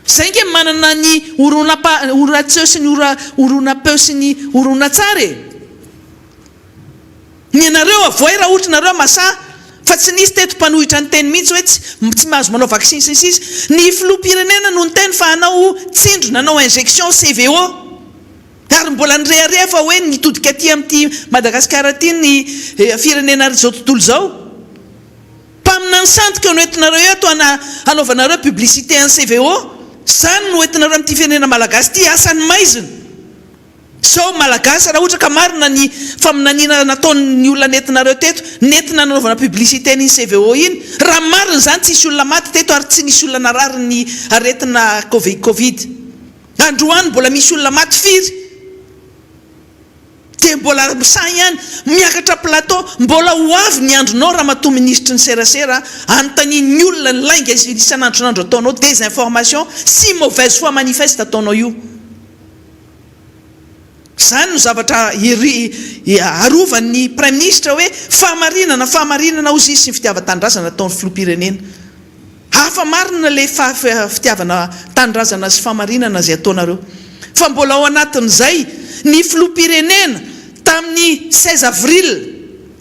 Zay nge manana ny horonam-peo sy ny horonam-peo sy ny horonantsary e! Ny anareo avoay raha ohatra nareo masaha fa tsy nisy teto mpanohitra niteny mihitsy hoe tsy tsy mahazo manao vaksiny sy ny sisa Ny filoham-pirenena no niteny fa hanao tsindrona hanao injection CVO ary mbola nirehareha fa hoe nitodika aty amin'ity Madagasikara ity ny firenena ary izao tontolo izao. Mpaminany sandoka no entinareo eto hanaovanareo publicité an'ny CVO. Izany no entinareo amin'ity firenena malagasy ity, asan'ny maizina. Sao Malagasy raha ohatra ka marina ny faminaniana nataon'ny olona nentinareo teto, nentina nanaovana publicité an'iny CVO iny, raha marina izany tsisy olona maty teto ary tsy nisy olona narary ny aretina covid. Androany mbola misy olona maty firy? Dia mbola sahy ihany miakatra plateau, mbola ho avy ny andronao ramatoa minisitry ny serasera a, anontanian'ny olona ny lainga isan'andron'andro ataonao, désinformation sy mauvaise foi manifeste ataonao io. Izany no zavatra arovan'ny Praiminisitra hoe fahamarinana, fahamarinana hozy izy sy ny fitiavan-tanindrazana ataon'ny filoham-pirenena. Hafa marina ilay fitiavana tanindrazana sy fahamarinana izay ataonareo. Fa mbola ao anatin'izay ny filoham-pirenena tamin'ny 16 avril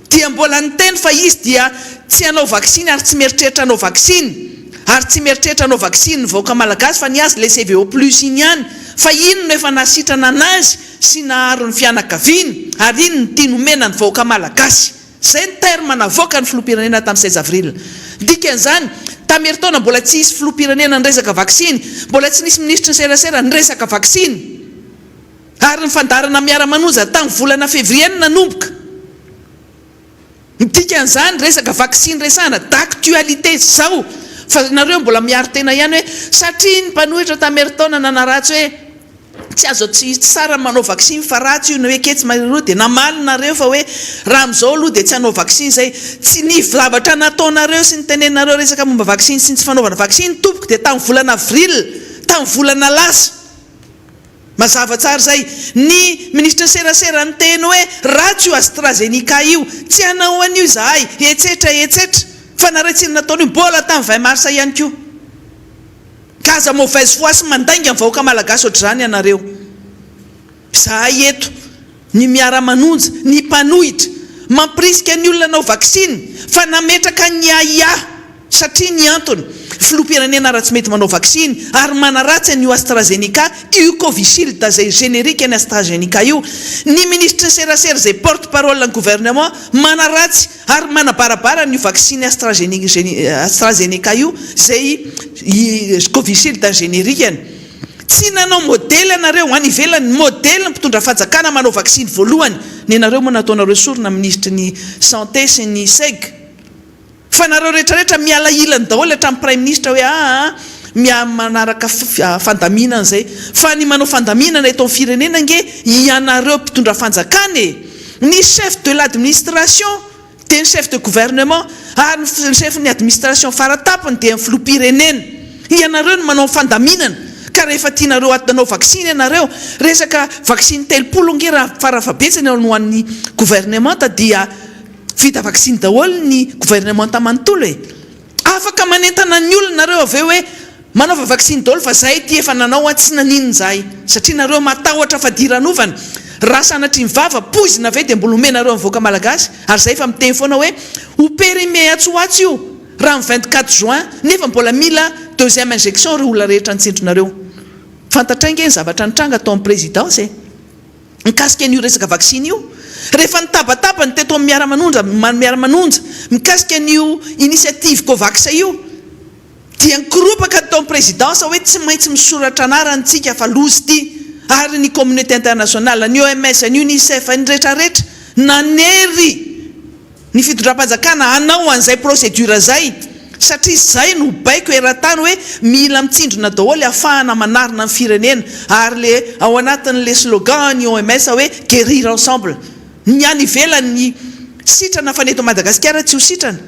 dia mbola niteny fa izy dia tsy hanao vaksiny ary tsy mieritreritra hanao vaksiny ary tsy mieritreritra hanao vaksiny ny vahoaka malagasy fa ny azy ilay CVO plus iny ihany fa iny no efa nahasitrana anazy sy naharo ny fianakaviany ary iny no tiany homena ny vahoaka malagasy. Izay ny terme navoakan'ny filoham-pirenena tamin'ny 16 avril. Dikan'izany, tamin'ny herintaona mbola tsy hisy filoham-pirenena niresaka vaksiny, mbola tsy nisy minisitry ny serasera niresaka vaksiny. Ary ny fandaharana miara-manonja tamin'ny volana février no nanomboka. Ny dikan'izany, resaka vaksiny resahana, d'actualité zao, fa nareo mbola miaro tena ihany hoe satria ny mpanohitra tamin'ny herintaona nanaratsy hoe tsy azo tsy tsara ny manao vaksiny fa ratsy io na hoe ketsy maroa dia namaly nareo fa hoe raha amin'izao aloha dia tsy hanao vaksiny izay. Tsy ny zavatra nataonareo sy niteneninareo resaka momba vaksiny sy ny tsy fanaovana vaksiny tompoko dia tamin'ny volana avril, tamin'ny volana lasa. Mazava tsara izay. Ny minisitry ny serasera niteny hoe ratsy io AstraZeneca io, tsy hanao an'io izahay, etsetra etsetra. Fa nareo tsy nataony io, mbola tamin'ny 20 mars ihany koa. Ka aza mauvaise foi sy mandainga ny vahoaka malagasy ohatr'izany ianareo. Izahay eto, ny miara-manonja, ny mpanohitra, mampirisika ny olona hanao vaksiny, fa nametraka ny ahiahy. Satria ny antony. Filoham-pirenena ara tsy mety manao vaksiny ary manaratsy an'io AstraZeneca io Covishield izay générique ny AstraZeneca io. Ny minisitry ny serasera izay porte parole ny gouvernement manaratsy ary manabarabara an'io vaksiny AstraZeneca io izay Covishield générique-ny. Tsy nanao modely ianareo any ivelany, modely ny mpitondra fanjakana manao vaksiny voalohany, nenareo moa nataonareo sorona minisitry ny santé sy ny seg. Fa nareo rehetra rehetra miala ilany daholo hatramin'ny praiminisitra hoe aa mia manaraka fandaminana izay. Fa ny manao fandaminana eto amin'ny firenena ange ianareo mpitondra fanjakana e! Ny chef de l'administration dia ny chef de gouvernement ary ny chef ny administration faratapony dia ny filoham-pirenena. Ianareo no manao fandaminana ka rehefa tianareo hanao vaksiny ianareo, resaka vaksiny 30 ange raha farafahabetsany no an'ny gouvernemanta dia Vita vaksiny daholo ny gouvernementa manontolo e! Afaka manentana ny olona nareo avy eo hoe manaova vaksiny daholo fa zahay ity efa nanao an tsy naninona zahay satria nareo matahotra fadiranovana raha sanatria ny vava poizina ve dia mbola omenareo ny vahoaka malagasy ary zahay efa miteny foana hoe ho périmé atsy ho atsy io raha ny 24 juin nefa mbola mila deuxième injection ireo olona rehetra nitsindronareo fantatray nge ny zavatra nitranga tao amin'ny présidence e! Mikasika an'io resaka vaksiny io, rehefa nitabataba ny teto amin'ny Miara-manonja, Miara-manonja, mikasika an'io initiative Covax io, dia nikoropaka ny tao amin'ny présidence hoe tsy maintsy misoratra anarana isika fa loza ity, ary ny communauté internationale, ny OMS, ny Unicef, ny retraretra, nanery. ny fitondram-panjakana hanao an'izay procédure zay satria zay no baiko eran-tany hoe mila mitsindrona daholo ahafahana manarina ny firenena ary le ao anatin'le slogan ny OMS hoe guérir ensemble ny any ivelany ny sitrana fa ny eto Madagasikara tsy ho sitrana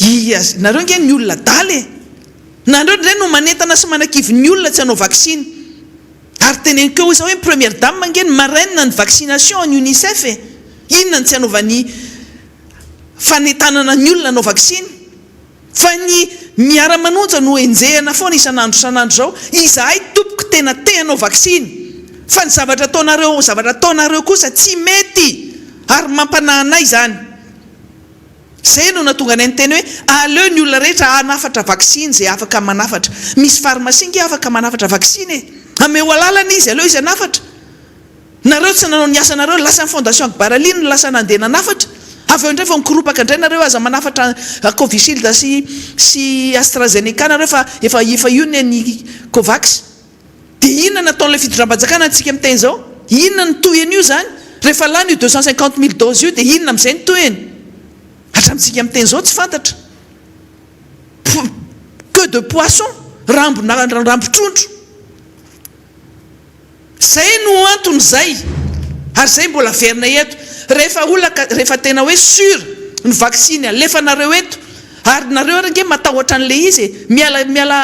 i nareo nge ny olona adala e nareo ndray no manentana sy manakivy ny olona tsy hanao vaksiny Ary teneniko eo iza hoe ny première dame ange ny marraine ny vaccination ny unicef e! Inona no tsy anaovany fanentanana ny olona hanao vaksiny? Fa ny miara manonja no enjehana foana isan'andro isan'andro izao, izahay tompoko tena te hanao vaksiny fa ny zavatra ataonareo zavatra ataonareo kosa tsy mety ary mampanahy anay izany. Zay no nahatonga anay niteny hoe aleo ny olona rehetra hanafatra vaksiny zay afaka manafatra. Misy pharmacie nge afaka manafatra vaksiny e! Ameo alalana izy, aleo izy hanafatra. Nareo tsy nanao ny asanareo, lasa ny fondation Akbaraly no lasa nandeha nanafatra. Avy eo indray vao nikoropaka indray nareo aza manafatra Covishield sy sy AstraZeneca nareo fa efa efa io ny an'i Covax. Dia inona no ataon'ilay fitondram-panjakana antsika miteny izao? Inona no tohiny io izany? Rehefa lany io 250 mille doses io dia inona amin'izay no tohiny? Hatramintsika miteny izao tsy fantatra. Queue de poisson, rambona rambon-trondro. Izay no antony izay. Ary izay mbola averina eto. Rehefa olona ka, rehefa tena hoe sûr ny vaksiny alefanareo eto, ary nareo ary ange matahotra an'ilay izy e, miala miala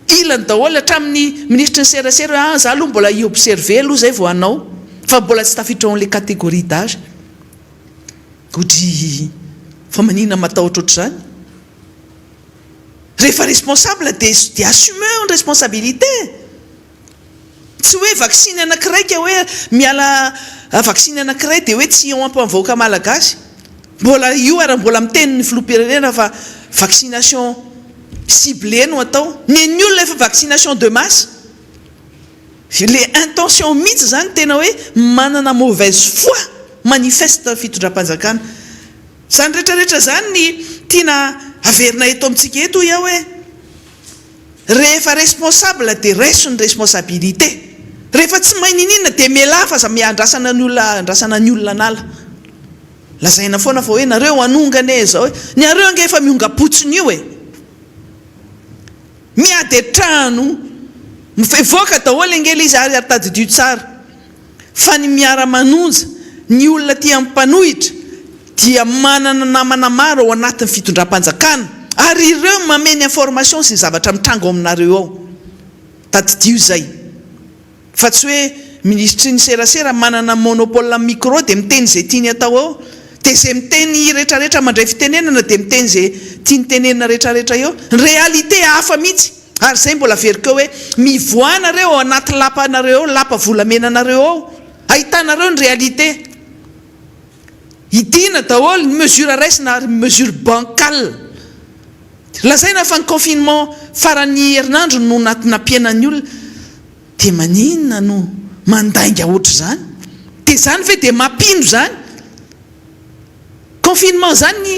Ilany daholo hatramin'ny minisitry ny serasera hoe ah za aloha mbola hi observer aloha zay vao hanao fa mbola tsy tafiditra ao amin'ilay catégorie d'âge. Odryy fa maninona matahotra ohatr'izany? Rehefa responsable dia dia assumeo ny responsabilité. Tsy hoe vaksiny anankiray ka hoe miala vaksiny anankiray dia hoe tsy eo ampy vahoaka malagasy. Mbola io ary mbola miteny ny filoham-pirenena fa vaccination ciblée no atao. Ny an'ny olona efa vaccination de masse. Le intention mihitsy izany tena hoe manana mauvaise foi manifeste fitondram-panjakana. Izany rehetra rehetra izany ny tiana averina eto amintsika eto hoy aho hoe. Rehefa responsable dia raiso ny responsabilité. Rehefa tsy mahay niniana dia mialà fa aza andrasana ny olona andrasana ny olona anala. Lazaina foana fa hoe nareo hanongana e zao e. Ny areo ange efa miongam-potsiny io e. Miady an-trano, mivoaka daholo ange ilay izy ary ary tadidio tsara. Fa ny miara-manonja, ny olona aty amin'ny mpanohitra dia manana namana maro ao anatin'ny fitondram-panjakana ary ireo manome ny information sy ny zavatra mitranga ao aminareo ao. Tadidio izay. Fa tsy hoe minisitry ny serasera manana monopole amin'ny micro dia miteny izay tiany atao ao. Dia izay miteny retraretra mandray fitenenana dia miteny izay tiany tenenina retraretra eo. Ny réalité hafa mihitsy. Ary izay mbola averiko eo hoe mivoaha nareo ao anaty lapa nareo ao, lapa volamena nareo ao, ahitanareo ny réalité. Hidiana daholo ny mesure raisina ary mesure bancale. Lazaina fa ny confinement faran'ny herinandro no nampiena ny olona. Dia maninona no mandainga ohatr'izany? Dia izany ve dia mampino izany? Confinement izany ny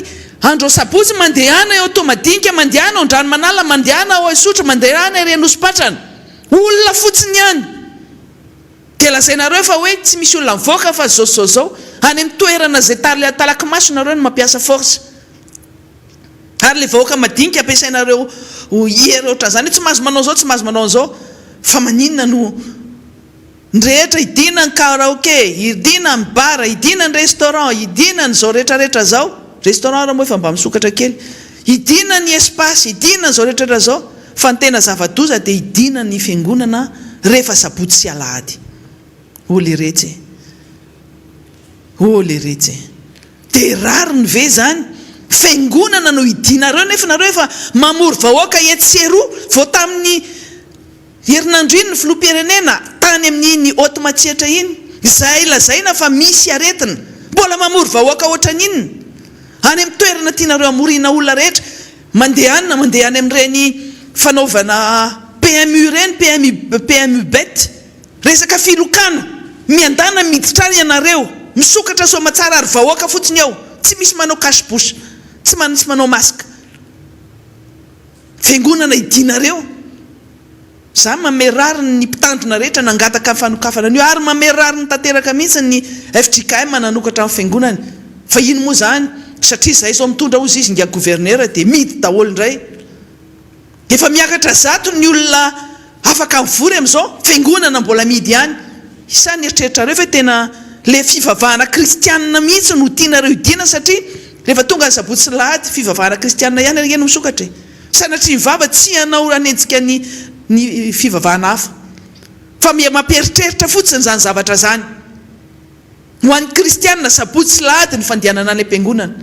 andro asabotsy mandehana eo Toamadinika, mandehana ao Andranomanalina, mandehana ao Isotry, mandehana ery Anosipatrana. Olona fotsiny ihany. Dia lazainareo fa hoe tsy misy olona mivoaka fa zao sy zao zao. Any amin'ny toerana izay talaky maso nareo no mampiasa force. Ary ilay vahoaka madinika ampiasainareo ho hery ohatran'izany hoe tsy mahazo manao izao, tsy mahazo manao an'izao. Fa maninona no ny rehetra hidiana ny karaoke, hidiana ny bar, hidiana ny restaurant, hidiana ny izao rehetra rehetra izao, restaurant ary moa efa mba misokatra kely, hidiana ny espace, hidiana izao rehetra rehetra izao, fa ny tena zava-doza dia hidiana ny fiangonana rehefa sabotsy sy alahady. Oh leretsy e! Oh leretsy e! Dia rariny ve izany? Fiangonana no hidianareo nefa nareo efa mamory vahoaka etsy sy eroa, vao tamin'ny herinandro iny ny filoham-pirenena tany amin'iny Haute Matsiatra iny, izay lazaina fa misy aretina, mbola mamory vahoaka ohatran'inona? Any amin'ny toerana tianareo hamoriana olona rehetra, mandehana mandeha any amin'ireny fanaovana PMU ireny, PMU, PMU bet. Resaka filokana, miandana miditra any ianareo, misokatra soamatsara ary vahoaka fotsiny ao, tsy misy manao cache bouche, tsy manisy manao masque. Fiangonana idinareo. Za manome rariny ny mpitandrina rehetra nangataka ny fanokafana an'io ary manome rariny tanteraka mihitsy ny fjkm nanokatra ny fiangonany. Fa ino moa zany, satria zay zao mitondra hozy izy ingahy gouverneur dia mihidy daholo indray. Efa miakatra zato ny olona afaka mivory amin'izao, fiangonana mbola mihidy ihany. Sa ny eritreritrareo ve tena le fivavahana kristianina mihitsy no tianareo hidiana satria rehefa tonga ny sabotsy sy lahady fivavahana kristianina ihany ange no misokatra e. Sanatria ny vava tsy hanao hanenjika ny ny fivavahana hafa. Fa mampieritreritra fotsiny izany zavatra izany. Ho an'ny kristiana, sabotsy sy lahady ny fandehanana any am-piangonana.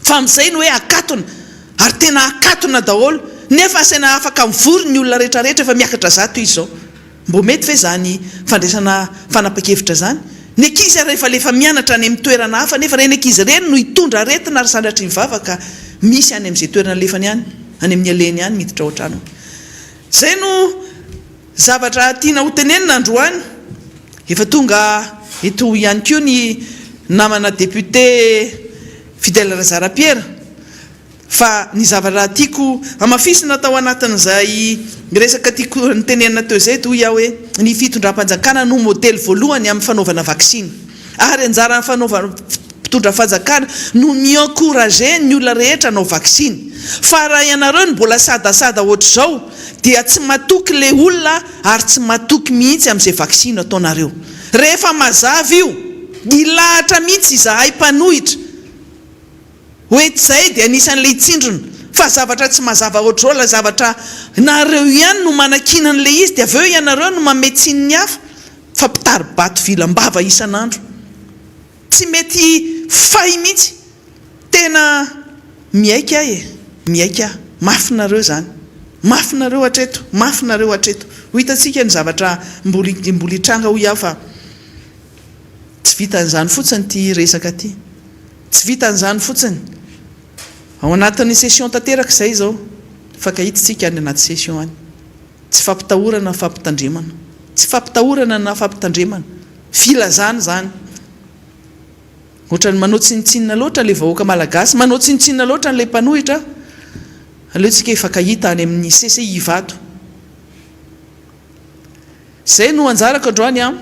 Fa amin'izay ny hoe akatona, ary tena akatona daholo, nefa asaina afaka mivory ny olona rehetra rehetra, efa miakatra zato izy izao. Mbô mety ve izany fandraisana fanapa-kevitra izany? Ny ankizy ary efa alefa mianatra any amin'ny toerana hafa, nefa ireny ankizy ireny no hitondra aretina ary sanatria mivava ka misy any amin'izay toerana alefany any, any amin'ny alehany any miditra ao an-tranony. Izay no. Zavatra tiana ho tenenina androany, efa tonga eto ihany koa ny namana député Fidèle Razarapiera, fa ny zavatra tiako hamafisina tao anatin'izay resaka tiako notenenina teo izay dia hoy aho hoe ny fitondram-panjakana no modely voalohany amin'ny fanaovana vaksiny ary anjaran'ny fanaovana mpitondra fanjakana no mi-encourager ny olona rehetra hanao vaksiny fa raha ianareo no mbola sadasada ohatr'izao dia tsy matoky le olona ary tsy matoky mihitsy amin'izay vaksiny ataonareo. Rehefa mazava io, hilahatra mihitsy izahay mpanohitra hoe zay dia anisan'le hitsindrona fa zavatra tsy mazava ohatr'izao ilay zavatra nareo ihany no manakiana an'le izy dia avy eo ianareo no manome tsiny ny hafa fa mpitari-bato vilam-bava isan'andro. Tsy mety fay mihitsy. Tena miaiky aho e! Miaiky aho. Mafy nareo izany. Mafy nareo hatreto. Mafy nareo hatreto. Ho hitantsika ny zavatra mbola mbola hitranga hoy aho fa tsy vitan'izany fotsiny ity resaka ity. Tsy vitan'izany fotsiny. Ao anatin'ny session tanteraka izay izao. Mifankahita isika any anaty session any. Tsy fampitahorana fampitandremana. Tsy fampitahorana na fampitandremana. Filazana izany. Ohatran'ny manao tsinontsinona loatra ilay vahoaka malagasy, manao tsinontsinona loatra an'ilay mpanohitra. Aleo tsika hifankahita any amin'ny CCI Ivato. Izay no anjarako androany an.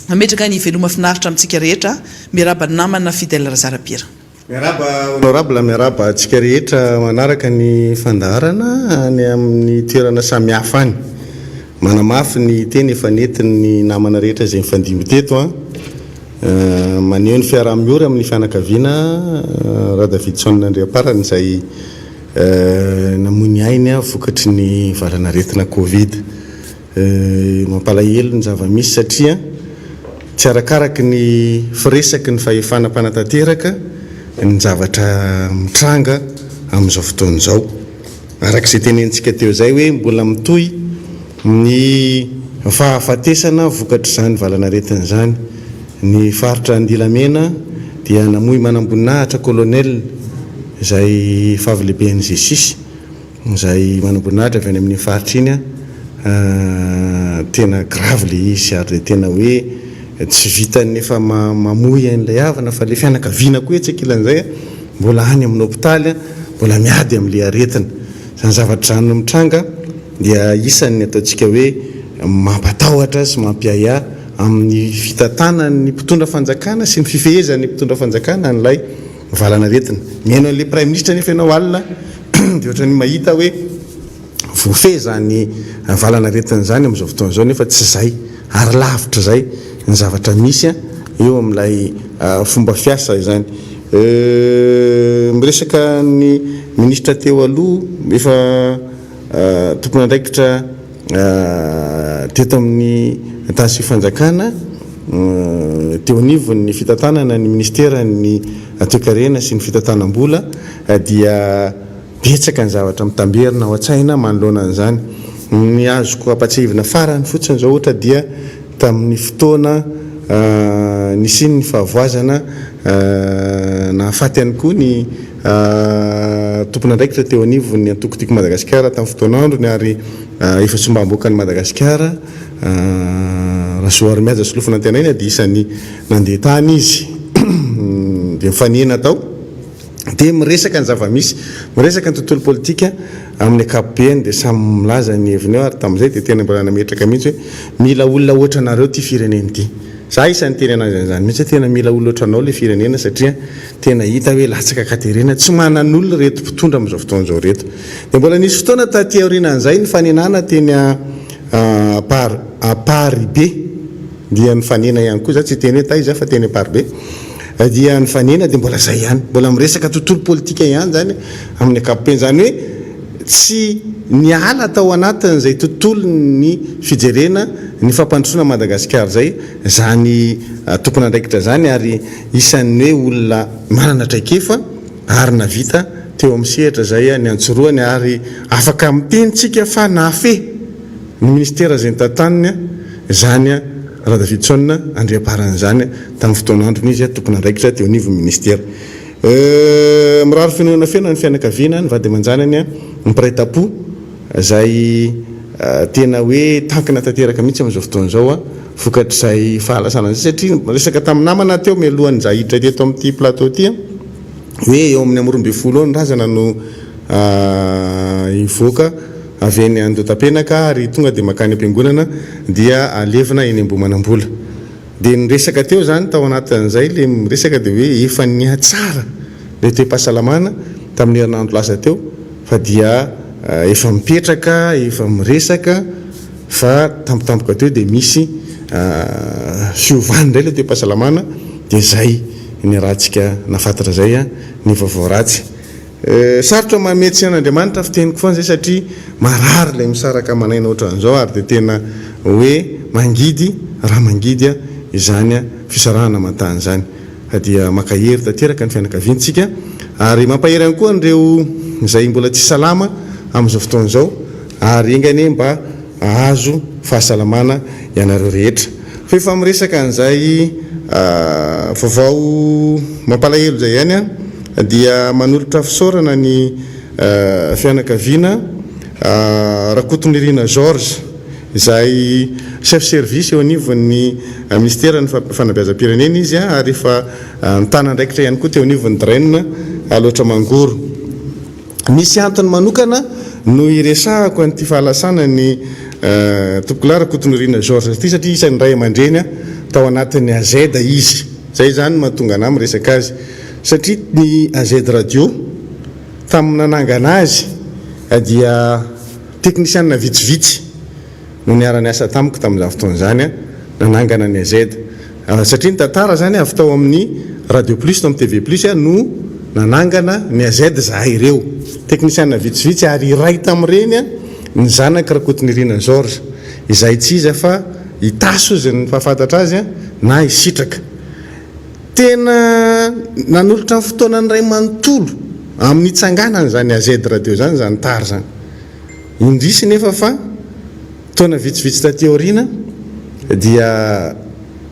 Mametraka ny veloma finaritra amintsika rehetra. Miarahaba ny namana Fidèle Razarapiera. Miarahaba Honorable, miarahaba antsika rehetra manaraka ny fandaharana any amin'ny toerana samihafa any. Manamafy ny teny efa nentin'ny namana rehetra izay nifandimby teto an. Maneho ny fiaraha-miory amin'ny fianakaviana Radavidson Andriamparany izay namoy ny ainy vokatry ny valan'aretina Covid. Mampalahelo ny zava-misy satria tsy arakaraky ny firesaky ny fahefana mpanatanteraka ny zavatra mitranga amin'izao fotoana izao. Araka izay tenenintsika teo izay hoe mbola mitohy ny fahafatesana vokatr'izany valan'aretina izany. Ny faritra Andilamena dia namoy manamboninahitra colonel. izay favy lehiben'ny G-six izay manamboninahitra avy any amin'iny faritra iny tena grave ilay izy ary dia tena hoe tsy vitan'ny efa mamoy an'ilay havana fa ilay fianakaviana koa etsy ankilan'izay mbola any amin'ny hopitaly mbola miady amin'ilay aretina. Izany zavatra izany no mitranga dia isan'ny ataontsika hoe mampatahotra sy mampiahiahy amin'ny fitantanan'ny mpitondra fanjakana sy ny fifehezan'ny mpitondra fanjakana an'ilay valanaretina. Mihaino an'ilay praiminisitra anefa ianao alina dia ohatran'ny mahita hoe voafehy izany valanaretina izany amin'izao fotoana izao nefa tsy izay ary lavitra izay ny zavatra misy eo amin'ilay fomba fiasa izany. Miresaka ny minisitra teo aloha efa tompon'andraikitra teto amin'ny tany sy fanjakana teo anivon'ny fitantanana ny minisiteran'ny toekarena sy ny fitantanam-bola dia betsaka ny zavatra mitamberina ao an-tsaina manoloana an'izany. Ny azoko ampatsiahivina farany fotsiny izao ohatra dia tamin'ny fotoana nisian'ny fahavoazana nahafaty ihany koa ny tompon'andraikitra teo anivon'ny antoko Tiako Madagasikara tamin'ny fotoan'androny ary efa solombavambahoakan'i Madagasikara, Rasoarimihaja Solofonantenaina dia isan'ny nandeha tany izy dia nifanena tao dia miresaka ny zava-misy, miresaka ny tontolo politika amin'ny ankapobeny dia samy milaza ny heviny eo ary tamin'izay dia tena mbola nametraka mihitsy hoe mila olona ohatranareo ity firenena ity. Za isan'ny niteny anazy an'izany mihitsy hoe tena mila olona ohatranao ilay firenena satria tena hita hoe latsaka an-katerena, tsy manan'olona ireto mpitondra amin'izao fotoana izao ireto. Dia mbola nisy fotoana taty aorianan'izay nifanenana teny Amparibe dia nifanena ihany koa, za tsy hiteny hoe taiza fa teny Amparibe dia nifanena dia mbola zay ihany, mbola miresaka tontolo politika ihany zany amin'ny ankapobeny, zany hoe tsy niala tao anatin'izay tontolon'ny fijerena ny fampandrosoana an'i Madagasikara izay izany tompon'andraikitra izany ary isan'ny hoe olona manana traikefa ary navita teo amin'ny sehatra izay niantsorohany ary afaka miteny tsika fa nahafehy ny minisitera izay notantaniny izany Radavidson Andriamparany izany tamin'ny fotoan'androny izy tompon'andraikitra teo anivon'ny minisitera. Mirary finoana feno ny fianakaviana, ny vady aman-janany, ny mpiray tampo izay tena hoe tankina tanteraka mihitsy amin'izao fotoana izao vokatr'izay fahalasana izay satria niresaka tamin'ny namana aho teo mialohan'ny za hiditra teto amin'ity plateau ity hoe eo amin'ny amin'ny 12 eo ny razana no hivoaka avy eny Andohatapenaka ary tonga dia mankany am-piangonana dia alevina eny Ambohimanambola. Dia niresaka teo izany tao anatin'izay ilay miresaka dia hoe efa nihatsara ilay toe-pahasalamana tamin'ny herinandro lasa teo fa dia efa mipetraka, efa miresaka fa tampotampoka teo dia misy fiovany indray ilay toe-pahasalamana dia izay niarahantsika nahafantatra izay ny vaovao ratsy. Sarotra manome tsiny an'Andriamanitra fiteniko foana izay satria marary ilay misaraka aman'aina ohatran'izao ary dia tena hoe mangidy raha mangidy izany fisarahana aman-tany izany fa dia mankahery tanteraka ny fianakaviantsika ary mampahery ihany koa an'ireo izay mbola tsy salama amin'izao fotoana izao ary enga anie mba hahazo fahasalamana ianareo rehetra. Fa efa miresaka an'izay vaovao mampalahelo izay ihany aho dia manolotra fisaorana ny fianakaviana Rakotonirina Georges izay chef service eo anivon'ny minisiteran'ny fanabeazam-pirenena izy ary efa nitana andraikitra ihany koa teo anivon'ny DREN Alaotra Mangoro. Misy antony manokana no iresahako an'ity fahalasana ny Tompokolahy Rakotonirina Georges ity satria isan'ny ray aman-dreny tao anatin'ny AZ izy. Izay izany no mahatonga anah miresaka azy satria ny AZ Radio tamin'ny nanangana azy dia teknisianina vitsivitsy no niara-niasa tamiko tamin'izany fotoana izany nanangana ny AZ. Satria ny tantara izany avy tao amin'ny Radio Plus tao amin'ny TV Plus no nanangana ny AZ izahay ireo. Teknisiana vitsivitsy ary iray tamin'ireny ny zanak'i Rakotonirina Georges izay tsy iza fa i Tasy hozy ny mpahafantatra azy na i Sitraka. Tena nanolotra ny fotoanany iray manontolo amin'ny hitsanganany izany AZ Radio izany izany tary izany. Indrisy nefa fa taona vitsivitsy taty aoriana dia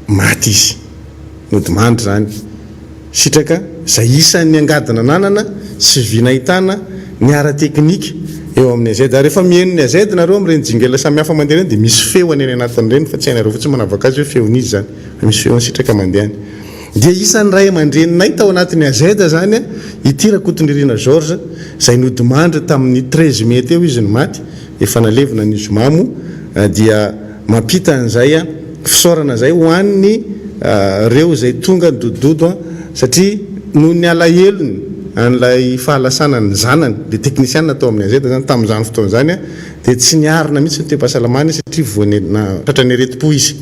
maty izy. Nodimandry izany. Sitraka izay isan'ny angady nananana sy vy nahitana ny ara-teknika eo amin'ny AZ. Ary rehefa mihaino ny AZ nareo amin'ireny jingle samihafa mandeha ireny dia misy feony any anatin'ireny fa tsy hainareo fotsiny manavaka azy hoe feon'iza izany fa misy feony sitraka mandeha any. Dia isan'ny ray aman-dreninay tao anatin'ny AZ izany ity Rakotonirina Georges izay nodimandry tamin'ny 13 mai teo izy no maty, efa nalevina ny zoma moa dia mampita an'izay fisaorana izay ho an'ny reo izay tonga nidodododo satria noho ny alahelony an'ilay fahalasanan'ny zanany, ilay teknisianina tao amin'ny AZ izany tamin'izany fotoana izany dia tsy niarina mihitsy ny toe-pahasalamany satria voan'ny tratran'ny aretim-po izy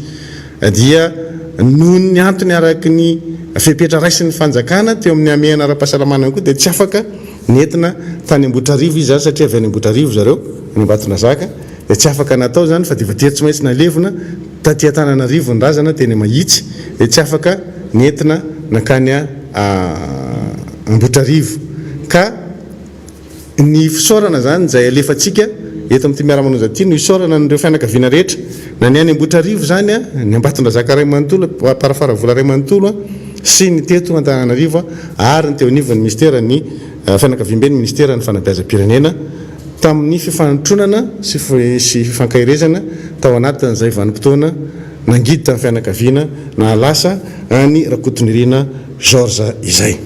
dia noho ny antony araky ny fepetra raisin'ny fanjakana teo amin'ny hamehana ara-pahasalamana ihany koa dia tsy afaka nentina tany Ambohitrarivo izy izany satria avy any Ambohitrarivo zareo, any Ambatondrazaka, dia tsy afaka natao izany fa dia voatery tsy maintsy nalevina taty Antananarivo ny razana teny Mahitsy, dia tsy afaka nentina nankany Ambohitrarivo. Ka ny fisaorana izany izay alefantsika eto amin'ity Miara-manonja ity no isaorana an'ireo fianakaviana rehetra, na ny any Ambohitrarivo izany, ny Ambatondrazaka iray manontolo, Amparafaravola iray manontolo, sy ny teto Antananarivo ary ny teo anivon'ny Minisiteran'ny Fianakaviamben'ny Minisiteran'ny Fanabeazam-pirenena tamin'ny fifanotronana sy fifankaherezana tao anatin'izay vanim-potoana nangidy tamin'ny fianakaviana nahalasa an'i Rakotonirina Georges izay.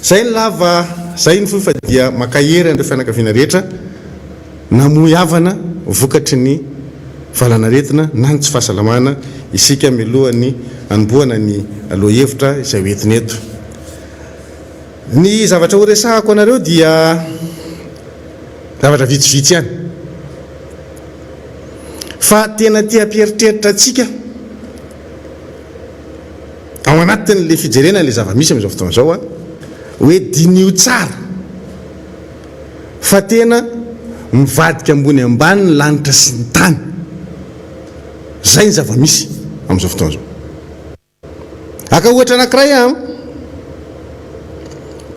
Izay ny lava, izay ny fohy fa dia mankahery an'ireo fianakaviana rehetra namoy havana vokatry ny valanaretina na ny tsy fahasalamana isika mialohan'ny hanombohana ny lohahevitra izay ho entina eto. Ny zavatra horesahako anareo dia zavatra vitsivitsy ihany fa tena te hampieritreritra antsika ao anatin'ilay fijerena ilay zava-misy amin'izao fotoana izao aho hoe diniho tsara fa tena mivadika ambony ambany ny lanitra sy ny tany. Izay ny zava-misy amin'izao fotoana izao. Haka ohatra anankiray aho,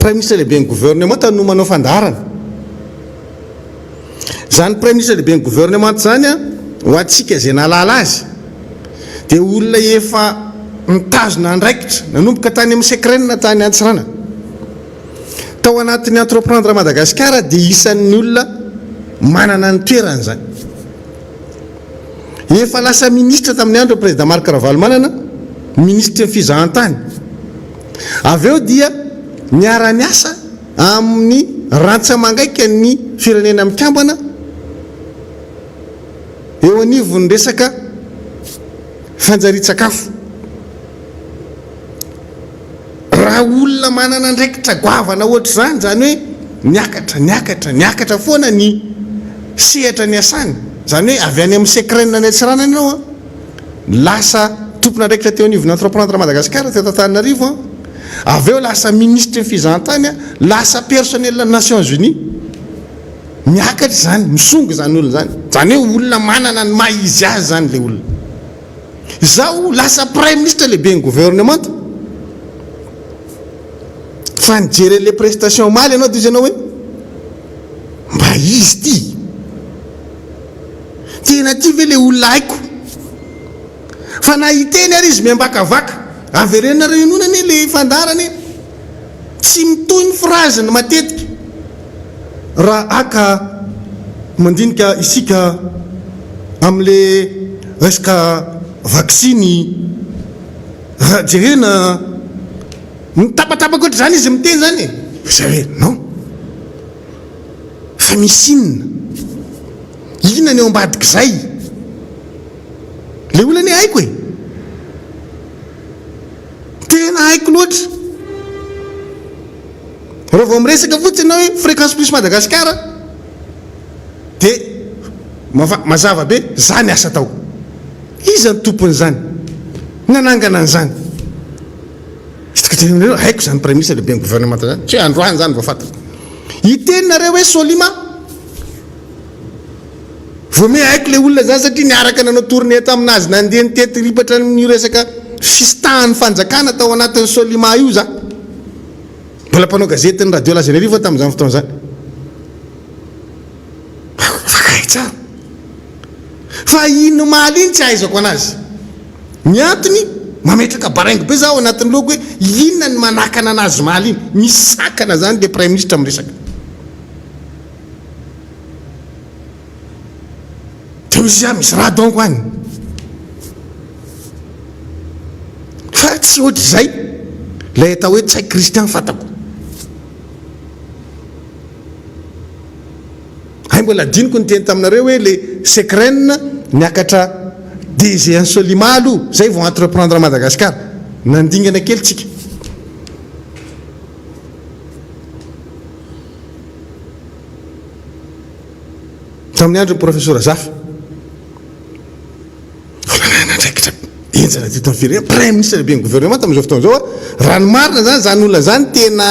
Praiminisitra lehiben'ny governemanta no manao fandaharana. Izany Praiminisitra lehiben'ny governemanta izany ho antsika izay nahalala azy dia olona efa nitazona andraikitra nanomboka tany amin'ny Secren tany Antsiranana. Tao anatin'ny Entreprendre Madagascar dia isan'ny olona manana ny toerany izany. Efa lasa minisitra tamin'ny andron'ny Président Marc Ravalomanana, minisitry ny fizahantany. Avy eo dia niara-niasa amin'ny rantsa-mangaikan'ny Firenena Mikambana eo anivon'ny resaka fanjarian-tsakafo. Raha olona manana andraikitra goavana ohatr'izany, izany hoe niakatra, niakatra, niakatra foana ny sehatra niasany, izany hoe avy any amin'ny Secren any Antsiranana ianao an, lasa tompon'andraikitra teo anivon'ny Entreprendre Madagascar teto Antananarivo an, avy eo lasa minisitry ny fizahantany an, lasa personnel Nations Unies. Miakatra izany, misongo izany olona izany. Izany hoe olona manana ny maha izy azy izany ilay olona. Izaho lasa praiminisitra lehiben'ny gouvernemanta fa nijery an'ilay prestation omaly ianao dia hozy ianao hoe mba izy ity? Tena ity ve ilay olona haiko? Fa na hiteny ary izy miambakavaka, averenareo inoana anie ilay fandaharana e! Tsy mitohy ny phrase-ny matetika raha haka mandinika isika amin'le resaka vaksiny raha jerena mitapatapaka ohatr'izany izy miteny zany e! Zay hoe non fa misy inona? Inona ny ao ambadik'izay? Le olona anie haiko e! Tena haiko loatra. Raha vao miresaka fotsiny ianao hoe Fréquence Plus Madagascar dia mazava be, za niasa tao. Iza no tompon'izany? Nanangana an'izany? Hitanareo, haiko izany Praiminisitra lehiben'ny gouvernemanta izany. Tsy hoe androany izany vao fantako. Hiteny nareo hoe Solima. Vao miha haiko ilay olona izany satria niaraka nanao tournée tamin'azy nandeha nitety ripatra amin'io resaka fisintahan'ny fanjakana tao anatin'ny Solima io za. Mbola mpanao gazetin'ny Radio Lazainarivo aho tamin'izany fotoana izany. Afaka hay tsara. Fa iny omaly iny tsy ahaizako anazy. Ny antony? Mametraka baraingo be za ao anatin'ny lohako hoe inona ny manakana anazy omaly iny? Misy sakana zany le praiminisitra miresaka. Dia hoy izy, misy raha donko any. Fa tsy ohatr'izay ilay atao hoe Ntsay Christian fantako. Hay mbola adinoko niteny taminareo hoe le Secren niakatra DG an'i Solima aloha zay vao entreprendre Madagascar. Nandingana kely tsika. Tamin'ny andron'ny Profesora Zafy. Mbola nanana andraikitra henjana teto amin'ny firenena, Praiminisitra lehiben'ny gouvernement tamin'izao fotoana izao. Raha ny marina izany, izany olona izany tena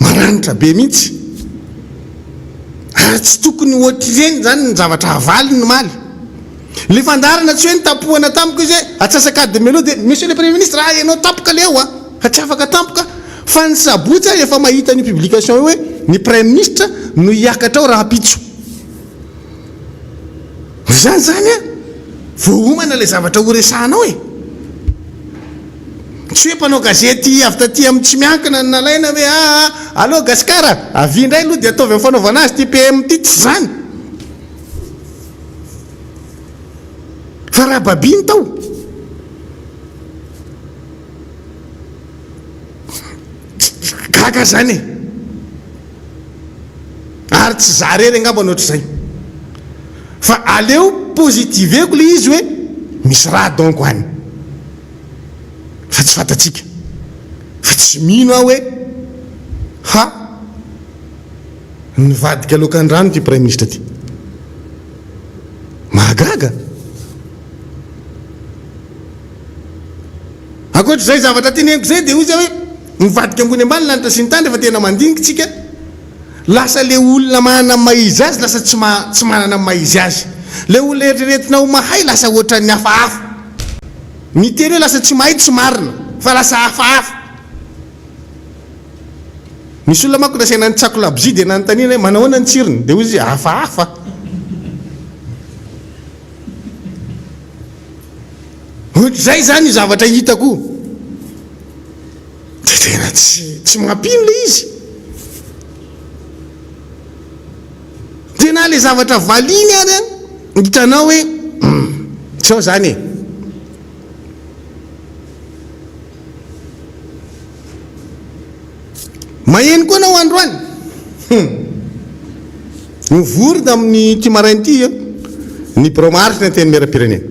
maranitra be mihitsy. Ary tsy tokony hoatr'ireny izany ny zavatra havaliny omaly. Ilay fandaharana tsy hoe nitapohana tampoka izy hoe atsasak'adiny mialoha dia Monsieur le Premier ministre, ah ianao tampoka ilay ao ah. Fa tsy afaka tampoka fa ny sabotsy aho efa mahita an'io publication io hoe ny praiminisitra no hiakatra ao rahampitso. Izany izany an! Voaomana ilay zavatra horesahanao e! Tsy hoe mpanao gazety avy taty amin'ny tsy miankina no nalaina hoe aa allo Gasikara, avia indray aloha dia ataovy amin'ny fanaovana azy ity PM ity, tsy izany. Fa raha babiny tao. Gaga zany e! Ary tsy za rery angamba no ohatr'izay. Fa aleo positiveko le izy hoe misy raha donko any. Fa tsy fantatsika. Fa tsy mino aho hoe ha nivadika lokan-drano ity praiminisitra ity. Mahagaga. Ankoatra izay zavatra teneniko izay dia hoy izy hoe mivadika ambony ambany lanitra sy ny tany rehefa tena mandinika tsika, lasa le olona manana ny maha izy azy lasa tsy tsy manana ny maha izy azy, le olona eritreretina ho mahay lasa ohatran'ny hafahafa, ny teny hoe lasa tsy mahay tsy marina fa lasa hafahafa. Nisy olona manko nasaina nitsako labozia dia nanontaniana hoe manahoana ny tsirony dia hoy izy hafahafa. Ohatr'izay izany io zavatra hitako io. Dia tena tsy tsy mampino ilay izy. Tena ilay zavatra valiany ary an, hitanao hoe hum, tsy ao izany e. Maheno koa anao androany. Hum. Nivory tamin'ity maraina ity ny birao maharitry ny Antenimierampirenena.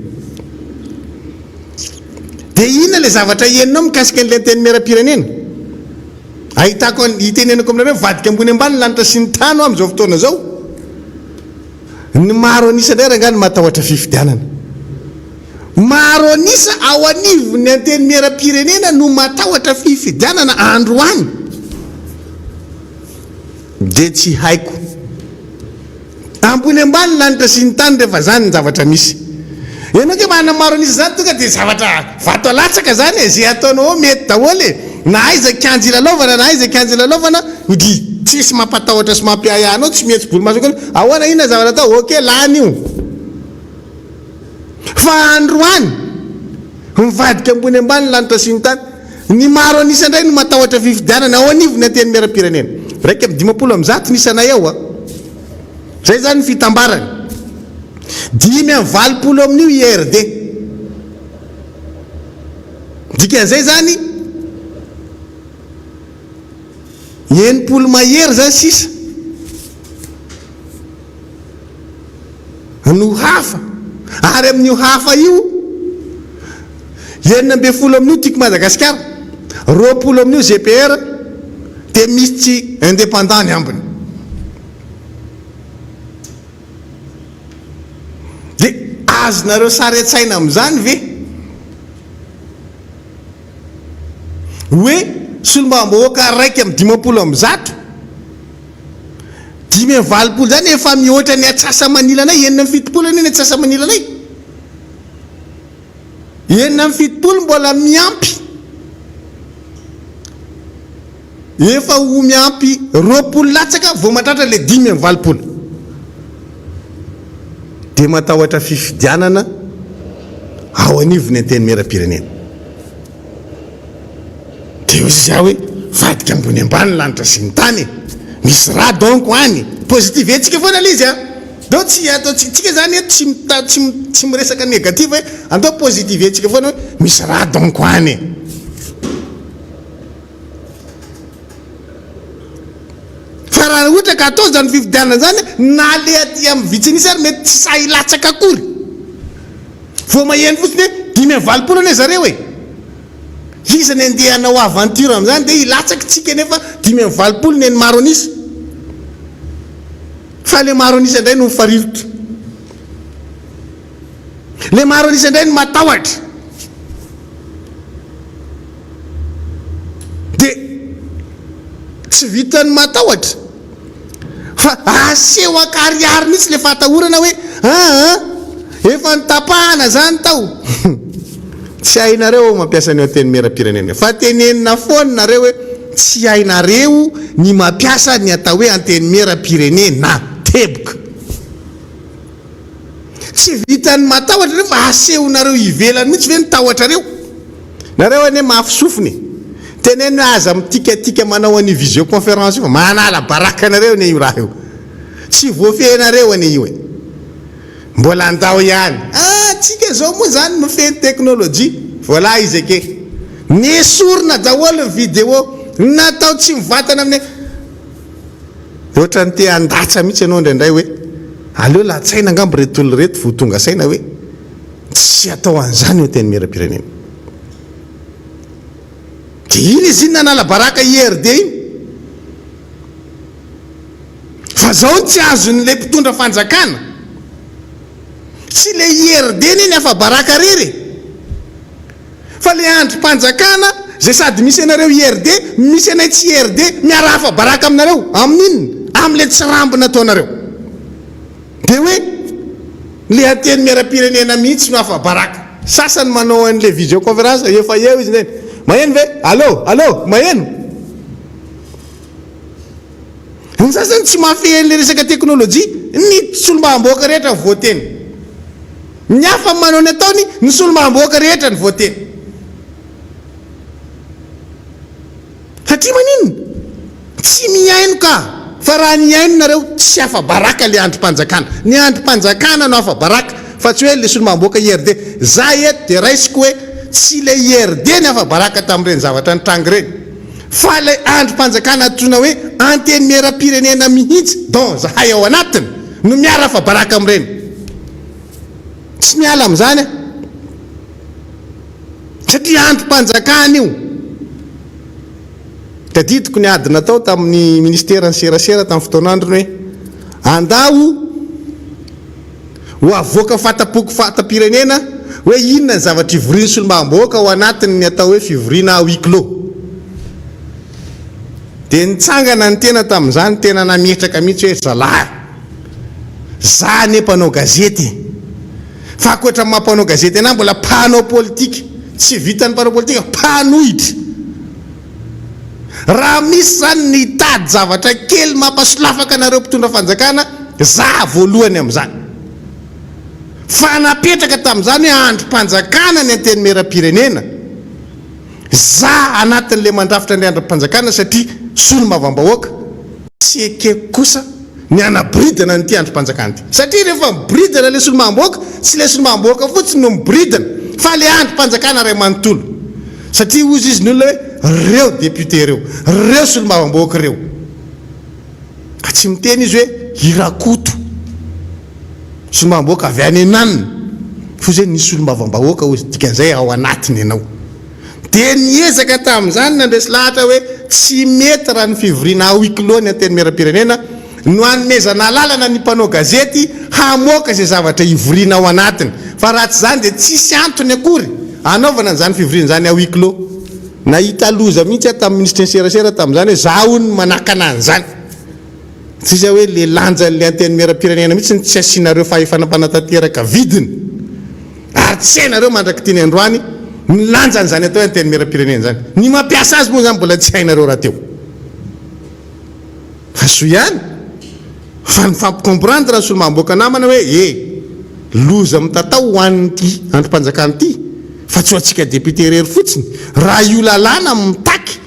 Dia inona ilay zavatra henonao mikasika an'ilay Antenimierampirenena? Ahitako an, hitenenako aminareo, mivadika ambony ambany ny lanitra sy ny tany amin'izao fotoana izao. Ny maro an'isa indray rangahy no matahotra fifidianana. Maro an'isa ao anivon'ny Antenimierampirenena no matahotra fifidianana androany. Dia tsy haiko. Ambony ambany lanitra sy ny tany rehefa zany ny zavatra misy. Ianao nge manana maro an'isa zany tonga dia zavatra vato alatsaka zany e, ze ataonao ao mety daholo e, na aiza kianja ilalaovana na aiza kianja ilalaovana ndry tsisy mampatahotra sy mampiahiahy anao, tsy mihetsi-bolomaso akory, ahoana inona zavatra atao, ok lany io. Fa androany, mivadika ambony ambany ny lanitra sy ny tany. Ny maro an'isa indray no matahotra fifidianana ao anivon'ny Antenimierampirenena. 151 ny isanay ao a! Izay izany ny fitambarany. 85 amin'io IRD. Dikan'izay izany, 60 mahery izany sisa. No hafa, ary amin'io hafa io, 16 amin'io Tiako Madagasikara, 20 amin'io GPR, dia misy tsy indépendant ny ambiny. Dia azonareo sary an-tsaina amin'izany ve hoe solombavambahoaka 151? 85 izany efa mihoatra ny atsasa-manilanay, 76 anie ny atsasa-manilanay. 76 mbola miampy, efa ho miampy 20 latsaka vao mahatratra ilay 85. Dia matahotra fifidianana ao anivon'ny Antenimierampirenena. Dia hoy izy hoe, vadika ambony ambany ny lanitra sy ny tany e! Misy raha donc any! Positiver-tsika foana ilay izy an! Ndao tsy ataontsika, tsika izany eto tsy mita, tsy, tsy miresaka négatif hoe, andao positiver-tsika foana hoe misy raha donc any e! Fa raha ohatra ka atao izany fifidianana izany, na le aty amin'ny vitsy an'isa ary mety tsy sahy hilatsaka akory. Vao maheno fotsiny hoe 85 anie zareo e! Iza ny andeha hanao aventure amin'izany dia hilatsaka tsika nefa 85 ny an'ny maro an'isa. Fa le maro an'isa indray no mifarirotra. Le maro an'isa indray no matahotra. Dia tsy vitan'ny matahotra fa aseho ankarihary mihitsy ilay fahatahorana hoe aa efa notapahana izany tao. Tsy hainareo mampiasa an'io antenimierampirenena io fa tenenina foana nareo hoe tsy hainareo ny mampiasa ny atao hoe antenimierampirenena. Teboka. Tsy vitan'ny matahotra nareo fa asehonareo ivelany mihitsy ve ny tahotrareo? Nareo anie mafy sofina e! Teneno hoe aza mitikatika manao an'io visio conférence io fa manala baraka anareo anie io raha io. Tsy voafehinareo anie io e! Mbola andao ihany. Ah, tsika zao moa zany mifehy ny teknolojia. Voilà izy ake. Nesorina daholo ny vidéo. Natao tsy mivantana amin'ny. Ohatran'ny te handatsa mihitsy ianao indraindray hoe aleo latsaina angamba ireto olona ireto vao tonga saina hoe tsy atao an'izany eo Antenimierampirenena. Dia iny izy iny nanala baraka IRD iny. Fa zao no tsy azon'ilay mpitondra fanjakana. Tsy ilay IRD anie ny afa-baraka rery e. Fa le andrim-panjakana zay sady misy anareo IRD, misy anay tsy IRD, miara afa-baraka aminareo, amin'inona? Amin'le tsirambo nataonareo. De hoe le antenimierampirenena mihitsy no afa-baraka. Sasany manao an'le visioconférence, efa eo izy neny. Maheno ve? Allô, allô, maheno? Ny sasany tsy mahafehy an'ilay resaka teknolojia, ny solombavambahoaka rehetra no voateny. Ny hafa manao ny ataony, ny solombavambahoaka rehetra no voateny. Satria maninona? Tsy mihaino ka! Fa raha nihaino nareo, tsy afa-baraka ilay andrim-panjakana. Ny andrim-panjakana no afa-baraka, fa tsy hoe ilay solombavambahoaka IRD. Za eto dia raisiko hoe tsy ilay IRD ny afa-baraka tamin'ireny zavatra nitranga ireny. Fa ilay andrim-panjakana antsoina hoe Antenimierampirenena mihitsy, dont zahay ao anatiny, no miara-afa-baraka amin'ireny. Tsy miala amin'izany aho. Satria andrim-panjakana io. Tadidiko ny ady natao tamin'ny ministeran'ny serasera tamin'ny fotoan'androny hoe andao ho avoaka fata-poko fata-pirenena hoe inona ny zavatra ivorian'ny solombavambahoaka ao anatin'ny atao hoe fivoriana à huis clos. Dia nitsangana ny tena tamin'izany, tena nametraka mihitsy hoe zalahy, za anie mpanao gazety e! Fa ankoatra ny maha mpanao gazety anah mbola mpanao politika, tsy vitan'ny mpanao politika, mpanohitra. Raha misy zany ny hitady zavatra kely mampasolafaka anareo mpitondra fanjakana, za voalohany amin'izany. Fa napetraka tamin'izany hoe andrim-panjakana ny antenimierampirenena, za anatin'le mandrafitra ny andrim-panjakana satria solombavambahoaka, tsy ekeko kosa ny hanaboridana an'ity andrim-panjakana ity. Satria rehefa miboridana ilay solombavambahoaka, tsy ilay solombavambahoaka fotsiny no miboridana fa ilay andrim-panjakana iray manontolo. Satria hozy izy ny olona hoe reo député reo, reo solombavambahoaka reo. Ka tsy miteny izy hoe i Rakoto, solombavambahoaka avy any Ananona, fa hozy hoe ny solombavambahoaka hozy, dikan'izay ao anatiny ianao. Dia niezaka tamin'izany nandresy lahatra hoe tsy mety raha ny fivoriana à huis clos ny Antenimierampirenena no hanomezana alalana ny mpanao gazety hamoaka izay zavatra ivoriana ao anatiny fa raha tsy izany dia tsisy antony akory hanaovana an'izany fivoriana izany à huis clos. Nahita loza mihitsy aho tamin'ny minisitry ny serasera tamin'izany hoe za hono no manakana an'izany. Tsisy hoe le lanjan'le Antenimierampirenena mihitsy no tsy asianareo fahefana mpanatanteraka vidiny. Ary tsy hainareo mandrak'ity ny androany ny lanjan'izany atao hoe Antenimierampirenena izany. Ny mampiasa azy moa izany mbola tsy hainareo rahateo. Fa soa ihany fa nifampi-comprendre ny solombavambahoaka namana hoe e! Loza mitatao ho an'ity andrim-panjakana ity fa tsy ho antsika député irery fotsiny raha io lalàna mitaky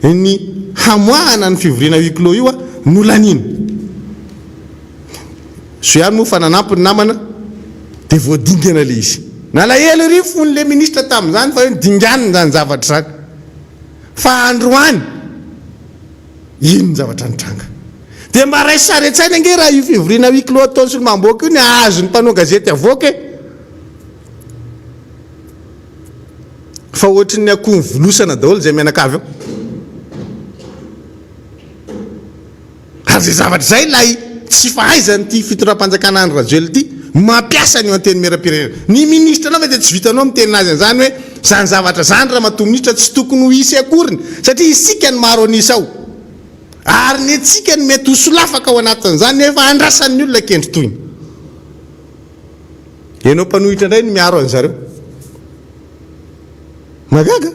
ny hamoahana ny fivoriana huis clos io no laniana. Soa ihany moa fa nanampy ny namana dia voadingana ilay izy. Nalahelo ery fon'ilay ministra tamin'izany fa hoe nodinganina izany zavatra izany. Fa androany ino ny zavatra nitranga? Dia mba raiso sary an-tsaina ange raha io fivoriana huis clos ataon'ny solombavambahoaka io ny hahazo ny mpanao gazety avoaka e! Fa ohatry ny akoho mivolosana daholo izay mianakavy ao. Ary izay zavatra izay ilay tsy fahaizan'ity fitondram-panjakana Andry Rajoelina ity mampiasa an'io Antenimierampirenena. Ny minisitra anao ve dia tsy vitanao miteny azy an'izany hoe izany zavatra izany ramatoa minisitra tsy tokony ho hisy akoriny satria isika no maro an'isa ao. Ary ny antsika no mety ho solafaka ao anatin'izany nefa andrasan'ny olona kendry tohina. Ianao mpanohitra indray no miaro an'izareo. Mahagaga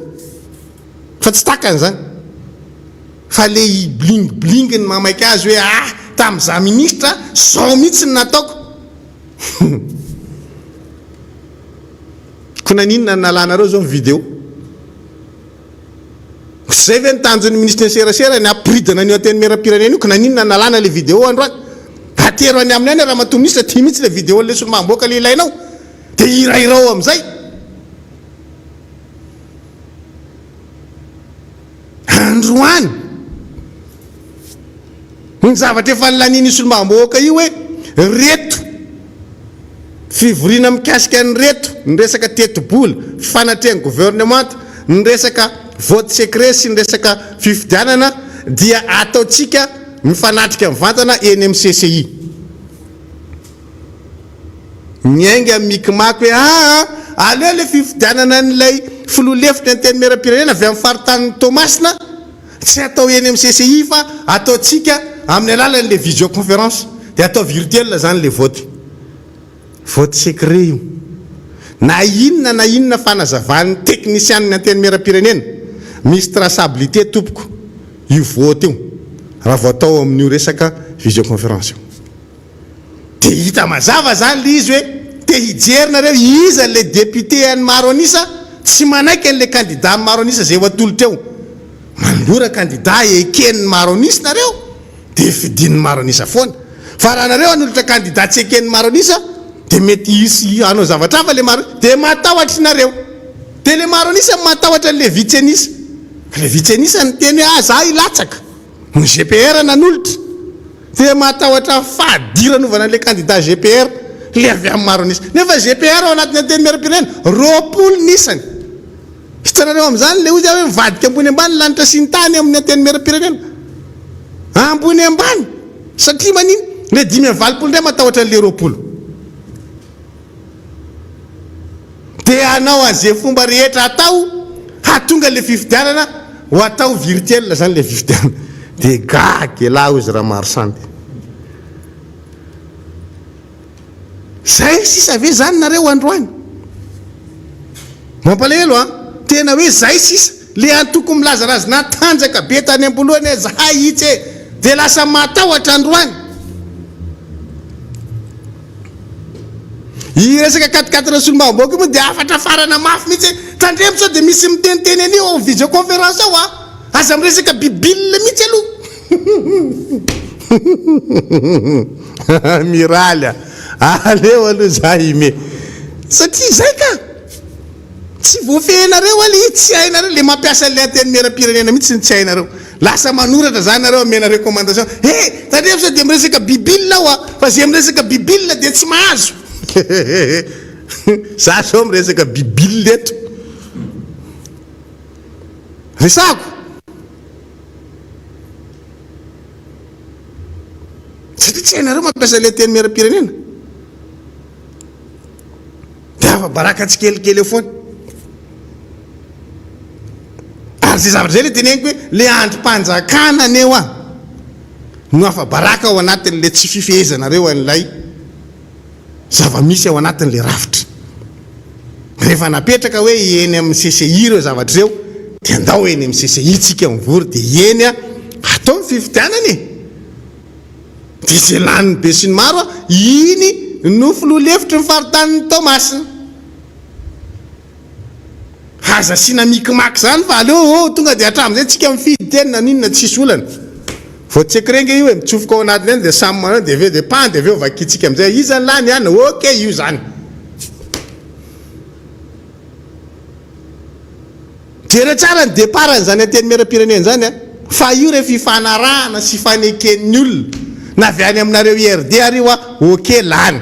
fa tsy takany izany. Fa le i bling bling ny mamaika azy hoe ah tamin'izaho ministra zao mihitsy no nataoko. Ko naninona no nalanareo zao ny video? Ko tsy zay ve ny tanjon'ny minisitry ny serasera ny hampiridana an'io antenimierampirenena io? Ko naninona no nalana le video androany? Atero any aminy any ramatoa ministra ty mihitsy le video an'le solombavambahoaka le ilainao de hirahirao amizay. Androany, ny zavatra efa nolanian'io solombavambahoaka io hoe reto fivoriana mikasika an'ireto, ny resaka tetibola, fifanatrehan'ny governemanta, ny resaka vote secret sy ny resaka fifidianana dia ataontsika mifanatrika mivantana eny amin'ny CCI. Miainga amin'ny micmac hoe aa aleo ilay fifidianana an'ilay filoha lefitry ny antenimierampirenena avy amin'ny faritanin'i Toamasina tsy atao eny amin'ny CCI fa ataontsika amin'ny alalan'ilay visioconférence dia atao virtuel izany ilay vote. Vote secret io. Na inona na inona fanazavan'ny teknisianin'ny antenimierampirenena, misy traçabilité tompoko io vote io raha vao atao amin'io resaka visioconférence io. Dia hita mazava zany le izy hoe te hijery nareo iza le député an'ny maro an'isa tsy manaiky an'le candidat an'ny maro an'isa zay ho atolotra eo. Manolora candidat eken'ny maro an'isa nareo dia fidin'ny maro an'isa foana. Fa raha nareo hanolotra candidat tsy eken'ny maro an'isa dia mety hisy hanao zavatra hafa le maro dia matahotra nareo. Dia le maro an'isa matahotra an'le vitsy an'isa. Le vitsy an'isa niteny hoe ah za hilatsaka. Ny GPR nanolotra dia matahotra fadiranovana an'ilay kandida GPR ilay avy amin'ny maro an'isa. Nefa GPR ao anatin'ny Antenimierampirenena, 20 ny isany. Hitanareo amin'izany ilay ozy aho hoe mivadika ambony ambany ny lanitra sy ny tany amin'ny Antenimierampirenena. Ambony ambany! Satria manino? Ilay 85 indray matahotra an'ilay 20. Dia hanao an'izay fomba rehetra atao hahatonga ilay fifidianana ho atao virtuel izany ilay fifidianana. Dia gaga elah hozy Ramarosandy. Zay sisa ve zany nareo androany? Mampalahelo an! Tena hoe zay sisa. Le antoko milaza razy natanjaka be tany amboalohany hoe zahay itsy e! Dia lasa matahotra androany. Io resaka quat-quatre solombavambahoaka io moa dia hafatra farana mafy mihitsy hoe tandremo sao dia misy miteniteny an'io ao amin'ny visioconférence ao a! Aza miresaka bibile mihitsy aloha. Miraly a! Aleo aloha za hime satria izay ka! Tsy voafehinareo anie io, tsy hainareo, le mampiasa an'le antenimierampirenena mihitsy no tsy hainareo. Lasa manoratra zany nareo amena recommandation, he! Tandremo sao dia miresaka bibile aho a! Fa ze miresaka bibile dia tsy mahazo. Za zao miresaka bibile eto. Resahako. Satria tsy hainareo mampiasa le antenimierampirenena. Dia afa-baraka tsikelikely eo foana. Ary izay zavatra izay ilay teneniko hoe ilay andrim-panjakana anie hoa no afa-baraka ao anatin'ilay tsy fifehezanareo an'ilay zava-misy ao anatin'ilay rafitra. Rehefa napetraka hoe eny amin'ny CCI ireo zavatra ireo dia andao eny amin'ny CCI tsika mivory dia eny atao ny fifidianana e! Dia izay lanin'ny besinimaro iny. no filoha lefitry ny faritanin'i Toamasina. Aza asiana micmac zany fa aleo oh tonga dia hatramin'izay tsika mifidy teny na n'inona tsisy olana. Vote secret nge io e, mitsofoka ao anatiny any dia samy manao dia avy eo dia pan dia avy eo vakintsika amin'izay iza ny lany an, ok io zany. Jereo tsara ny départ an'izany antenimierampirenena izany an, fa io rehefa ifanarahana sy ifaneken'ny olona, na avy any aminareo IRD ary io an, ok lany.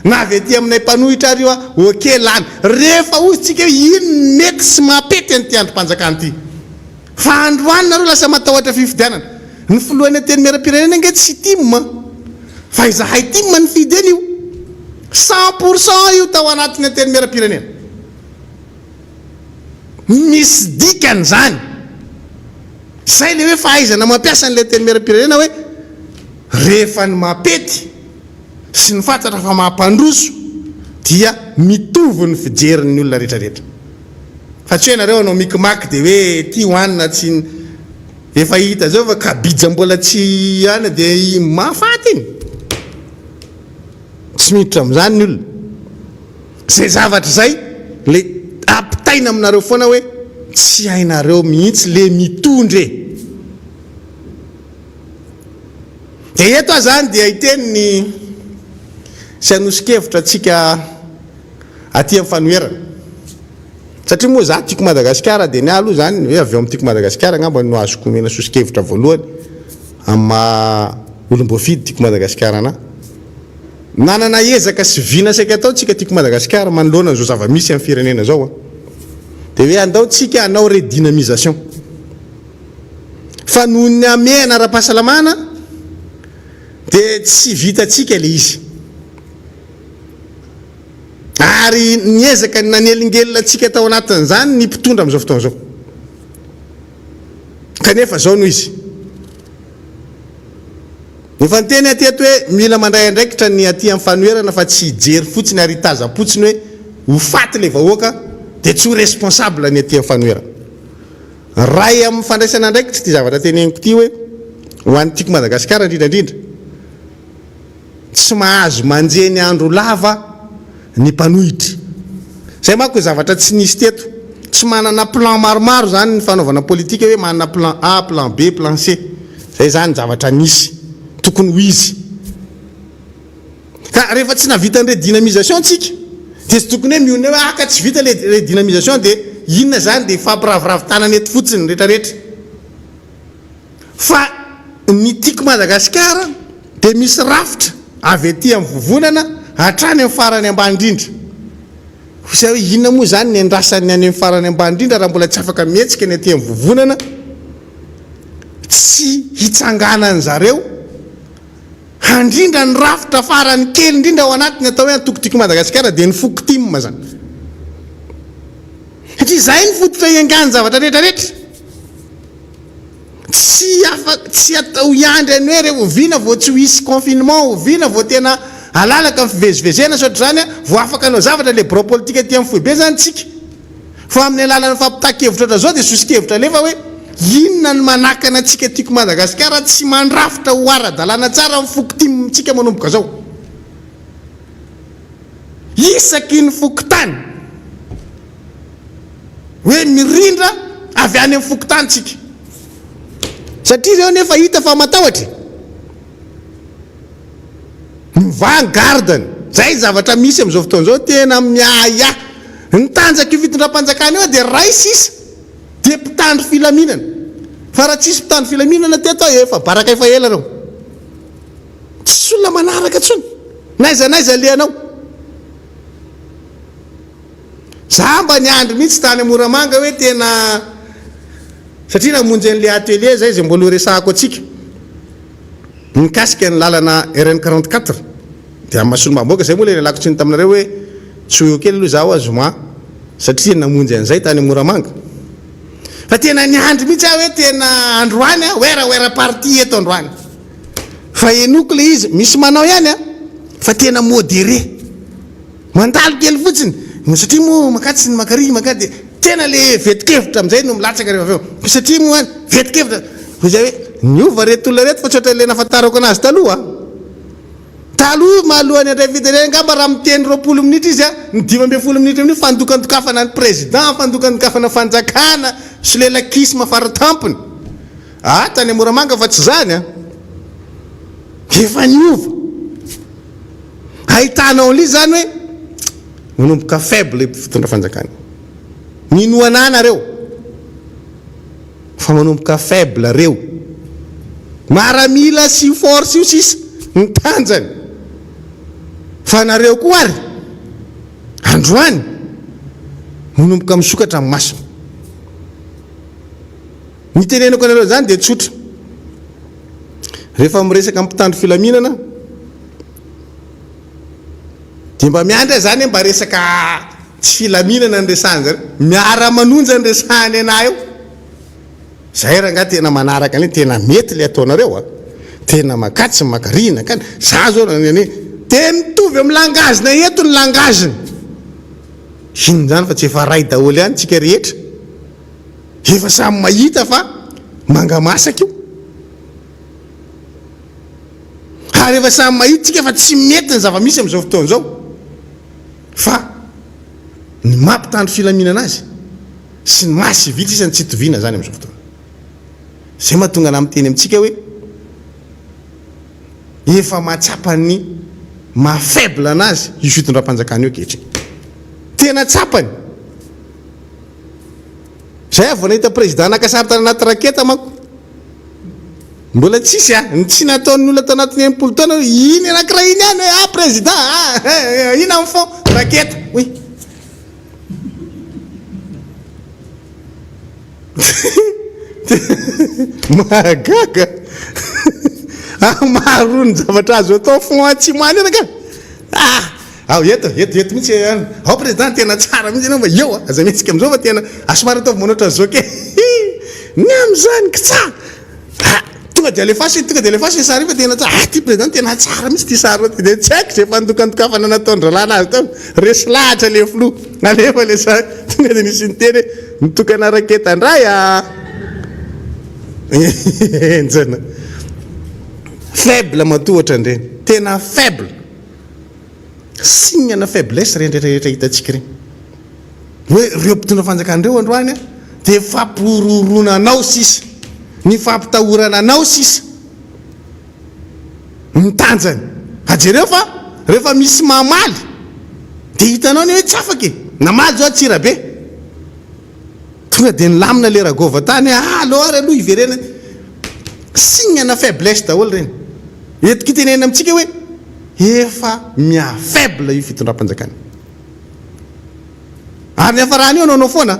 Na avy aty aminay mpanohitra ary io an, ok lany. Rehefa hozy tsika hoe ino ny mety sy mampety an'ity andrim-panjakana ity. Fa androany nareo lasa matahotra fifidianana. Ny filohan'ny antenimierampirenena ange tsy tim an, fa izahay tim nifidy an'io. 100% io tao anatin'ny antenimierampirenena. Misy dikany izany. Izay ilay hoe fahaizana mampiasa an'ilay antenimierampirenena hoe rehefa ny mampety sy ny fantatra fa mampandroso dia mitovy ny fijerin'ny olona rehetrarehetra. Fa tsy hoe nareo hanao micmac dia hoe ity hohanina tsy efa hita izao fa kabija mbola tsy any dia mahafaty iny. Tsy miditra amin'izany ny olona. Izay zavatra izay le ampitaina aminareo foana hoe tsy hainareo mihitsy le mitondra e! Dia eto aho izany dia hiteny ny sy hanoso-kevitra antsika aty amin'ny fanoherana. Satria moa za tiako Madagasikara dia ny ahy aloha izany hoe avy ao amin'ny tiako Madagasikara angamba no azoko omena soso-kevitra voalohany amin'ny maha olom-boafidy tiako Madagasikara anà. Nanana ezaka sy vina saika atao tsika tiako Madagasikara manoloana an'izao zava-misy amin'ny firenena izao an. Dia hoe andao tsika hanao redynamisation. Fa noho ny hamehana ara-pahasalamana dia tsy vitantsika ilay izy. Ary niezaka ny nanelingelina antsika tao anatin'izany ny mpitondra amin'izao fotoana izao. Kanefa izao no izy. Efa niteny aho teto hoe mila mandray andraikitra ny aty amin'ny fanoherana fa tsy hijery fotsiny ary hitazam-potsiny hoe ho faty ilay vahoaka dia tsy ho responsable ny aty amin'ny fanoherana. Ray amin'ny fandraisana andraikitra ity zavatra teneniko ity hoe ho an'ny Tiako Madagasikara indrindra indrindra. Tsy mahazo manjeny andro lava ny mpanohitra. Izay manko zavatra tsy nisy teto. Tsy manana plan maromaro izany ny fanaovana politika hoe manana plan A, plan B, plan C. Izay izany zavatra nisy. Tokony ho izy. Ka rehefa tsy nahavita ny redynamisation tsika dia tsy tokony hoe mionona hoe ah ka tsy vita ilay redynamisation dia inona izany dia hifampiraviravy tanana eto fotsiny ny retraretra. Fa ny Tiako Madagasikara dia misy rafitra avy aty amin'ny vovonana hatrany amin'ny farany ambany indrindra. Hoy izahay hoe inona moa izany ny andrasan'ny any amin'ny farany ambany indrindra raha mbola tsy afaka mihetsika ny aty amin'ny vovonana? Tsy hitsanganan'ny zareo handrindra ny rafitra farany kely indrindra ao anatiny atao hoe antoko Tiako Madagasikara dia ny foko tim izany. Satria izay ny fototra iangan'ny zavatra rehetra rehetra. Tsy afaka, tsy atao hiandry an'ny hoe re oviana vao tsy ho hisy confinement, oviana vao tena halalaka ny fivezivezena sy ohatr'izany vao afaka hanao zavatra le birao politika aty amin'ny foibe zany tsika. Fa amin'ny alalan'ny fampitan-kevitra ohatr'izao dia soso-kevitra alefa hoe inona no manakana antsika tiako Madagasikara tsy mandrafitra ho ara-dalàna tsara ny foko tim tsika manomboka zao. Isaky ny fokontany. Hoe mirindra avy any amin'ny fokontany tsika. Satria ireo nefa hita fa matahotra e. Mivaha ny garde-ny. Zay zavatra misy amin'izao fotoana izao tena miahiahy. Ny tanjak'io fitondram-panjakana io dia ray sisa dia mpitandro filaminana. Fa raha tsisy mpitandro filaminana teto efa baraka efa ela ireo. Tsisy olona manaraka intsony. N'aiza n'aiza alehanao. Za mba niandry mihitsy tany Moramanga hoe tena satria namonjy an'le atelier zay izay mbola ho resahako antsika mikasika ny lalana RN 44 dia amin'ny maha solombavambahoaka zay moa le nialako tsiny taminareo hoe tsy ho eo kely aloha za hoa zoma satria namonjy an'izay tany Moramanga fa tena niandry mihitsy aho hoe tena androany a wera wera parti eto androany fa henoko le izy misy manao ihany a fa tena modéré Mandalo kely fotsiny, no satria moa mankatsy ny mankary mankany dia tena le vetin-kevitra amin'izay no milatsaka rehefa avy eo, satria moa any vetin-kevitra, hoy zay hoe niova reto olona reto fa tsy ohatran'ilay nahafantarako anazy taloha. Taloha mahalohan'ny handray fitenenana angamba raha miteny 20 minitra izy a, ny 15 minitra amin'io fandokandokafana ny président, fandokandokafana fanjakana, solelakisme faratampony. Ah, tany Moramanga fa tsy izany a. Efa niova. Ahitanao an'ilay izy izany hoe manomboka faible io fitondra fanjakana io. Minoa anah nareo fa manomboka faible reo. Maramila sy force io sisa ny tanjany. Fa nareo koa ary androany manomboka misokatra ny masony. Ny itenenako anareo izany dia tsotra. Rehefa miresaka amin'ny mpitandro filaminana dia mba miandry aho izany hoe mba resaka tsy filaminana no resahan zareo. Miara manonja no resahany anah eo. Zay rangahy tena manaraka an'io, tena mety le ataonareo a. Tena makatsy makarina ka. Za zao raha ny dia mitovy amin'ny langage-nay eto ny langage-ny. Inona izany fa tsy efa ray daholo ihany tsika rehetra. Efa samy mahita fa manga masaka io. Ary efa samy mahita tsika fa tsy mety ny zava-misy amin'izao fotoana izao. Fa ny maha mpitandro filaminana azy sy ny maha sivily sisa no tsy itoviana izany amin'izao fotoana. Izay mahatonga anah miteny amintsika hoe efa mahatsapa ny maha faible anazy io fitondram-panjakana io ankehitriny. Tena tsapany. Zay aho vao nahita président naka sary tany anaty raketa manko. Mbola tsisy a! Ny tsy nataon'ny olona tao anatin'ny 60 taona hoe iny anankiray iny ihany hoe ah président ah eh ina ny fond? Raketa! Oui. Mahagaga! Maro ny zavatra azo atao fond atsimo any ka! Ah! Ao eto, eto, eto mihitsy e an. Ao président tena tsara mihitsy ianao fa eo a, aza mihetsika amizao fa tena a somary ataovy manao ohatran'ny zao kely. Ny amizany kitsa! Ah, tonga dia alefaso e, tonga dia alefaso io sary io fa tena tsara. Ah, ty président tena tsara mihitsy ty sary ity. Dia tsy haiko izay fandokandokafana nataon-drahalahy anazy tao. Resy lahatra le filoha. Alefa le sary. Tonga dia nisy niteny hoe mitokana raketa indray ah. Henjana. Faible matoa ohatran'ireny. Tena faible. Signe ana faiblesse ireny rehetra rehetra hitantsika ireny. Hoe ireo mpitondra fanjakana ireo androany dia fampihorohoroana anao sisa, ny fampitahorana anao sisa ny tanjany. Fa jereo fa rehefa misy mamaly dia hitanao ny hoe tsy afaka e. Namaly zao Antsirabe. Tonga dia nilamina le ragôva tany hoe ah aleo ary aloha hiverena. Signe ana faiblesse daholo ireny. Entiko itenenana amintsika hoe efa miha faible io fitondram-panjakana io. Ary ny hafarana io anaonao foana.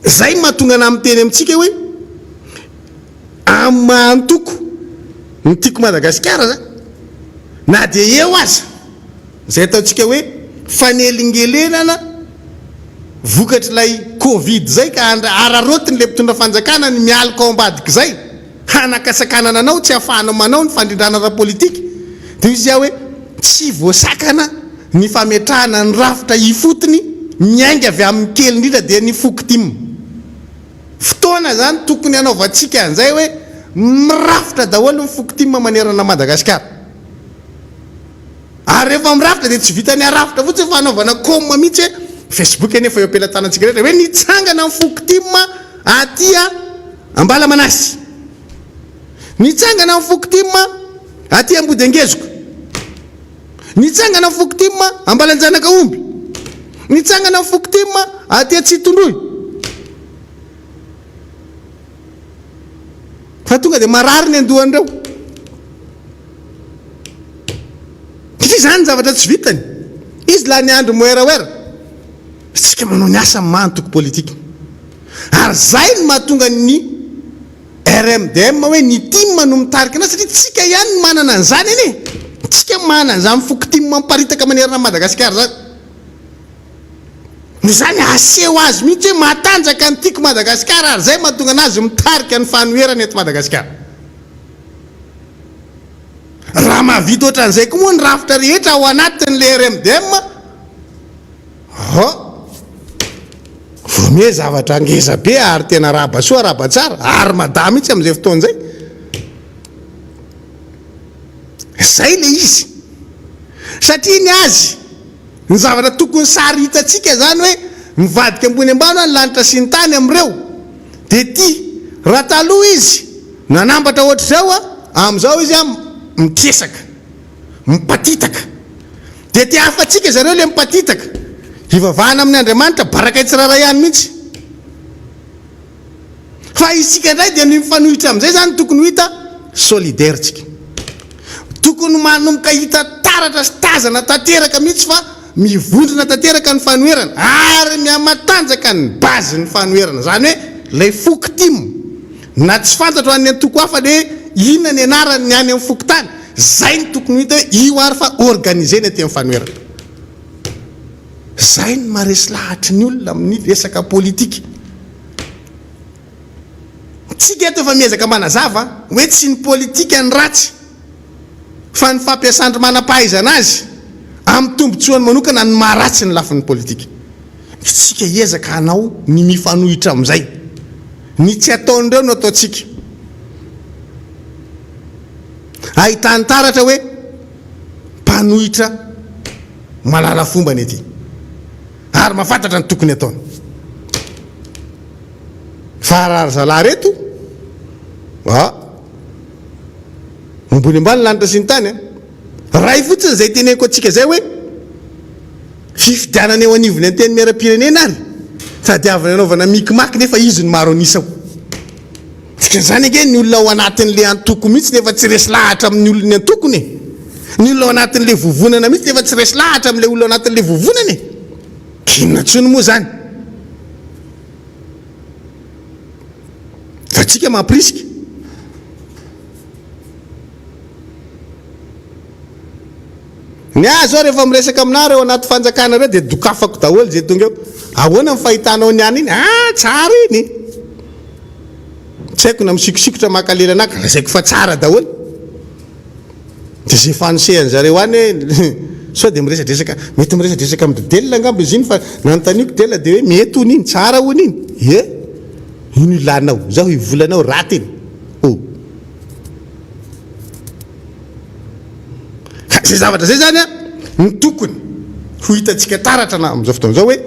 Zay no mahatonga anah miteny amintsika hoe amin'ny maha antoko ny Tiako Madagasikara zany na dia eo aza Izay ataontsika hoe fanelingelenana vokatr'ilay covid izay ka araraotin'ilay mpitondra fanjakana ny mialoka ao ambadik'izay hanakasakanana anao tsy ahafahanao manao ny fandrindrana ara-politika dia hoy izy aho hoe tsy voasakana ny fametrahana ny rafitra ifotony miainga avy amin'ny kely indrindra dia ny fokotim fotoana izany tokony hanaovantsika an'izay hoe mirafitra daholo ny fokotim manerana Madagasikara. Ary rehefa mirafitra dia tsy vitan'ny arafitra fotsiny fa anaovana com mihitsy hoe Facebook anie efa eo am-pelatanantsika rehetra hoe nitsangana ny foko tim aty Ambalamanasy. Nitsangana ny foko tim aty Ambodiangezoka. Nitsangana ny foko tim Ambalanjanakaomby. Nitsangana ny foko tim aty Atsitondroy. Fa tonga dia marary ny andohan'ireo. Satria izany ny zavatra tsy vitany. Izy lany andro moeraoera. Isika manao ny asa amin'ny maha antoko politika. Ary izay no mahatonga ny RMDM hoe ny tim no mitarika anazy satria tsika ihany no manana an'izany anie. Tsika manana an'izany foko tim miparitaka manerana an'i Madagasikara izany. Noho izany aseho azy mihitsy hoe matanjaka ny Tiako Madagasikara ary izay mahatonga anazy mitarika ny fanoherana eto Madagasikara. Raha mahavita ohatran'izay koa moa ny rafitra rehetra ao anatin'ilay RMDM, oh, vao. Vao zavatra ngeza be ary tena arahaba soa arahaba tsara ary madà mihitsy amin'izay fotoana izay. Izay ilay izy. Satria ny azy, ny zavatra tokony sary hitantsika izany hoe mivadika ambony ambany hoa ny lanitra sy ny tany amin'ireo dia ity, raha taloha izy nanambatra ohatr'izao amin'izao izy mitresaka. Mipatitaka. Dia te hafa-tsika zareo le mipatitaka. Hivavahana amin' Andriamanitra barakay tsirairay ihany mihitsy. Fa isika indray dia ny mifanohitra amin'izay izany tokony ho hita solidaire tsika. Tokony manomboka hita taratra sy tazana tanteraka mihitsy fa mivondrona tanteraka ny fanoherana ary mihamatanjaka ny base ny fanoherana. Izany hoe ilay foko tim na tsy fantatro an'ny antoko hafa le hoe inona ny anarany ny any amin'ny fokontany. Zay no tokony ho hita hoe io ary fa organiser ny aty amin'ny fanoherana. Zay no maharesy lahatry ny olona amin'ny resaka politika. Tsika eto efa miezaka manazava hoe tsy ny politika no ratsy fa ny fampiasan-dry manam-pahaizana azy amin'ny tombotsoany manokana no maharatsy ny lafiny politika. Tsika hiezaka hanao ny mifanohitra amin'izay. Ny tsy ataon'ireo no ataontsika. Ahitany taratra hoe mpanohitra mahalala fomba ny aty ary mahafantatra ny tokony ataony. Fa raha ry zalahy reto ah, ambony ambany lanitra sy ny tany a. Ray fotsiny izay teneniko antsika izay hoe fifidianana eo anivon'ny antenimieram-pirenena ary tadiavina anaovana micmac nefa izy no maro an'isa ao. Dikan'izany ange ny olona ao anatin'ilay antoko mihitsy nefa tsy resy lahatra amin'ny olon'ny antokony e! Ny olona ao anatin'ilay vovonana mihitsy nefa tsy resy lahatra amin'ilay olona ao anatin'ilay vovonana e! Inona intsony moa izany? Fa tsika mampirisika. Ny ahy zao rehefa miresaka aminah reo anaty fanjakana reo dia dokafako daholo ze tonga eo. Ahoana ny fahitanao ny any iny? Ah tsara iny. Tsy haiko na misikosikotra maka lela anah ka lazaiko fa tsara daholo. Dia ze fanosehany zareo any hoe sao dia miresadresaka, mety miresadresaka amin-dry Del angamba izy iny fa nanontaniako Del dia hoe mety hono iny, tsara hono iny. Ie, ino ilanao, zaho hivolanao raty iny. Oh. Ka izay zavatra izay izany no tokony ho hitantsika taratra na amin'izao fotoana izao hoe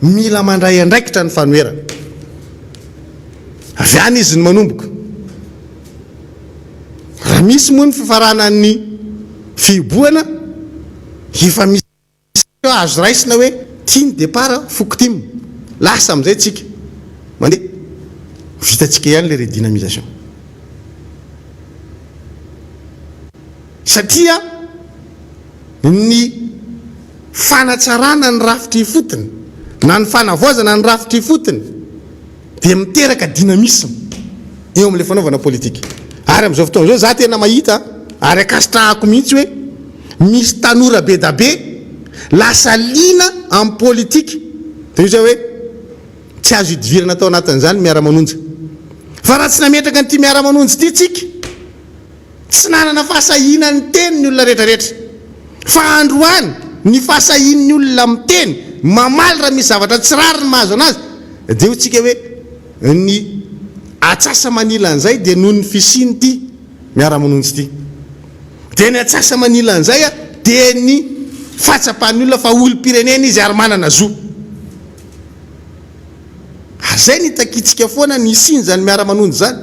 mila mandray andraikitra ny fanoherana. Avy any izy no manomboka. Raha misy moa ny fifaranan'ny fihibohana, efa misy. Azo raisina hoe tia ny départ foko tim. Lasa amin'izay tsika mandeha. Vitantsika ihany ilay redynamisation. Satria ny fanatsarana ny rafitra ifotony na ny fanavaozana ny rafitra ifotony dia miteraka dynamisme eo amin'ilay fanaovana politika. Ary amin'izao fotoana izao za tena mahita ary ankasitrahako mihitsy hoe misy tanora be da be lasa liana amin'ny politika. Dia hoy za hoe tsy azo idivirana tao anatin'izany ny miara-manonja. Fa raha tsy nametraka an'ity miara-manonja ity tsika, Tsy nanana fahasahiana niteny ny olona rehetrarehetra. Fa androany, ny fahasahian'ny olona miteny, mamaly raha misy zavatra tsy rariny mahazo anazy, dia hoy tsika hoe ny atsasa-manilan'izay dia noho ny fisian'ity miara-manonja ity. Dia ny atsasa-manilan'izay dia ny fahatsapan'ny olona fa olom-pirenena izy ary manana zo. Ary izay no itakiantsika foana ny hisian'izany miara-manonja izany.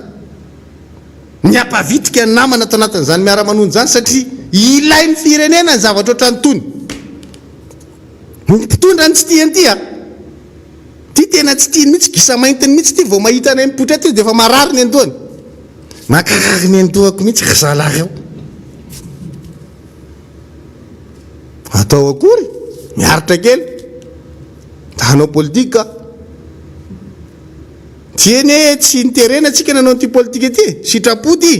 Ny hampavitrika ny namana ato anatin'izany miara-manonja izany satria ilain'ny firenena ny zavatra ohatran'itony. Ny mpitondra no tsy tia an'ity a! Ity tena tsy tiany mihitsy, gisa maintiny mihitsy ity, vao mahita anay mipoitra eto izy dia efa marary ny andohany. Mankarary ny andohako mihitsy ry zalahy reo. Atao akory? Miaritra kely. Ta hanao politika. Ty anie tsy niterena tsika nanao an'ity politika ity e! Sitrapo ty!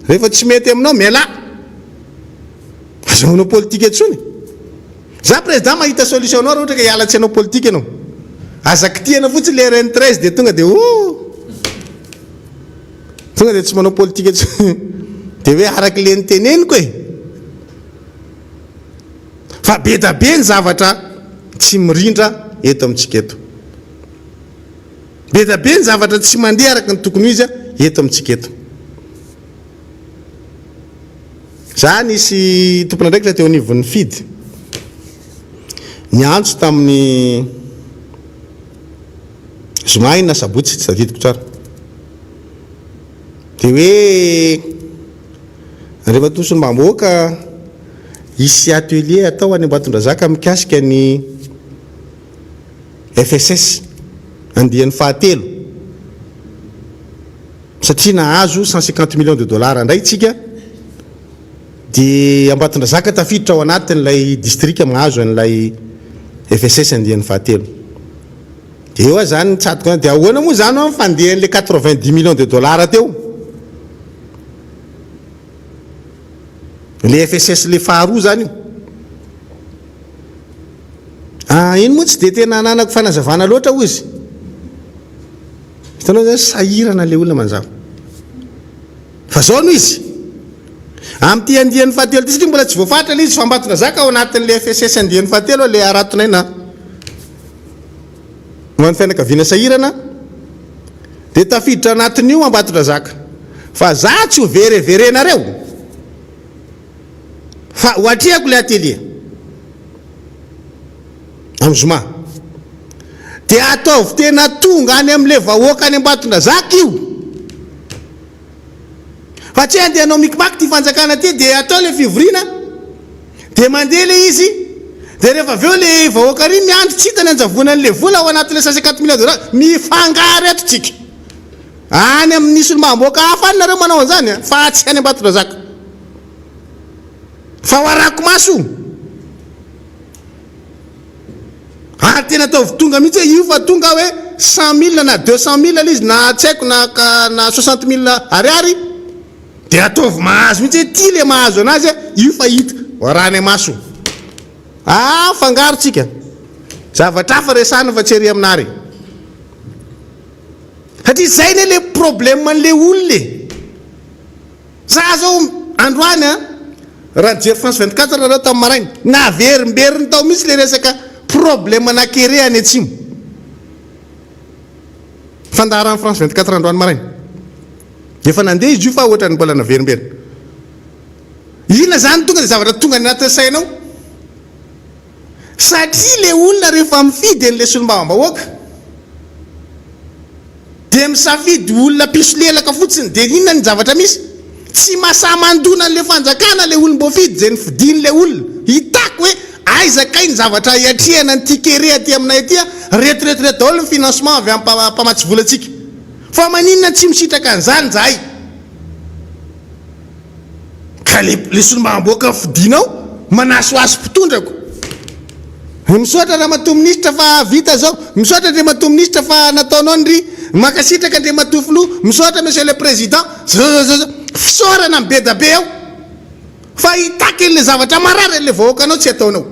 Rehefa tsy mety aminao, mialà! Aza manao politika intsony! Za président mahita solution anao raha ohatra ka hiala tsy hanao politika ianao. Aza kitihana fotsiny le RN 13 dia tonga dia oh! Tonga dia tsy manao politika intsony. Dia hoe araka le niteneniko e! Fa be da be ny zavatra tsy mirindra eto amintsika eto. Be dia be ny zavatra tsy mandeha araka ny tokony ho izy eto amintsika eto. Za nisy tompon'andraikitra teo anivon'ny FID niantso tamin'ny zoma iny na sabotsy, tsy tadidiko tsara. Dia hoe Andriamatoa Solombavambahoaka, hisy atelier atao any Ambatondrazaka mikasika ny FSS andiany fahatelo satria nahazo 150 millions de dollars indray tsika dia Ambatondrazaka tafiditra ao anatin'ilay distrika mahazo an'ilay FSS andiany fahatelo. Dia eo aho zany nitsatoka dia ahoana moa zany hoa ny fandehan'ilay 90 millions de dollars teo? Ilay FSS ilay faharoa zany io. Ah, iny moa tsy dia tena ananako fanazavana loatra hoy izy. Hitanao zany sahirana ilay olona manjava. Fa zao no izy. Amin'ity andiany fahatelo ity satria mbola tsy voafaritra ilay izy fa Ambatondrazaka ao anatin'ilay FSS andiany fahatelo ilay haratonay na ho an'ny fianakaviana sahirana dia tafiditra anatin'io Ambatondrazaka. Fa za tsy ho vereverenareo. Fa ho atrehako ilay atelier amin'ny zoma. Dia ataovy tena tonga any amin'ilay vahoaka any Ambatondrazaka io. Fa tsy hoe andeha hanao micmac ity fanjakana ity dia atao ilay fivoriana dia mandeha ilay izy dia rehefa avy eo ilay vahoaka ary miandry tsy hita ny anjavonan'ilay vola ao anatin'ilay 150 millions de dollars. Mifangaro eto tsika. Any amin'ny solombavambahoaka hafa any nareo manao an'izany a, fa tsy any Ambatondrazaka. Fa ho arahako maso io. Ary tena ataovy tonga mihitsy hoe io fa tonga hoe 100 mille na 200 mille ilay izy na tsy haiko na na 60 mille ariary dia ataovy mahazo mihitsy hoe ity ilay mahazo anazy a, io fa hita. Ho arahanay maso io. Ah, fangaro tsika. Zavatra hafa resahana fa tsy ery aminà re. Satria zay ne le problème an'le olona e! Za zao androany an, raha nijery France 24 nareo tamin'ny maraina, naverimberiny tao mihitsy le resaka problème ana kere any atsimo. Fandaharan'ny France 24 androany maraina. Efa nandeha izy io fa ohatran'ny mbola naverimberiny. Inona zany tonga de zavatra tonga any anatin'ny sainao? Satria le olona rehefa mifidy an'le solombavambahoaka dia misafidy olona mpisolelaka fotsiny dia inona ny zavatra misy? Tsy masahy mandona an'le fanjakana le olom-boafidy izay nofidin'le olona. Hitako hoe aiza kay ny zavatra hiatrehana an'ity kere aty aminay aty a, reto reto reto daholo ny financement avy amin'ny mpamatsy vola antsika. Fa maninona tsy misitraka an'izany zahay? Ka le le solombavambahoaka fidinao manasohaso mpitondra ko. Misaotra ramatoa minisitra fa vita zao, misaotra andriamatoa minisitra fa nataonao ny ry, mankasitraka andriamatoa filoha, misaotra monsieur le président, zao zao zao zao. Fisaorana mibedabe ao fa hitaky an'le zavatra marary an'le vahoakanao tsy ataonao.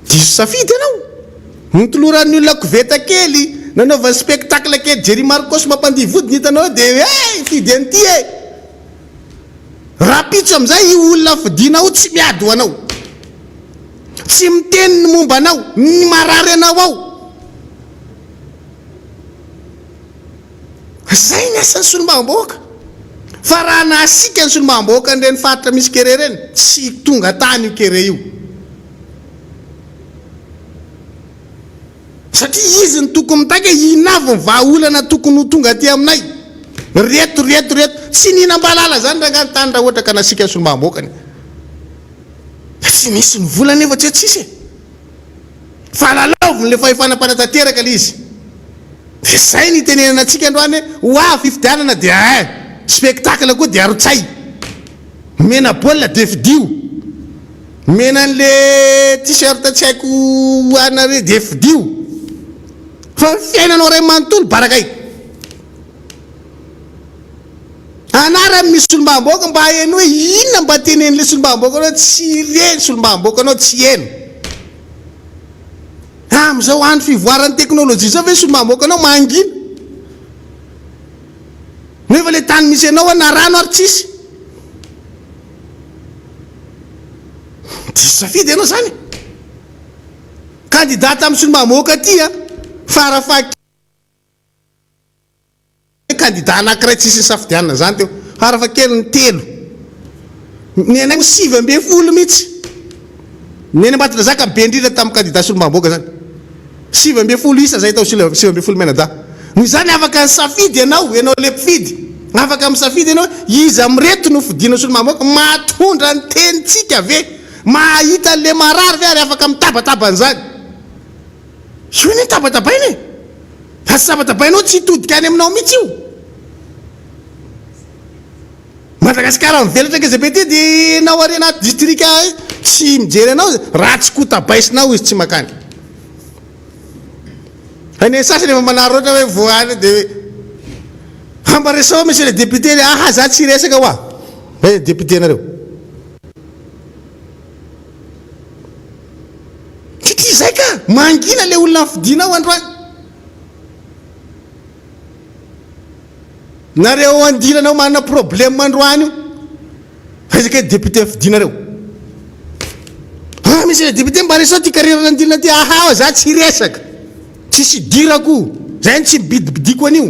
Diso safidy ianao. Notoloran'ny olona koveta kely, nanaovany spectacle kely Jerry Marcos mampandihy vodiny hitanao eo dia hey fidy an'ity e! Rahampitso amin'izay io olona fidianao io tsy miady ho anao. Tsy miteny ny momba anao, ny marary anao ao. Izay ny asan'ny solombavambahoaka. Fa raha nasiaka ny solombavambahoakan'ireny faritra misy kere ireny, tsy tonga tany io kere io. Satria izy no tokony mitaky hoe inona avy ny vahaolana tokony ho tonga aty aminay. Reto, reto, reto. Tsy nihinam-balala izany rangahy ny tany raha ohatra ka nasiaka ny solombavambahoakany. Fa tsy misy ny vola nefa tsy hoe tsisy e. Fa lalaoviny ilay fahefana mpanatanteraka ilay izy. Dia izay no itenenana antsika androany hoe ho avy fifidianana dia eh, spectacle koa dia arotsay. Omena baolina dia fidio. Omena an'le t-shirt tsy haiko anare dia fidio. Fa ny fiainanao iray manontolo barakay. Anarany misy solombavambahoaka mba heno hoe inona mba tenenin'ilay solombavambahoakanao tsy re ny solombavambahoakanao tsy heno. Amin'izao andro fivoaran'ny teknolojia izao ve ny solombavambahoakanao mangina? Nefa ilay tany misy anao na rano ary tsisy. Diso safidy ianao izany. Candidat tamin'ny solombavambahoaka aty a. Farafahakeliny kandida anankiray tsisy nisafidianana izany teo. Farafahakeliny telo. Ny anay moa 19 mihitsy. Ny eny Ambatondrazaka be indrindra tamin'ny kandida solombavambahoaka izany. 19 isa izay tao 19 mianadahy. Noho izany afaka nisafidy ianao, ianao ilay mpifidy. Afaka misafidy ianao hoe iza amin'ireto no fidiana solombavambahoaka, mahatondra ny tenintsika ve? Mahita an'ilay marary ve ary afaka mitabataba an'izany? Io anie tabatabaina e! Raha tsy tabatabainao tsy hitodika any aminao mihitsy io. Madagasikara mivelatra ngeza be ty dia enao ary anaty distrika tsy mijery anao raha tsy kotabaisinao izy tsy makany. Fa ny sasany efa manararaotra hoe vao any dia hoe ha mba resaho monsieur le député aha za tsy hiresaka hoa. Hoe député nareo. Satria izay ka! Mangina le olona nifidinao androany. Nareo ao andilana ao manana problème androany io. Aiza kay député fidinareo? Ah monsieur le député mba resaho ty carrière n'andilana ty. Aha za tsy hiresaka. Tsisy idirako io. Zay no tsy mibidibidiko an'io.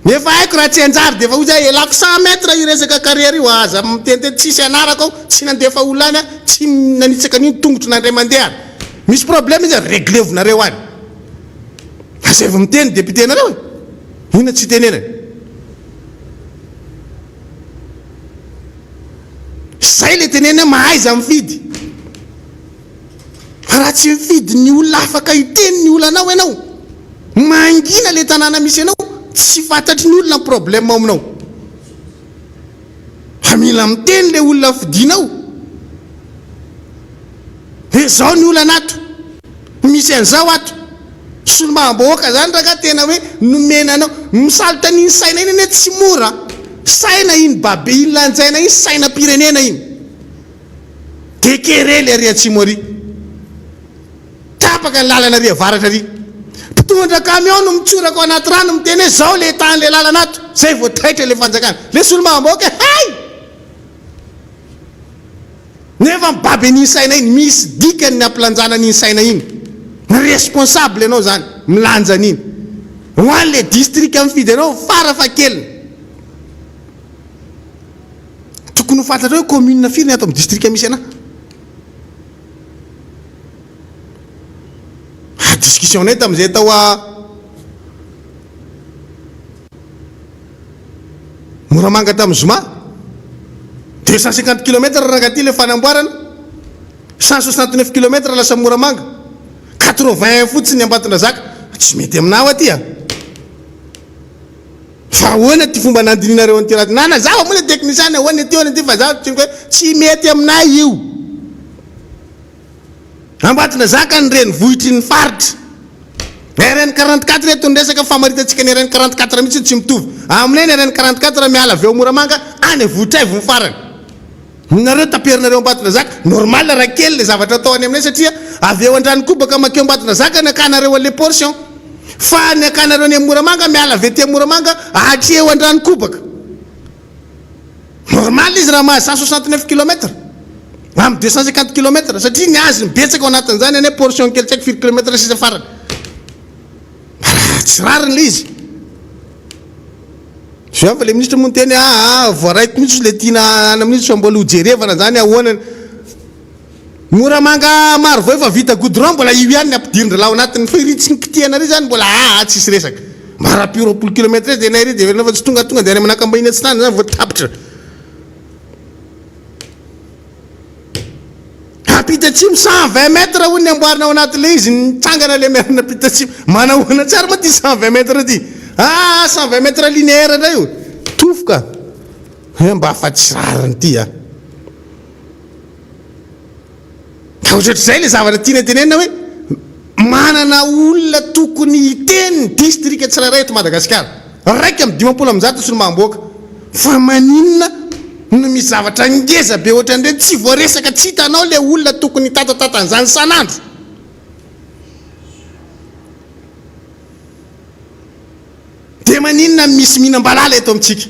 Nefa haiko raha tsy hanjary dia efa hoy za elako 100 mètres io resaka carrière io. Aza miteniteny tsisy anarako ao, tsy nandefa olona any aho, tsy nanitsaka an'io ny tongotro na indray mandeha ary. Misy problème izy reglevinareo any. Asaivo miteny député nareo e! Inona tsy itenenany? Zay le tenenina hoe mahaiza mifidy. Fa raha tsy mifidy ny olona afaka hiteny ny olanao ianao, mangina le tanàna misy anao, tsy fantatry ny olona ny problème ao aminao. Fa mila miteny le olona fidinao. Hoe zao ny olana ato, misy an'izao ato. Solombavambahoaka zany rangah tena hoe nomena anao. Misalotra an'iny saina iny anie tsy mora. Saina iny babe iny lanjaina iny sainam-pirenena iny. Dekerely ary atsimo ary. Tapaka ny lalana ary avaratra ary. Mpitondra camion no mitsoraka ao anaty rano miteny hoe zao le tany le lalana ato. Zay vao taitra le fanjakana. Le solombavambahoaka hay! Nefa mibaby an'iny saina iny, misy dikany ny hampilanjana an'iny saina iny. Responsable ianao zany, milanja an'iny. Ho an'le district mifidy anao, farafahakeliny. Tokony ho fantatrao hoe commune firy ny ato amin'ny district misy anah. Ah, discussion nay tamin'izay tao a Moramanga tamin'ny zoma. 250 kilomètres rangahy ty le fanamboarana. 169 kilomètres lasa Moramanga. 81 fotsiny Ambatondrazaka. Tsy mety aminah aty a. Fa ahoana ty fomba nandinihinareo an'ity raha ty? Nanazava moa le technicien ahoana ity ahoana ity fa za tsy hoe tsy mety aminay io. Ambatondrazaka ny renivohitry ny faritra. RN 44 eto ny resaka famaritantsika ny RN 44 mihitsy tsy mitovy. Aminay ny RN 44 miala avy eo Moramanga any Vohitraivo ny farany. Nareo taperinareo Ambatondrazaka, normal raha kely le zavatra atao any aminay satria avy eo Andranokobaka makeo Ambatondrazaka ny akanareo an'le portion. Fa ny akanareo any Moramanga miala avy aty Moramanga hatreo Andranokobaka. Normal izy raha mahazo 169 kilomètres amin'ny 250 kilomètres satria ny azy ny betsaka ao anatin'izany anie portion kely tsy haiko firy kilomètres sisa farany. Tsy rariny le izy. Zao fa le ministre moa niteny aa voaraiko mihitsy le tiana any amin'izy fa mbola ho jerevana zany ahoana. Moramanga Marovoay efa vita goudron mbola io ihany ny ampidirin-dralahy ao anatiny fa iry tsy nikitihana iry zany mbola aa tsisy resaka. Mba raha pio 20 kilomètre dia nay iry dia heverina fa tsy tonga tonga dia any Manakambahiny Atsinanana zany vao tapitra. Ampita atsimo 120 mètres hono ny amboarina ao anatin'ilay izy, nitsangana ilay merina ampita atsimo. Manahoana tsara moa ity 120 mètres ity? Ah, 120 mètres linéaire indray io. Tofoka. Eh, mba fa tsy rariny ity ah. Ka ohatrohatr'izay ilay zavatra tiana tenenina hoe manana olona tokony hiteny ny distrika tsirairay eto Madagasikara. 151 solombavambahoaka. Fa maninona no misy zavatra ngeza be ohatran'ireny tsy voaresaka, tsy hitanao ilay olona tokony hitatatata an'izany isan'andro. Dia maninona no misy mihinam-balala eto amintsika?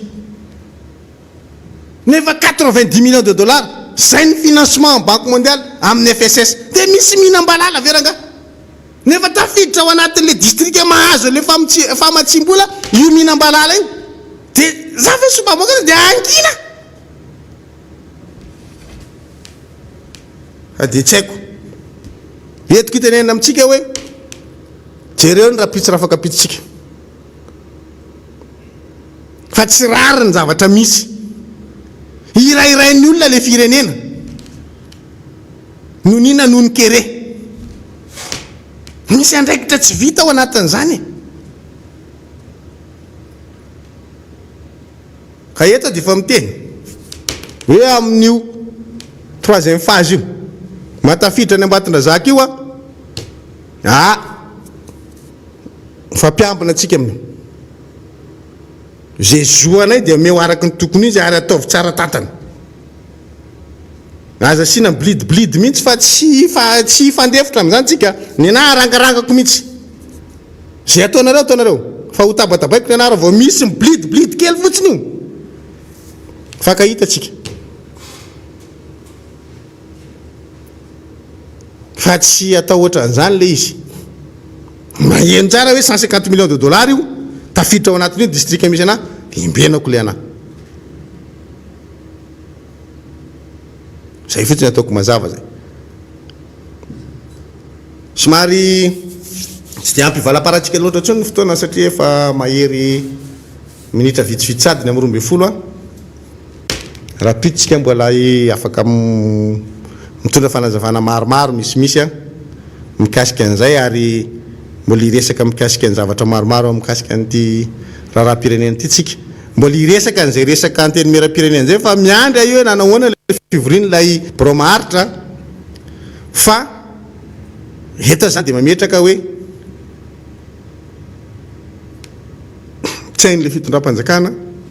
Nefa 90 millions de dollars, izay ny financement banque mondiale amin'ny FSS. Dia misy mihinam-balala ve rangahy? Nefa tafiditra ao anatin'ilay distrika mahazo an'ilay famatsiam-bola io mihinam-balala io. Dia za ve solombavambahoaka dia hangina? Fa dia tsy haiko. Entiko itenenana amintsika hoe jereo ny rahampitso rafakampitsontsika. Fa tsy rariny ny zavatra misy. Hirairain'ny olona ilay firenena. Nonina noho ny kere. Misy andraikitra tsy vita ao anatin'izany e. Ka eto dia efa miteny hoe amin'io troisième phase io, mahatafiditra any Ambatondrazaka io an, ah, mifampiambina antsika amin'io. Izay zo anay dia omeo araka ny tokony izy ary ataovy tsara tantana. Aza asiana blidiblidy mihitsy fa tsy fa tsy hifandefitra amin'izany tsika. Ny anah arangarangako mihitsy. Izay ataonareo ataonareo. Fa ho tabatabaiko ny anah raha vao misy miblidiblidy kely fotsiny io. Mifankahita tsika. Fa tsy atao ohatran'izany ilay izy. Maheno tsara hoe 150 millions de dollars io, tafiditra ao anatin'io ny distrika misy anah, dia imbenako ilay anah. Zay fotsiny ataoko mazava zay. Somary tsy dia ampy valamparantsika loatra intsony ny fotoana satria efa mahery minitra vitsivitsy sady ny amin'ny 12 an. Rahampitso tsika mbola afaka mitondra fanazavana maromaro misimisy an mikasika an'izay ary mbola hiresaka mikasika ny zavatra maromaro mikasika an'ity raharaham-pirenena ity tsika. Mbola hiresaka an'izay resaka antenimierampirenena izay fa miandry aho hoe nanahoana ilay fivorian'ilay birao maharitra fa eto aho izany dia mametraka hoe tsy hain'ilay fitondram-panjakana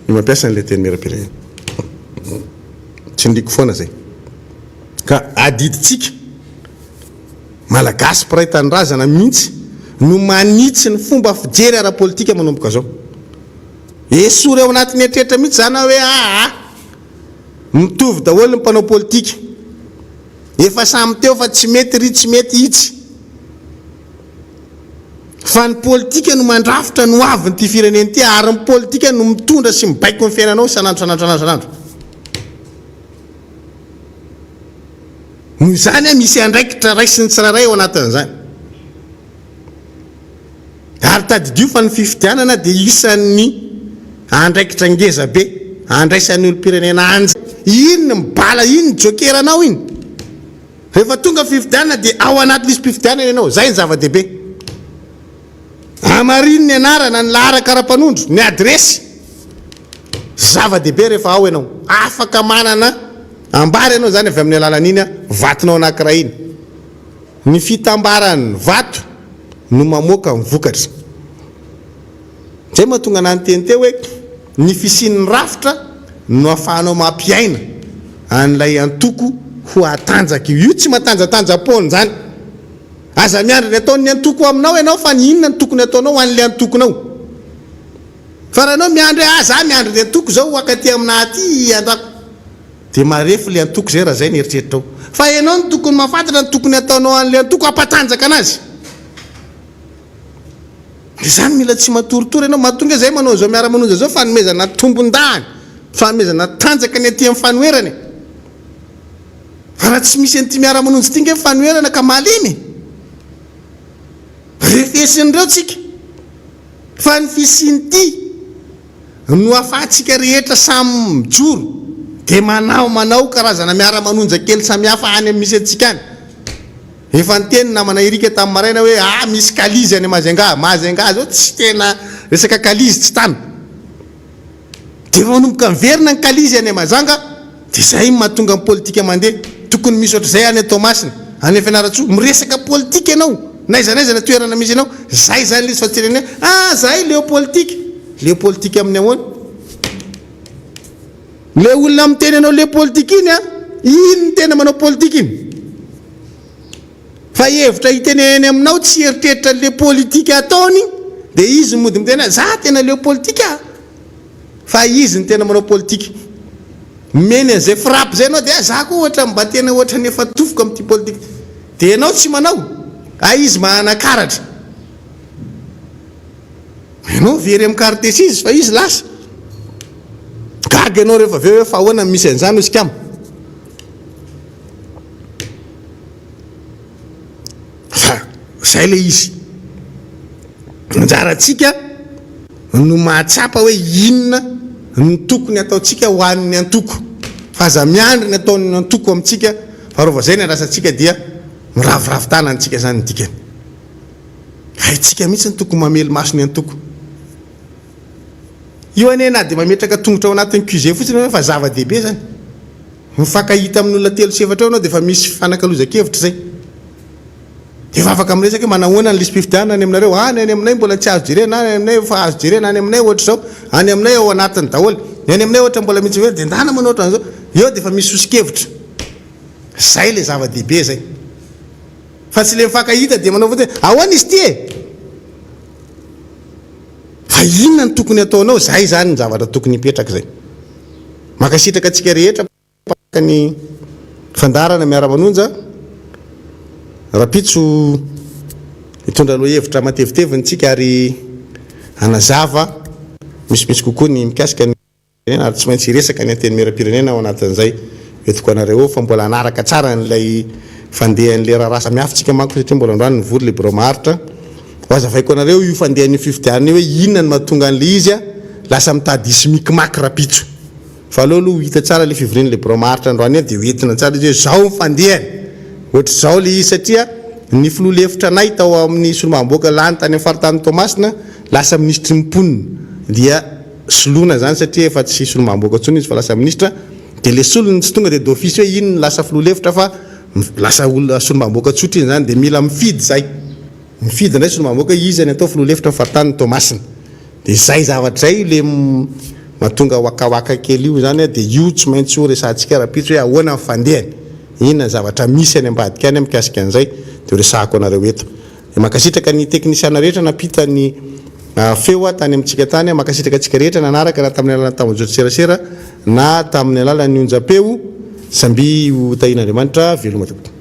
ny mampiasa an'ilay antenimierampirenena. Tsindriako foana izay. Ka adidintsika Malagasy mpiray tanindrazana mihitsy no manitsy ny fomba fijery ara-politika manomboka izao. Esory ao anatin'ny eritreritra mihitsy izany hoe aa mitovy daholo ny mpanao politika. Efa samy teo fa tsy mety ry tsy mety itsy. Fa ny politika no mandrafitra ny hoavin'ity firenena ity ary ny politika no mitondra sy mibaiko ny fiainanao isan'andro isan'andro isan'andro isan'andro. Noho izany misy andraikitra raisin'ny tsirairay ao anatin'izany. Ary tadidio fa ny fifidianana dia isan'ny andraikitra ngeza be andraisan'ny olom-pirenena anjara. Iny ny bala iny ny joker anao iny. Rehefa tonga fifidianana dia ao anaty lisi-pifidianana ianao. Izay ny zava-dehibe. Hamarino ny anarana, ny laharan-karapanondro, ny adiresy. Zava-dehibe rehefa ao ianao. Afaka manana ambara ianao izany avy amin'ny alalan'iny vatonao anankiray iny. Ny fitambaran'ny vato no mamoaka ny vokatra. Izay mahatonga anah niteny teo hoe ny fisian'ny rafitra no ahafahanao mampiaina an'ilay antoko ho hatanjaka io. Io tsy matanjatanja-poana izany. Aza miandry ny ataon'ny antoko aminao ianao fa ny inona no tokony ataonao ho an'ilay antokonao. Fa raha ianao miandry hoe ah za miandry ny antoko izao ho akaty aminah aty andrako. Dia marefo ilay antoko izay raha izay ny eritreritrao. Fa ianao no tokony mahafantatra ny tokony hataonao an'ilay antoko hampatanjaka anazy. Izany mila tsy matoritory ianao. Mahatonga izay manao izao miara-manonja izao fanomezana tombondahiny, fanomezana tanjaka ny aty amin'ny fanoherana e. Fa raha tsy misy an'ity miara-manonja ity nge ny fanoherana ka malemy e. Refesin'ireo tsika fa ny fisian'ity no afahantsika rehetra samy mijoro dia manao manao karazana miara-manonja kely samihafa any amin'ny misy antsika any. Efa niteny ny namana Eric tamin'ny maraina hoe ah misy kalizy any Majunga, Majunga zao tsy tena resaka kalizy tsy tana. Dia efa manomboka miverina ny kalizy any Majanga dia izay no mahatonga ny politika mandeha. Tokony misy ohatr'izay any Toamasina, any Fianarantsoa, miresaka politika ianao n'aiza n'aiza na toerana misy anao, zay zany ilay izy fa tsy ireny hoe ah zahay leo politika. Leo politika amin'ny ahoana? Ilay olona miteny anao leo politika iny an, iny no tena manao politika iny. Fa hevitra hitenenany aminao tsy eritreritra an'ilay politika ataony dia izy no mody miteny hoe za tena leo politika a! Fa izy no tena manao politika. Omeny an'izay frappe izay ianao dia za koa ohatran'ny mba tena ohatran'ny efa tofoka amin'ity politika. Dia ianao tsy manao. Hay izy manana karatra. Ianao very amin'ny carte s'izy fa izy lasa. Gaga ianao rehefa avy eo hoe fa ahoana no misy an'izany hoy Sikama. Fa zay ilay izy. Anjarantsika no mahatsapa hoe inona no tokony hataontsika ho an'ny antoko. Fa aza miandry ny ataon'ny antoko amintsika fa raha vao zay ny andrasantsika dia miraviravy tanana antsika zany ny dikany. Haintsika mihitsy ny tokony mamely maso ny antoko. Io anie na dia mametraka tongotra ao anatin'ny QG fotsiny ianao efa zava-dehibe zany. Mifankahita amin'olona telo sy efatra eo ianao dia efa misy fifanakalozan-kevitra izay. Dia efa afaka miresaka hoe manahoana ny lisi-pifidianana any aminareo? Any any aminay mbola tsy azo jerena, any aminay efa azo jerena, any aminay ohatr'izao, any aminay ao anatiny daholo. Ny any aminay ohatra mbola misy very dia ndana manao ohatran'izao. Eo dia efa misy soso-kevitra. Izay ilay zava-dehibe izay. Fa tsy ilay mifankahita dia manao fotsiny hoe ahoana izy ity e? Fa inona no tokony hataonao? Izay izany ny zavatra tokony hipetraka izay. Mankasitraka antsika rehetra mpanaraka ny fandaharana Miara-manonja. Rahampitso hitondra lohahevitra mateviteviny tsika ary hanazava misimisy kokoa ny mikasika ny. Firenena ary tsy maintsy hiresaka ny Antenimierampirenena ao anatin'izay entiko anareo eo fa mbola hanaraka tsara an'ilay fandehan'ilay raharaha samihafa tsika manko satria mbola androany nivory ilay birao maharitra. Ho azavaiko anareo io fandehan'io fifidianana io hoe inona no mahatonga an'ilay izy lasa mitady hisy micmac rapitso. Fa aleo aloha ho hita tsara ilay fivorian'ilay birao maharitra androany io dia ho entina tsara izy hoe izao ny fandehany, ohatr'izao ilay izy satria ny filoha lefitra anay tao amin'ny solombavambahoaka lany tany amin'ny faritanin'i Toamasina lasa minisitry ny mponina dia soloina zany satria efa tsy solombavambahoaka intsony izy fa lasa minisitra dia le solony tsy tonga dia d'office hoe iny no lasa filoha lefitra fa lasa olona solombavambahoaka tsotra iny zany dia mila mifidy zay mifidy indray solombavambahoaka hoe iza ny atao filoha lefitra ny faritanin'i Toamasina dia zay zavatra zay le mahatonga wakawaka kely io zany dia io tsy maintsy ho resahantsika rahampitso hoe ahoana ny fandehany inona ny zavatra misy any ambadika any mikasika an'izay dia ho resahako anareo eto. Dia mankasitraka ny teknisiana rehetra nampita ny feo tany amintsika tany. Mankasitraka antsika rehetra nanaraka na tamin'ny alalan'ny tambajotran-tserasera na tamin'ny alalan'ny onjam-peo. Samia ho tahian'Andriamanitra. Veloma tompoko.